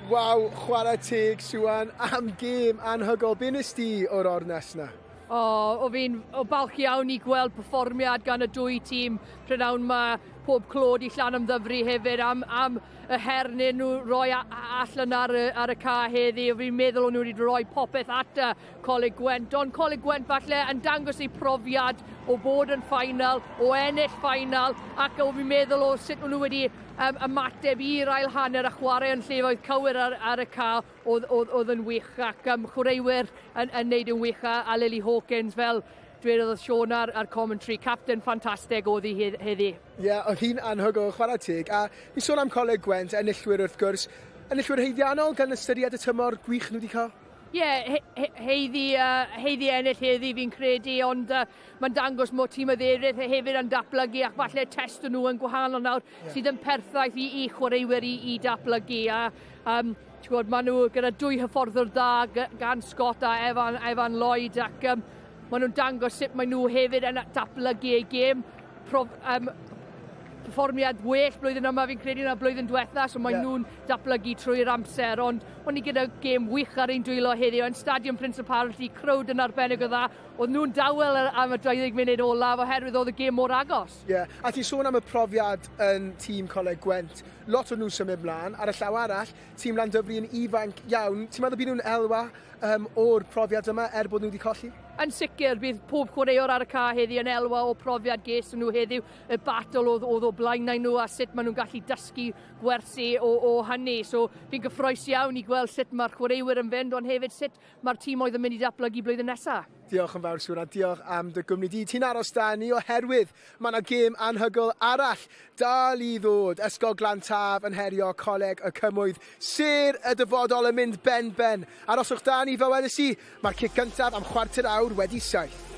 Waw, chwarae teg Siwan am gêm anhygoel. Be nes di o'r ornest na? O, o fi'n o balch iawn i gweld perfformiad gan y dwy tîm prynhawn ma. Pob clod i Llanymddyfri hefyd am, am y her neu nhw roi allan ar y, ar y ca heddi. Fi'n meddwl o'n nhw wedi rhoi popeth at y Coleg Gwent. Ond Coleg Gwent falle yn dangos eu profiad o fod yn ffainal, o ennill ffainal, ac o fi'n meddwl o sut nhw wedi um, ymateb i'r ail hanner a chwarae yn llefoedd cywir ar, ar y ca oedd, oedd, oedd yn wych ac um, chwaraewyr yn, yn neud yn wych a, a Lily Hawkins fel dwedodd Sean ar, ar commentary, captain ffantastig oedd hi heddi. Ie, yeah, oedd hi'n anhygoel, chwarae teg. A ni'n sôn am Coleg Gwent, enillwyr wrth gwrs. Enillwyr haeddiannol gan ystyried y tymor gwych nhw wedi cael? Ie, yeah, he heiddi, uh, heiddi ennill heddi fi'n credu, ond uh, mae'n dangos mod tîm y eraill hefyd yn datblygu ac falle test nhw yn gwahanol nawr yeah. sydd yn perffaith i, i chwaraewyr i, i datblygu. A, um, ti'n gwybod, maen nhw gyda dwy hyfforddwr dda gan Scott a Evan, Evan Lloyd ac um, maen nhw'n dangos sut maen nhw hefyd yn datblygu eu gêm prof, um, perfformiad well blwyddyn yma fi'n credu na blwyddyn diwetha, so mae yeah. nhw'n datblygu trwy'r amser, ond o'n i gyda gêm wych ar ein dwylo heddiw yn Stadiwm Principality, crowd yn arbennig o dda, oedd nhw'n dawel am y 20 munud olaf oherwydd oedd y gêm mor agos. Ie, yeah. a ti'n sôn am y profiad yn tîm Coleg Gwent, lot o nhw'n symud mlaen, ar y llaw arall, tîm Llandyfri yn ifanc iawn, ti'n meddwl bydd nhw'n elwa um, o'r profiad yma er bod nhw wedi colli? Yn sicr, bydd pob chwaraewr ar y ca heddi yn elwa o profiad ges nhw heddiw, y battle oedd, oedd o blaenau nhw a sut maen nhw'n gallu dysgu gwersi o, o hynny. So fi'n gyffroes iawn i gweld sut mae'r chwaraewyr yn fynd, ond hefyd sut mae'r tîmoedd yn mynd i datblygu blwyddyn nesaf. Diolch yn fawr Siwan a diolch am dy gwmni di. Ti'n aros da ni oherwydd mae yna gêm anhygoel arall dal i ddod. Ysgol Glan Taf yn herio Coleg y Cymoedd. Sêr y dyfodol yn mynd ben-ben. Aroswch da ni fel wedes i, mae'r cic gyntaf am chwarter awr wedi saith.